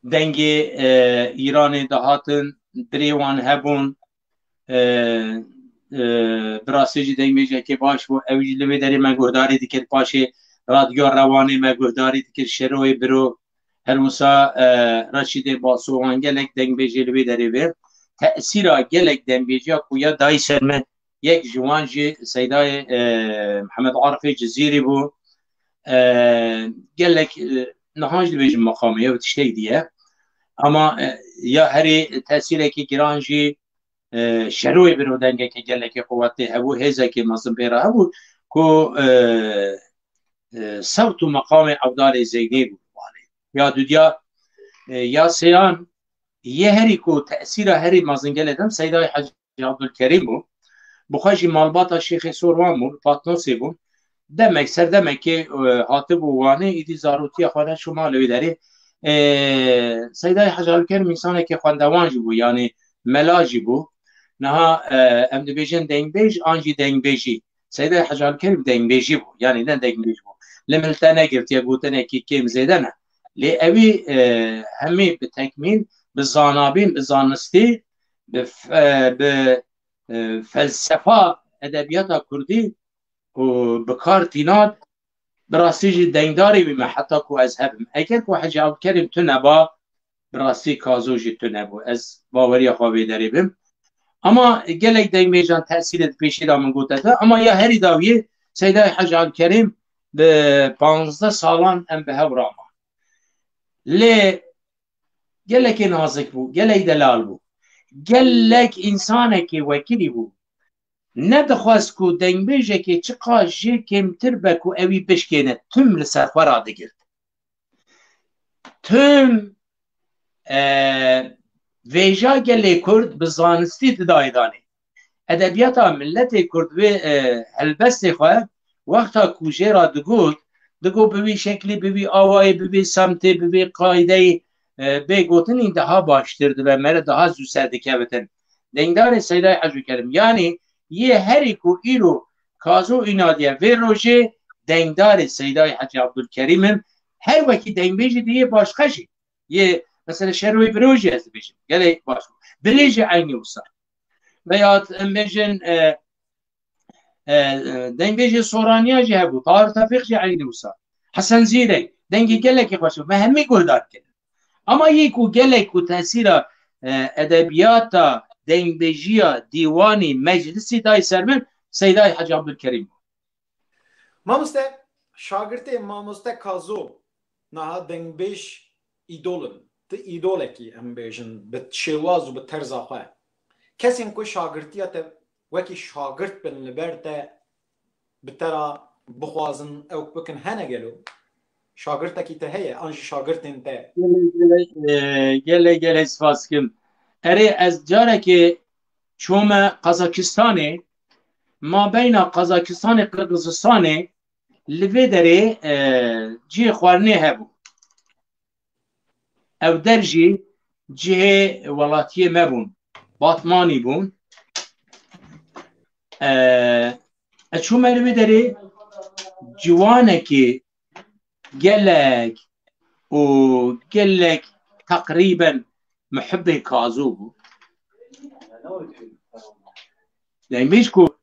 dengê, eh, Îranê dihatin, birê wan hebûn, e, e, bi rastî jî dengbêjekê baş bû. Ew jî li vê derê me guhdarî dikir, paşê Radyo Rewanê me guhdarî dikir, Şeroyê Biro, Her wisa, e, Reşîdê Basowan, gelek dengbêjê li wê derê ve. Tesîra gelek dengbêjiya ku ya dayî ser me, yek ji wan jî Seydayê, e, Mihemed Arifê Cizîrî bû. E, gelek, e, niha jî dibêjim meqamê ye, tiştek diye. Ama, e, ya herî tesîrekî giran jî, e, şeroyê biro dengekê gelekê quwetê hebû, hêzekê mezin pê re hebû ku, e, e, sewt û meqamê Evdalê Zeynê bû. Ya dudiya, e, ya sêyan yê herî ku tesîra herî mezin gelê dem Seydayê Hecî Abdulkerîm bû. Bi xwe jî malbata Şêxê Sorwan bû, Patnosê bû. Demek, serdemekê, e, hatibû Wanê, îdî zarotiya xwe de şûma li wê derê. E, Seydayê Hecî Abdulkerîm însanekî xwendewan jî bû, yanî mela jî bû. Niha, e, em dibêjin dengbêj an jî dengbêjî. Seydayê Hecî Abdulkerîm dengbêjî bû, yanî ne dengbêj bû. Li min te negirtiye gotinekî kêm zêde ne. Lê ewî, e, hemî bi tekmîl, bi zanabîn, bi zanistî, bi f-, e, bi, e, felsefa edebiyata kurdî û bi kar tînat, bi rastî jî dengdarê wî me heta ku ez hebim. Eger ku Hecî Abdulkerîm tu neba, bi rastî Kazo jî tu nebû. Ez baweriya xwe vê derê bim. Ama gelek dengbêjan tesîrê di pêşî de min gote te. Ama ya herî dawiyê Seydayê Hecî Abdulkerîm bi panzdeh salan em bi hev raman. Lê gelekê nazik bû, gelek delal bû. Gelek însanekê wekilî bû. Nedixwest ku dengbêjekê çiqas jê kêmtir be ku ewî bişkêne, tim li ser xwe radigirt. Tim, e, vêja gelê Kurd bi zanistî didayê danê. Edebiyata miletê Kurd vê, e, helbestê xwe wexta ku jê re digot, digot bi vî şeklî, bi vî awayê, bi vî semtê, bi vî qaydeyê, e, bê gotinî daha baştir dibe, mere daha zû ser dikevitin. Dengdarê Seydayê Hecî Abdulkerîm. Yanî yê herî ku îro Kazo înadiye vê rojê dengdarê Seydayê Hecî Abdulkerîm in. Her wekî dengbêjî di yê başqa jî. Yê, mesela, şeroyê biro jî ez dibêjim. Gelek baş bû. Bilê jî eynî wisa. Veya em bêjin, e, e, e, dengbêjê Soraniya jî hebû. Tahir Tevfîq jî eynî wisa. Hesen Zîrek. Dengê gelekî xweş bû. Me hemî guhdar kirin. Ama yê ku gelek ku tesîra, e, edebiyata, dengbêjiya, dîwanî, meclisî dayî ser min, Seydayê Hecî Abdulkerîm bû. Mamoste, şagirtê mamoste Kazo, niha dengbêj îdol in. Ti îdolekî, em bêjin, bi şêwaz û bi terza xwe. Kesên ku şagirtiya te wekî şagirt bin li ber te, bi te re bixwazin ew bikin, hene gelo? Şagirtekî te heye, an jî şagirtên te? Gelek, gelek, e, gelek, gelek spas dikim. Erê, ez carekê çûme Qazakistanê, mabeyna Qazakistanê, Qirgizistanê, li vê derê, e, cihê xwarinê hebû. Ew der jî cihê welatiyê me bûn. Batmanî bûn. E, ez çûme li vê derê, ciwanekî gelek û gelek teqrîben muhibbê Kazo bû. Demîş ku,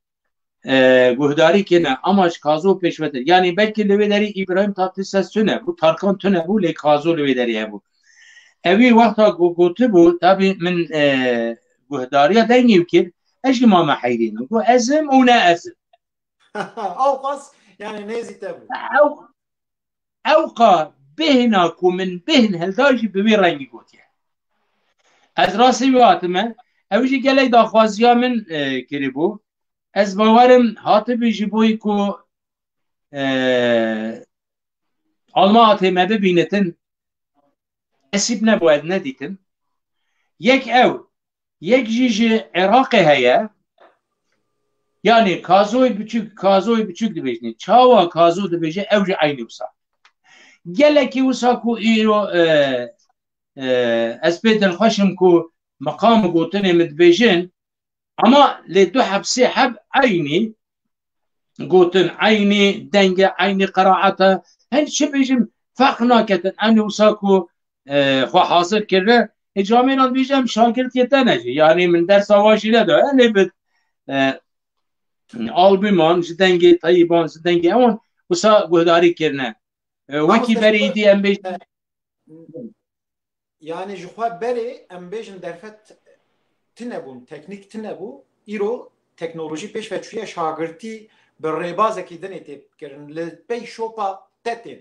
e, guhdarî kirine, ama ji Kazo pêşvetir. Yanî belkî li wê derî Îbrahîm Tatlises tune bû, Tarkan tune bû, lê Kazo li wê derî hebû. Ewî wexta ku gotibû, tabî min, e, guhdariya dengê wî kir, ez jî mame heyrîn. Got, "Ez im û ne ez im." Ew qas, yani, nêzî te bû. Ew, ew qa bêhna ku min bêhn hilda jî bi wî rengî gotiye. Ez rastî wî hatime, ew jî gelek daxwaziya min, e, kiribû. Ez bawerim hatibî ji bo ku, e, alma hatê me bibînitin, nesîb nebû ez nedîtim. Yek ew, yek jî ji Iraqê heye. Yanî Kazoyê Biçûk, Kazoyê Biçûk dibêjin. Çawa Kazo dibêje, ew jî eynî wisa. Gelekî wisa ku îro, e, e, ez pê dilxweş im ku meqam û gotinê min dibêjin, ama lê du heb sê heb eynî gotin, eynî denge, eynî qiraete. Hin çi bêjim, ferq naketin. Eynî wisa ku, e, xwe hazir kirine, ê camêran dibêjim, şagirt yê te ne jî. Yanî min dersa wan jî neda. Lê bi, e, albûman, ji dengê Teyîban, ji dengê ewan wisa guhdarî kirine. E, wekî Mamoste, berê îdî em bêjin. Yani ji xwe berê em bêjin derfet tune bûn, teknîk tune bû. Îro teknolojî pêş ve çûye, şagirtî bi rêbazekî dinê tê kirin. Li pey şopa te tên,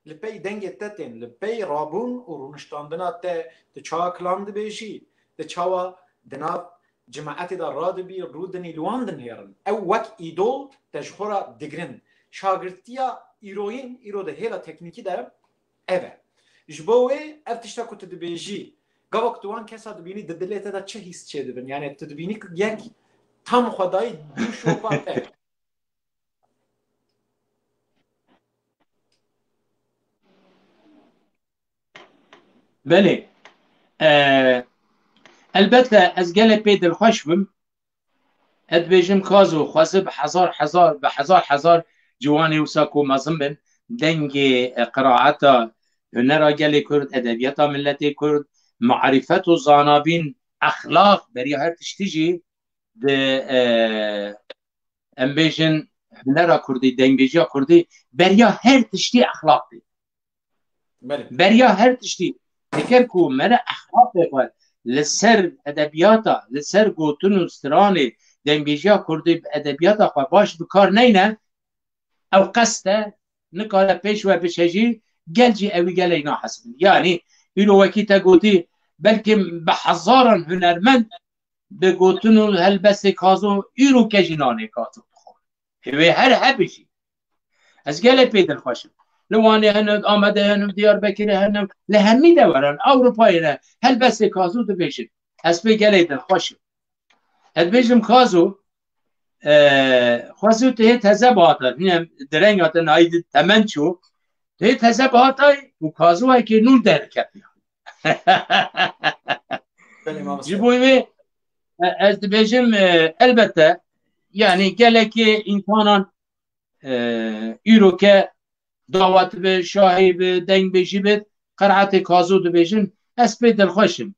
li pey dengê te tên, li pey rabûn û rûniştandina te, tu çawa kilam dibêjî, tu çawa di nav cimaetê de radibî, rûdinî, li wan dinêrin. Ew wek îdol te ji xwe re digirin. Şagirtiya îroyîn, îro di hêla teknîkî de ev e. Ji bo wê ev tişta ku tu dibêjî, gava ku tu wan kesa dibînî, di dilê te de çi hîs çêdibin? Yani tu dibînî ku yek tam xwe dayî dû şopa te. Belê. E, elbette ez gelê pê dilxweş bim. Ez dibêjim Kazo, xwezî bi hezar hezar, bi hezar hezar ciwanê wisa ku mezin bin, dengê, e, qiraeta hunera gelê Kurd, edebiyata milletê Kurd, marîfet û zanabîn, exlaq, beriya her tiştî jî di, e, em bêjin hunera Kurdî, dengbêjiya Kurdî, beriya her tiştî exlaq bê. Belê. Beriya her tiştî, eger ku me re exlaqê xwe li ser edebiyata, li ser gotin û stranê dengbêjiya Kurdî bi edebiyata xwe baş bi kar neyne, ew qest e, nikare pêş we biçe jî, gel jî ewî gelek nahesibin. Yanî îro wekî te gotî, belkî bi hezaran hunermend bi gotin û helbestê Kazo îro ke jî nanê Kazo dixwin. Hê wê her hebe jî. Ez gelê pê dilxweş im. Li Wanê hene, Amedê hene, Diyarbekirê hene, li hemî deveran Ewropayê ne helbestê Kazo dibêjin. Ez pê gelê dilxweş im. Ez dibêjim Kazo, e, xwezî tu hê teze bihata, hîne di renga te nayî di temen çû, tu hê teze bihatay û Kazoyekê nû derketiya. Belê, mamoste. Ji bo wê, e, ez dibêjim, e, elbette, yani gelekê însanan, e, îro ke dawet bi, şahî bi, dengbêjî bi, qiraetê Kazo dibêjin, ez pê dilxweş im.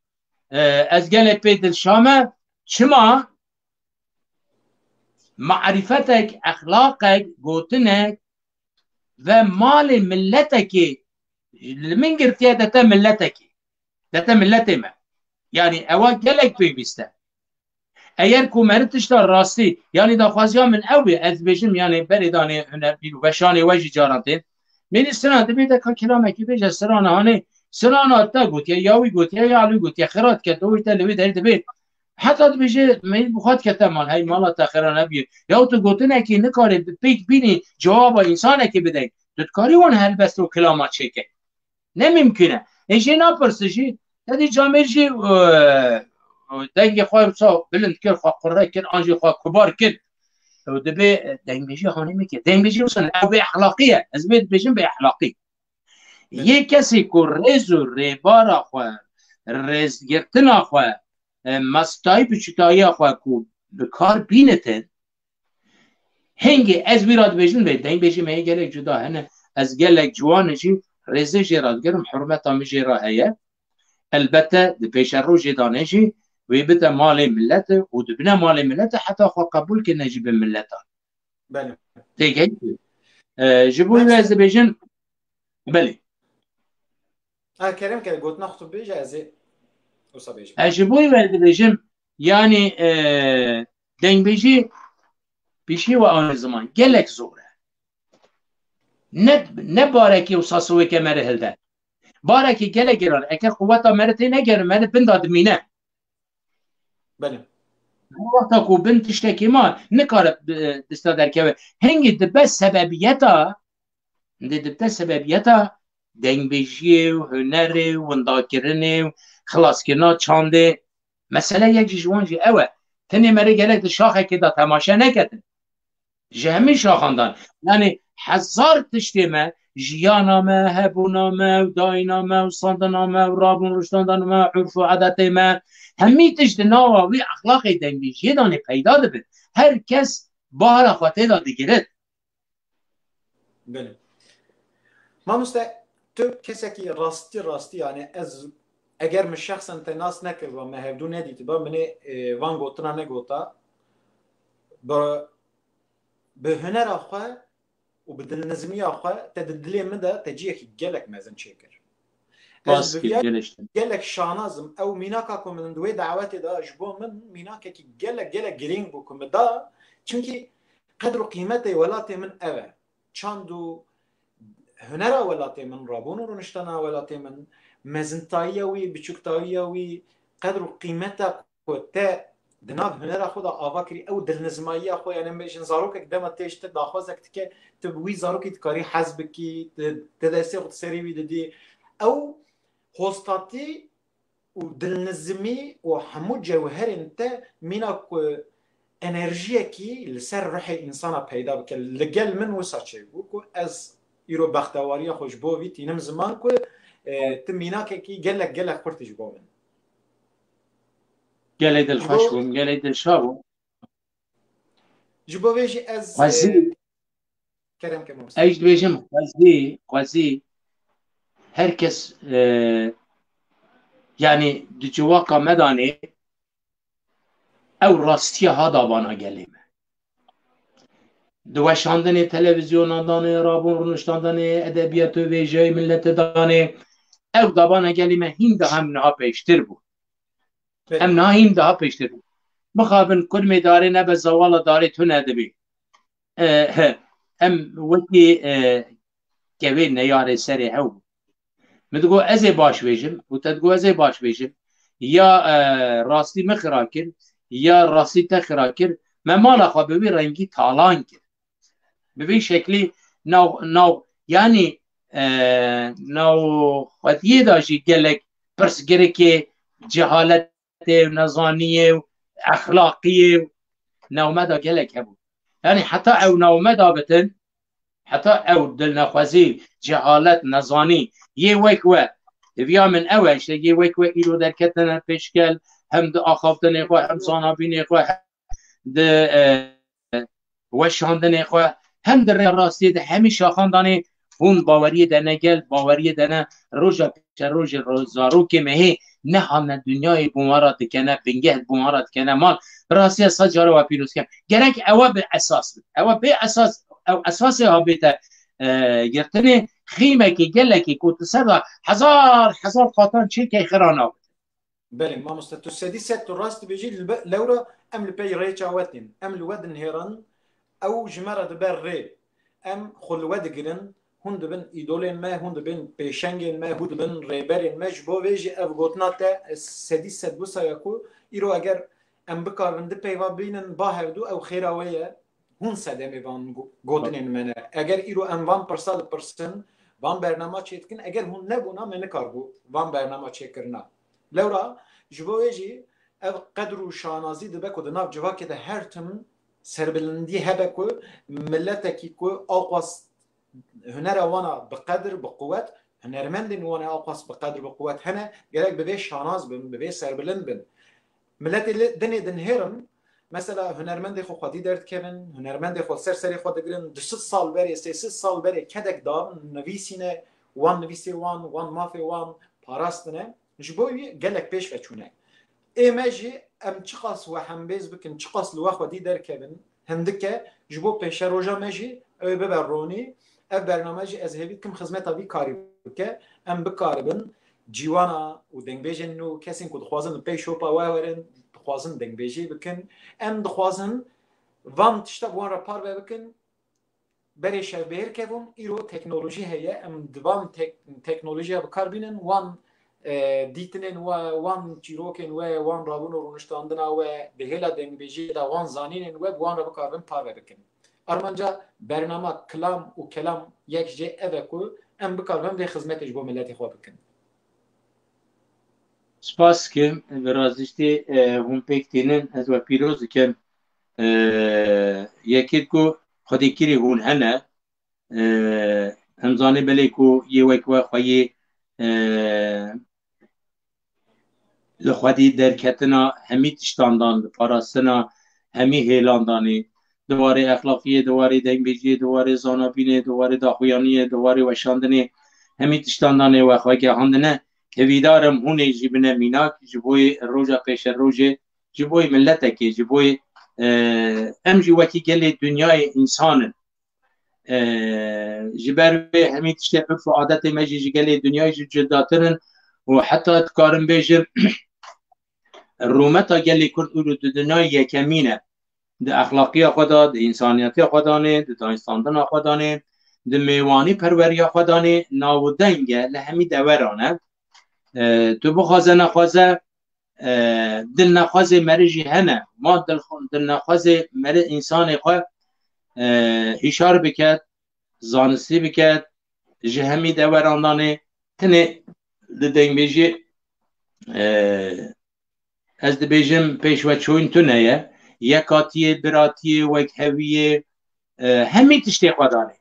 E, ez gelek pê dilşa me, çima? Marîfetek, exlaqek, gotinek ve malê milletekê li min girtiye, dete milletekê. Dete milletê me. Yani ewa gelek pêwîst e. Eger ku meri tişta rastî, yani daxwaziya min ew bê, ez dibêjim, yani berê danê huner bîr û veşanê we jî caran tên. Mêrî siran dibê de ka kilamekî bêje, sirana hanê, sirana te gotiye, ya wî gotiye, ya wî gotiye, xira dike, dowî te li wê derî dibê. Heta dibêje, mêrî bi xwe dikete mal, hey mala te xira nebî. Ya tu gotinekî nikarê bi pêk bînî cewaba însanekî bidey. Tu dikarî wan helbest û kilama çêke. Ne mimkun e. Ê jê napirse jî, te dî camêr jî, e, e, dengê xwe wisa bilind kir, xwe qurre kir, an jî xwe kubar kir. Ew dibê, e, dengbêjî hanê meke. Dengbêjî wisa ne. Ew bê exlaqî ye. Ez vê dibêjim bê exlaqî. Yê kesê ku rêz û rêbara xwe, rêzgirtina xwe, e, mastayî biçûtayiya xwe ku bi kar bînitin, hingê ez wî re dibêjim, vê dengbêjî me yê gelek cuda hene. Ez gelek ciwan jî rêzê jê re digirim, hurmeta min jê re heye. Elbette di pêşerojê de ne jî wê bide malê millet û dibine malê millet heta xwe qebûl kirine jî bi milletan. Belê. Têgehî. E, ji bo wê ez dibêjim, belê. Ha, kerem ke gotina xwe tu bêje, ez ê wisa bêjim. Ez ji bo wê dibêjim, yani, e, dengbêjî pişî we anî ziman gelek zor e. Ne, ne barekî wisa sowê ke me re hilde. Barekî gelek giran, eger quweta me re tê negerin, me re binda dimîne. Belê. Her wexta ku bin tiştekî ma nikare, e, dista derkeve. Hingî dibe sebebiyeta, hingî dibe sebebiyeta dengbêjiyê û hunerê û windakirinê û xilaskirina çandê. Mesele yek jî ji wan jî ew e. Tenê me rê gelek di şaxekê de temaşe neketin. Ji hemî şaxandan. Yani hezar tiştê me, jiyana me, hebûna me û dayîna me û standina me û rabûn rûştandana me, urf û adetê me, hemî tişt di nava wî exlaqê dengbêjiyê danê peyda dibin. Her kes bahra xwe tê de digirit. Belê. Mamoste, tu kesekî rastî rastî, yani ez, eger min şexsen te nas nekiriba, me hevdû nedîtiba, min ê, e, van gotina negota. Bi, bi hunera xwe û bi dilnizmiya xwe te di dilê min de te cihekî gelek mezin çêkir. Spas kir, gelek şanaz im. Ew mînaka ku min di wê dawetê de ji bo min mînakekî gelek, gelek girîng bû ku min da, çimkî qedr û qîmetê welatê min ev e. Çand û hunera welatê min, rabûn û rûniştana welatê min, mezintayiya wî, biçûktayiya wî, qedr û qîmeta ku te di nav hunera xwe de ava kirî, ew dilnizmayiya xwe, yani, em bêjin, zarokek dema tê ji te daxwazek dike, tu bi wî zarokî dikarî hez bikî, tu, tu destê xwe di serê wî didî. Ew hostatî û dilnizimî û hemû cewherên te mîna ku enerjiyekî li ser ruhê însana peyda bike. Li gel min wisa çêbû ku ez îro bextewariya xwe ji bo vî tînim ziman ku, e, tu mînakekî gelek, gelek xurt ji bo min. Gelê dilxweş bûm, gelê dilşa bûm. Ji bo vê jî ez, Xwezî. e, kerem ke mamoste. Ez dibêjim, xwezî, xwezî her kes, e, yani di civaka me danê ew rastiya ha davana gelê me. Di weşandinê, televîzyonan danê, rabûn rûniştan danê, edebiyatê, vêjeyê milletê danê, ew davana gelê me hîn daha em niha pêştir bû. Belê. Em niha hîn daha pêştir bû. Mixabin kurmê darê nebe zewala darê tune dibî. E, he, em wekî, e, kevê neyarê serê hew bû. Min digot, "Ez ê baş bêjim." Û te digot, "Ez ê baş bêjim." Ya, e, rastî min xira kir, ya rastî te xira kir. Me mala xwe bi wî rengî talan kir. Bi vî şeklî nav, nav, yanî, e, nav xwediyê de jî gelek pirsgirêkê cehaletê û nezaniyê û exlaqiyê û nav me de gelek hebû. Yanî heta ew nav me de bitin, heta ew dilnexwezî, cehalet, nezanî yê wek we, diviya min ew e, işte yê wek we îro derketine pêşgel, hem di axaftinê xwe, hem zanabînê xwe, hem di, e, weşandinê xwe, hem di rêya rastiyê de hemî şaxan danê hûn baweriyê de ne gel, baweriyê de ne roja pêşerojê ro-, zarokê me hê nehatine dinyayê bi wan re dikene bingeh, bi wan re dikene mal. Bi rastiya sed cara we pîroz kem. Gerek ewe bi esas bin. Ewe bê esas, ew esasê ha bête, e, girtinê xîmekê gelekê ku tu ser de hezar, hezar qatan çêkey xira nabin. Belê, mamoste, tu sedî sed tu rast dibêjî, li be-, lewra em li pey rêça we tên. Em li we dinihêrin, ew ji me re dibe rê. Em xwe li we digirin, hûn dibin îdolên me, hûn dibin pêşengên me, hûn dibin rêberên me. Ji bo vê jî ev gotina te, e, sedî sed wisa ye ku îro eger em bikaribin di peyva bînin ba hevdû, ew xêra we ye. Hûn sedemê van go-, gotinên me ne. Eger îro em van pirsa dipirsin, van bernama çêdikin, eger hûn nebûna, me nikaribû van bernama çêkirina. Lewra ji bo wê jî ev qedr û şanazî dibe ku di nav civakê de her tim serbilindî hebe ku miletekî ku awqas hunera wana bi qedir, bi quwet, hunermendên wana awqas bi qedir, bi quwet hene, gerek bi vê şanaz bin, bi vê serbilind bin. Miletê li dinê dinihêrin, mesela hunermendê xwe xwedî derdikevin, hunermendê xwe ser serê xwe digirin, du sed sal berê, sê sed sal berê kedek dan, nivîsîne, wan nivîsê wan, wan mafê wan parastine, ji bo wî gelek pêş ve çûne. Ê me jî em çiqas we hembêz bikin, çiqas li we xwedî derkevin, hindike ji bo pêşeroja me jî ew ê bibe ronî. Ev bername jî ez hêvî dikim xizmeta vî karî bike. Em bikaribin ciwana û dengbêjên nû, kesên ku dixwazin li pey şopa we werin, dixwazin dengbêjî bikin. Em dixwazin van tişta bi wan re parve bikin. Berê şevbêhir kevûn, îro teknolojî heye. Em di van tek-, teknolojiya bi kar bînin, wan, e, dîtinên we, wan çîrokên we, wan rabûn û rûniştandina we, di hêla dengbêjiyê de wan zanînên we bi wan re bikaribin parve bikin. Armanca bernama Kilam û Kelam yek jê ev e ku em bikaribin vê xizmetê ji bo miletê xwe bikin. Spas dikim, bi rastî, e, hûn pêk tînin, ez we pîroz dikim. E, yekê ku xwedîkirî hûn hene, e, em zanê belê ku yê wek we xwe yê, e, li xwedî derketina hemî tiştan dan, li parastina hemî hêlan danê, di warê exlaqiyê, di warê dengbêjiyê, di warê zanabînê, di warê daxuyaniyê, di warê weşandinê, hemî tiştan danê we xwe gehandine. Hêvîdar im hûn ê jî bine mînak ji bo yê roja pêşerojê, ji bo yê miletekê, ji bo yê, e, em jî wekî gelê dinyayê însan in. E, ji ber wê hemî tiştê urf û adetê me jî ji gelê dinyayê jî cudatir in. û heta dikarim bêjim, rûmeta gelê Kurd û di dinyayê yekemîn e. Di exlaqiya xwe de, di însaniyetiya xwe de, di danîstandina xwe de, di mêwanî perweriya xwe de, navdeng e li hemî deveran e. E, tu bixwaze nexwaze, e, dilnexwazê merê jî hene. Ma dil-, dilnexwazê merê însanê xwe, e, hişar biket, zanistî biket, ji hemî deveran danê, tenê di dengbêjiyê, e, ez dibêjim pêşveçûn tune ye. Yekatiyê, biratiyê, wekheviyê, e, hemî tiştê xwe danê.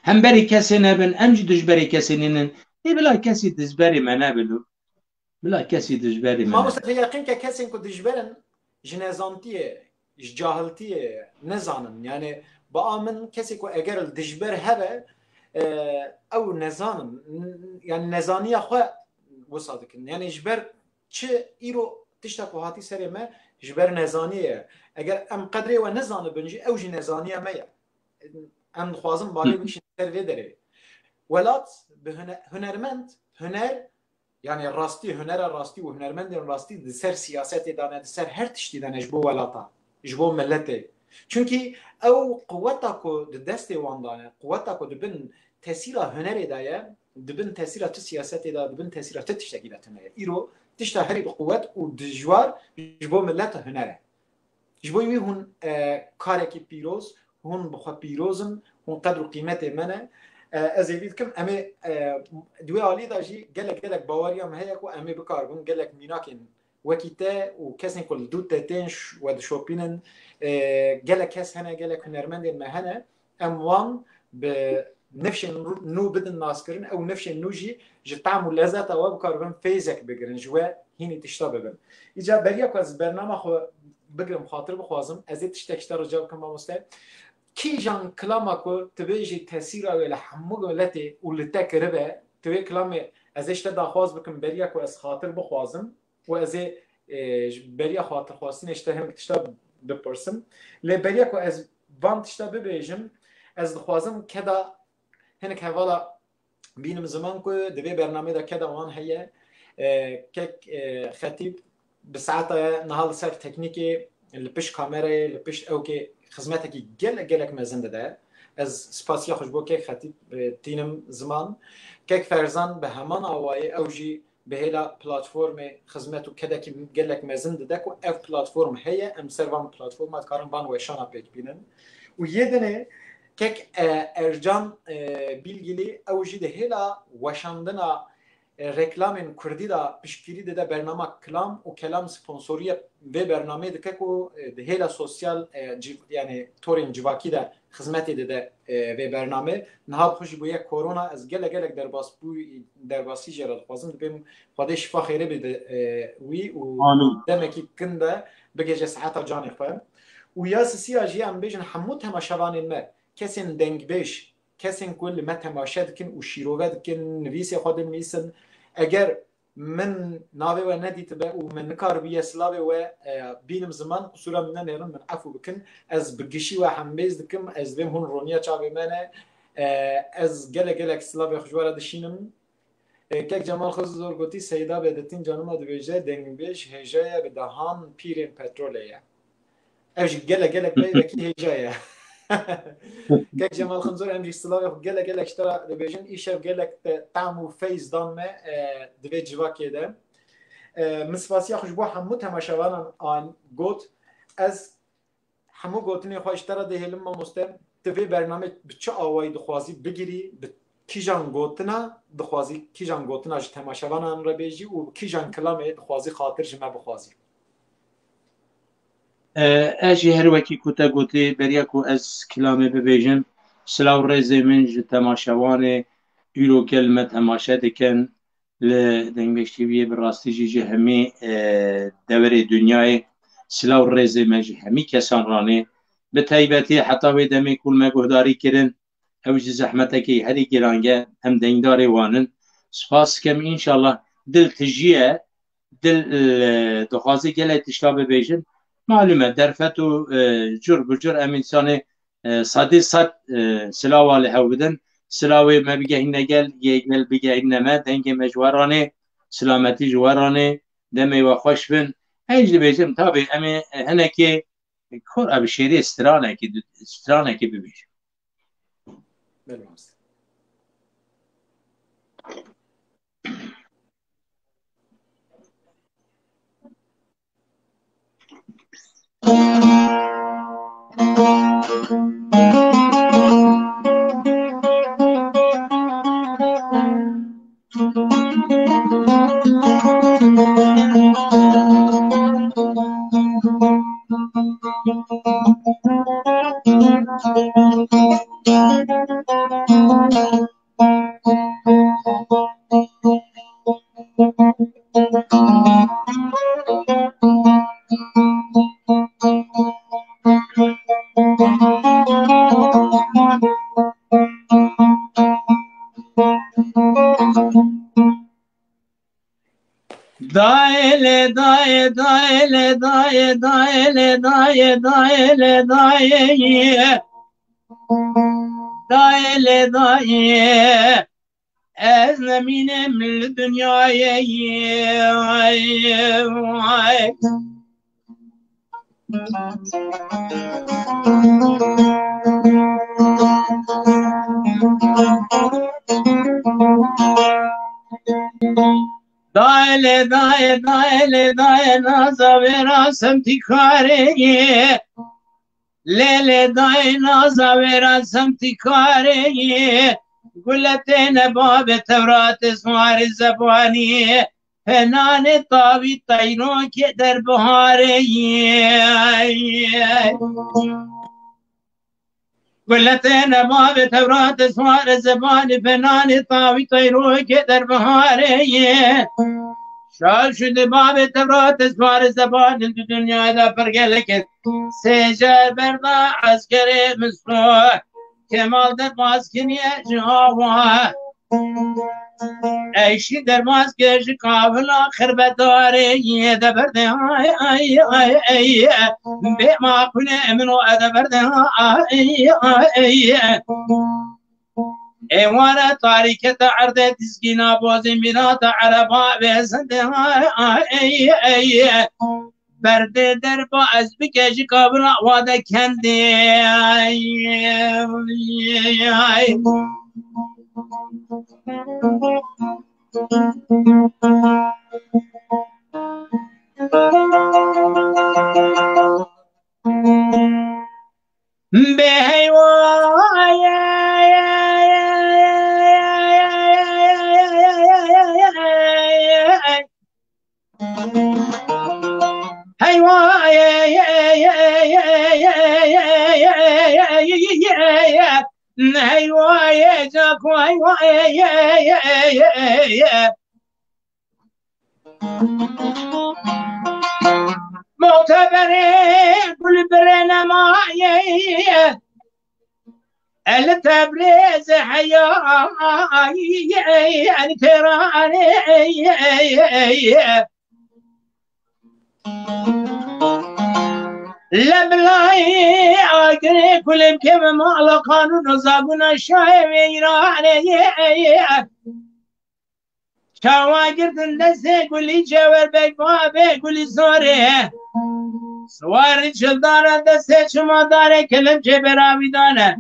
Hemberî kesê nebin, em jî dijberê kesê nînin. Ê bila kesî dijberê me nebin û bila kesî dijberê me Mamoste, nebin. Te yeqîn ke kesên ku dijber in, ji nezantiyê, ji cahiltiyê nezanin. Yani, ba min kesê ku eger li dijber hebe, e, ew nezanin. N-, yani nezaniya xwe wisa dikin. Yani ji ber çi îro tişta ku hatî serê me ji ber nezaniyê ye. Eger em qedrê we nezanibin jî, ew jî nezaniya me ye. Em dixwazin balê bikişin ser vê derê. Welat bi hune-, hunermend, huner, yani rastî, hunera rastî û hunermendên rastî di ser siyasetê de ne, di ser her tiştî de ne ji bo welata, ji bo miletê. Çunkî ew quweta ku di destê wan de ne, quweta ku di bin tesîra hunerê de ye, di bin tesîra tu siyasetê de, di bin tesîra tu tiştekî de tune ye. Îro tişta herî bi quwet û dijwar ji bo milet huner e. Ji bo wî hûn, e, karekî pîroz, hûn bi xwe pîroz in, hûn qedr û qîmetê me ne. E, ez êdî dikim, em ê, e, di wê alî de jî gelek, gelek baweriya me heye ku em ê bikaribin gelek mînakên wekî te û kesên ku li dû te tên ş-, we dişopînin. E, gelek kes hene, gelek hunermendên me hene. Em wan bi nifşên nû bidin naskirin, ew nifşên nû jî ji tam û lezeta we bikaribin feyzek bigirin, ji we hînî tişta bibin. Îca beriya ku ez bernama xwe bigirim, xatir bixwazim, ez ê tiştek ji te rica bikim, mamoste. Kîjan kilama ku tu bêjî tesîra wê li hemû miletê û li te kiribe, tu wê kilamê ez ê ji te daxwaz bikim, beriya ku ez xatir bixwazim, û ez ê, e, ji beriya xatirxwestinê ji te hinek tişta bipirsim. Lê beriya ku ez van tişta bibêjim, ez dixwazim keda hinek hevala bînim ziman ku di vê bernamê de keda wan heye. E, kek, e, Xetîb bi saeta niha li ser teknîkê, li pişt kamerayê, li pişt ewkê xizmetekî gelek, gelek mezin dide. Ez spasiya xwe ji bo kek Xetîb, e, tînim ziman. Kek Ferzan bi heman awayê ew jî bi hêla platformê xizmet û kedekî gelek mezin dide ku ev platform heye, em ser van platforma dikarin van weşana pêk bînin. Û yê dinê kek, e, Ercan, e, Bîlgilî ew jî di hêla weşandina, e, reklamên kurdî de piştgirî dide, bernama Kilam û Kelam sponsoriya vê bernameyê dike ku, e, di hêla sosyal, e, civ-, yani torên civakî de xizmetê dide, e, vê bernamê. Niha bi xwe jî bûye korona, ez gelek gelek derbas bû-, derbasî jê re dixwazim. Dibêm Xwedê şifa xêrê bide, e, wî û Amîn. Demekî kin de bigihêje saeta canê xwe. Û ya sisiya jî em bêjin hemû temaşevanên me, kesên dengbêj, kesên ku li me temaşe dikin û şîrove dikin, nivîsê xwe dinivîsin. Eger min navê we nedîtibe û min nikaribiye silavê we, e, bînim ziman, qisûra min nenêrin, min efû bikin. Ez bi gişî we hembêz dikim, ez dibêm hûn roniya çavê me ne. E, ez gelek gelek silavê xwe ji we re dişînim. E, kek Cemal Xizor gotî, Seyda Bedetîn canima dibêje, dengbêj hêja ye, bi dehan pîrên petrolê ye. Ev jî gelek gelek peyvekî hêja ye. Kek Cemal Xizor, em jî silavê xwe gelek gelek ji te re dibêjin. Îşev gelek te tam û feyz dan me, e, di vê civakê de. E, min spasiya xwe ji bo hemû temaşevanan an got. Ez hemû gotinên xwe ji te re dihêlim, mamoste. Tu vê bernamê bi çi awayî dixwazî bigirî, bi kîjan gotina dixwazî, kîjan gotina ji temaşevanan re bêjî û bi kîjan kilamê dixwazî xatir ji me bixwazî? E, ez jî her wekî ku te gotî, beriya ku ez kilamê bibêjim, silav rêzê min ji temaşevanê îro ke li me temaşe dikin, li Dengbêj T V'yê bi rastî jî ji hemî, e, deverê dinyayê silav rêzê me ji hemî kesan ranê. Bi taybetî heta wê demê ku li me guhdarî kirin, ew jî zehmetekî herî girange, em dengdarê wan in. Spas dikim, înşallah dil tijî ye, dil, e, dixwaze gelek tişta bibêjin. Malûm e, derfet û, e, cur bi cur em însanê, e, sedê sed, e, silawa li hev bidin. Silawê me bigehîne gel, yê gel bigehîne me, dengê me ji we ranê. silametî ji we ranê, demê we xweş bin. Ey jî dibêjim, tabî em ê hinekê kor ev şêrê stranekê, stranekê bibêjim. Belê mamoste. Dayê lê dayê, dayê lê dayê, dayê lê dayê, dayê lê dayê. Dayê lê dayê. Ez nemînim li dinyayê. Dayê lê dayê, dayê lê dayê, naza vêra semtî karê. Lê lê dayê, naza vêra semtî karê. Gule têne bavê Tewratê, swarê zebanî. Penanê tavî teyrokê derbiharê. Guletê nebabê Tewratê, swarê zebanî, penanê tavî teyrokê derbiharê. Şal şûdê babê Tewratê, swarê zebanî, di dinyayê de pir gelek in. Sê car berda eskerê Misto, Kemal derbas kiriye ji awa. Eyşî derbas kir ji kavila xirbedarê yê de berdê ay, ay, ay, ay, bê maqûlê min o e de berdê ay, ay, ay. Êwara tarîketa erdê dizgîna bozê mîrata ereba vêzindê ay, ay, ay, ay. Berdê derba ez bike ji kabira wa de kendê. Bê heywa. Heywa, heywa, cako, heywa. Muteberê gul birê nemaye. El Tebrêz heyayê, el Têranê. Leblay agirê kulê keve mala qanûn zabûna şayê wê îranê. Çawa girtin destê Gulî Cewer Beg babê Gulî Zorê. Siwarî çildara destê çimadarê kelepçê beravî dane.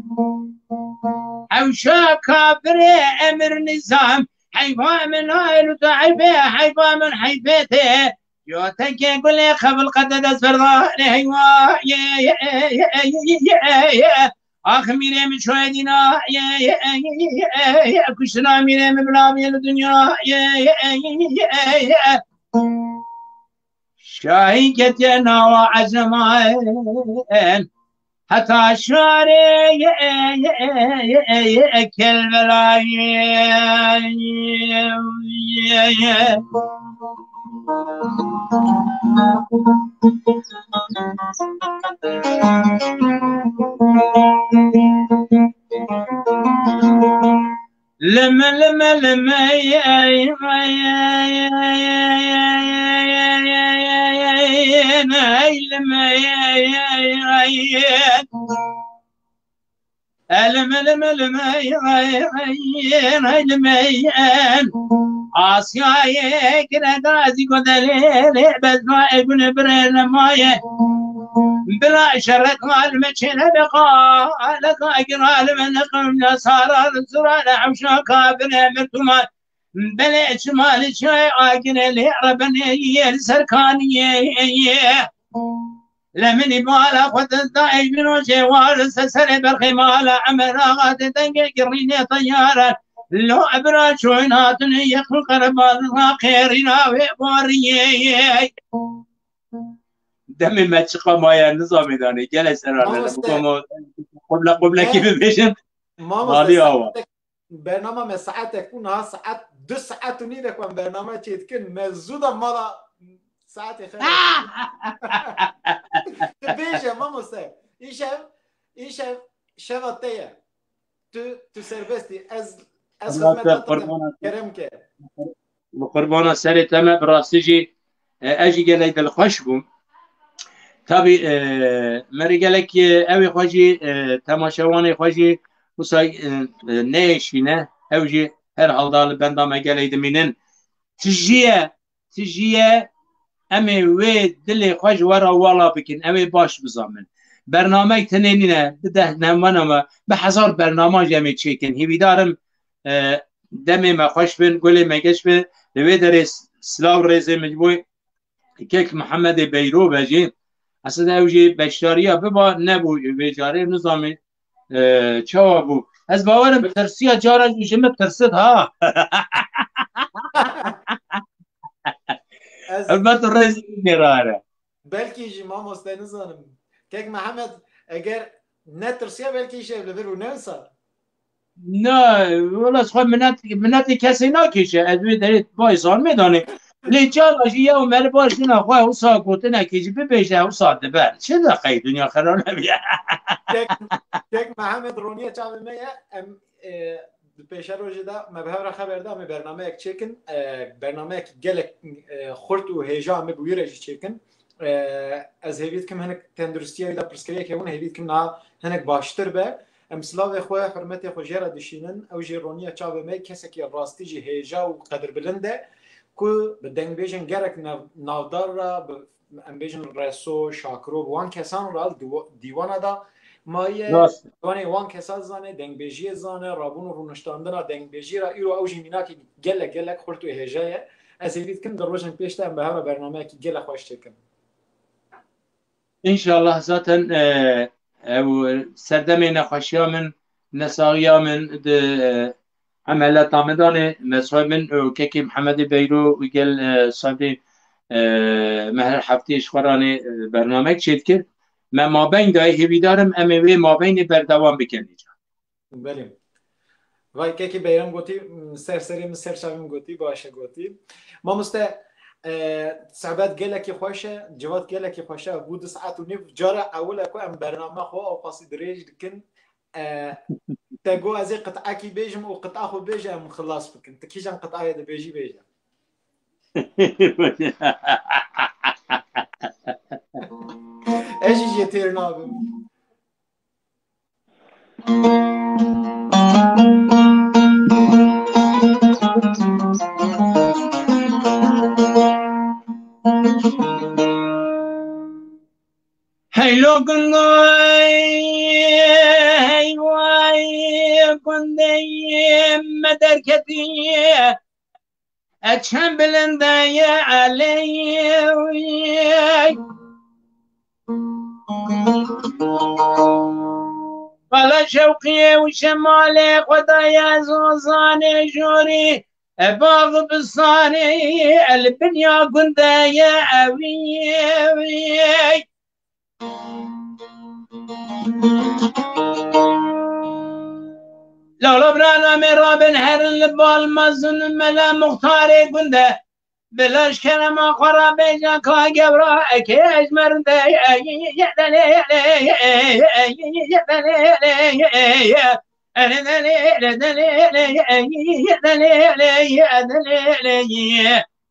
Hewşa kafirê Emir Nîzam. Heyfa min ayê lu te heyfê, heyfa min heyfê te. Yo tekê gulê xebil qede dest berdanê heywa. Ye, ye, ye, ye, ye, ye, ye. Ax mîrê min çoyê dîna, ye, ye, ye, ye, ye, kuştina mîrê min bila bê li dinya, ye, ye, ye, ye, ye. Şahî ketiye nawa ecemayen, heta şarê, ye, ye, ye, ye, ye, Kelbelayê. Lime, lime, lime, ey, ey, ey, lime, ey, ey, ey. Elime, lime, lime, ey, ey, ey, lime, ey. Asyayê gireda ez got delê lê bezma egune bire nemaye. Bila şerret mal me çêne be qale ka giral me ne qemle sarar zurare hemşa kabine mertuman. Belê çimali çay agine lê rebene yer serkaniye. Leminî bala xwe da ey bin rojê war se serê berxê mala Emer Axa de dengê girînê teyara. Lo ebra çoyna tune yekul qerebal ra qêrîna wê boriyê. Demê me çiqa maye nizamê danê. Gele serane. Mamoste. Bikomo qubla qubla kî bibêjin. Mamoste, Malî awa. Bernama me saetek û niha saet du saet û nîvek em bername çê dikin. Me zû da mala saetê xêr. Tu bêje mamoste. Îşev, îşev şeva te ye. Tu, tu serbestî. Ez, ez Allah te xizmeta te qurbana kerem ke. Bi qurbana serê te me, bi rastî jî, e, ez jî gelek dilxweş bûm. Tabî, e, me rê gelek, e, ew ê xwe jî, e, temaşevanê xwe jî wisa, e, e, neyêşîne. Ew jî her halda li benda me gelek dimînin. Tijî ye, tijî ye, em ê wê dilê xwe ji we re wala bikin, ew ê baş bizanin. Bernamek tenê nîne, bi deh nemana me, bi hezar bernama jî em ê çêkin. Hêvîdar im, e, demê me xweş bin, gulê me geş be. Li wê derê s-, silav rêzê min ji bo kek Mihemedê Beyro be jî. Aslında ew jî beşdariya biba, nebû vê carê, nizamê, e, çawa bû. Ez bawerim tirsiya cara jî ji min tirsit ha. Ez Hurmet û rêz nêrare. Belkî jî mamoste nizanim. Kek Mihemed eger netirsiya belkî îşev li vir û ne wisa. Na, wela xwe minet, minetê kesê nakêşe. Ez wê derê bay zanmê danê. Lê cara jî yew meriba jina xwe wisa gotinekê jî bibêje wisa dibe. Çi de qey dinya xera nebiye. Kek, kek Mihemed roniye çavê me ye. Em, e, di pêşerojê de me bi hev re xeber da, em ê bernameyek çêkin. E, bernameyek gelek, e, xurt û hêja em ê bi wî re jî çêkin. E, ez hêvî dikim hinek tenduristiya wî de pirsgirêk hebûn, hêvî dikim niha hinek baştir be. Em silavê xwe, hurmetê xwe jê re dişînin. Ew jî roniye çavê me, kesekî rastî jî hêja û qedirbilind e, ku bi dengbêjên gelek nav-, navdar re, bi, em bêjin Reso, Şakiro, bi wan kesan re li diwa-, dîwana de maye. Rast. Dîwanê wan kesa zane, dengbêjiyê zane, rabûn û rûniştandina dengbêjî re. Îro ew jî mînakê gelek, gelek xurt û hêja ye. Ez hêvî dikim di rojên pêş de em bi hev re bernameyekî gelek xweş çêkin. Înşallah zaten, e, ew serdemê nexweşiya min, nesaxiya min di, e, emeleta min danê, mezheb min û kekê Mihemedê Beyro û gel, e, sahibê, e, me her hefteyê ji xwe ranê, e, bernamek çêdikir. Me mabeng dayê, hêvîdar im em ê wê mabeynê berdewam bikin îcar. Belê. Vay kekî Beyram gotî, ser serê min ser çavê min gotî, baş e gotî. Mamoste, e, sebet gelekî xweş e, civat gelekî xweş e. Bû du saet û nîv, cara ewil e ku em bername xwe ewqasî dirêj dikin. E, te got ez ê qit'ekî bêjim û qit'a xwe bêje em xilas bikin. Tu kîjan qit'ayê dibêjî bêje. Ez jî jê têr nabim. Heylo gundê, hey vay gundê me derketiye. E çend bilind e ye elê. Bala şewqiyê û şemalê xwe daye zozanê jorî. E bax bisanê el binya gundê ye ewî. Lala birana me rabin herin li bal mezin mela muxtarê gund e. Bila ji kerema xwe re bêje ka gewra eke ji me rinde ye. Ey, delê, lê, delê, lê, delê, lê, delê,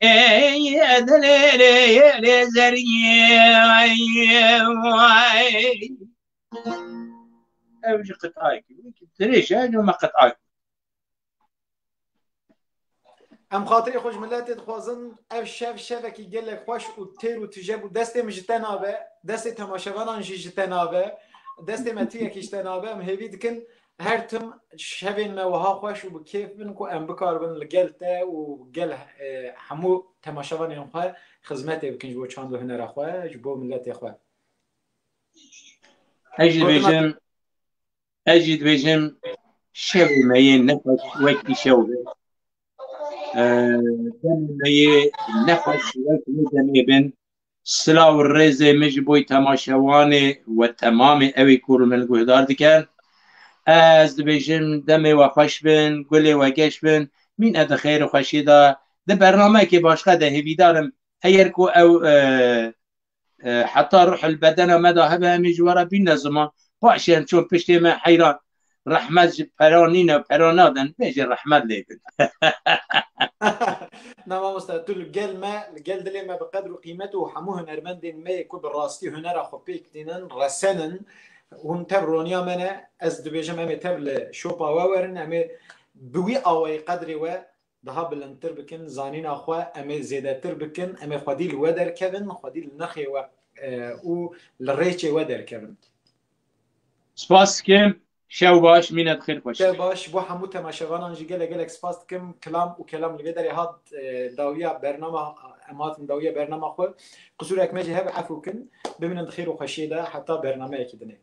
lê, delê, lê, zeriyê. Ay, ay. Ew jî qitayekî dirêj e, ew me qitayekî. Em xatirê xwe ji miletê dixwazin. Ev şev şevekî gelek xweş û têr û tije bû. Destê min ji te nabe, destê temaşevanan jî ji te nabe, destê me tu yekî ji te nabe. Em hêvî dikin her tim şevên me wiha xweş û bi kêf bin ku em bikaribin li gel te û gel, e, hemû temaşevanên xwe xizmetê bikin ji bo çand û hunera xwe, ji bo miletê xwe. Ez jî dibêjim, ez jî dibêjim, şevê me yê nexweş wek îşew be. E, demê me yê nexweş wek wê demê bin. Silav û rêzê min ji bo temaşevanê we temamê ewê ku min guhdar dikin. Ez dibêjim demê we xweş bin, gulê we geş bin. Mîne di xêr û xweşî de, di bernameyekê başqa de hêvîdar im. Eger ku ew, e, e, heta ruhul bedena me de hebe, em ê ji we re bîne ziman. Baş e, em çûn piştê me heyran. Rehmet ji pera nîne, pera nadin. Bêje rehmet lê bin. Na mamoste, tu li gel me, li gel dilê me bi qedr û qîmet û hemû hunermendên me yê ku bi rastî hunera xwe pêk tînin, resenin, hûn tev roniya me ne. Ez dibêjim em ê tev li şopa we werin, em ê bi wî awayî qedrê we daha bilindtir bikin, zanîna xwe em ê zêdetir bikin, em ê xwedî li we derkevin, xwedî li nirxê we, e, û li rêçê we derkevin. Spas dikim. Şev baş, mîne di xêr xweş. Şev baş, bo hemû temaşevanan jî gelek gelek spas dikim. Kilam û kelam li vê derê hat, e, dawiya bernama, em hatin dawiya bernama xwe. Qisûrek me jî hebe efû kin. Bimînin di xêr û xweşiyê de heta bernameyekî dinê.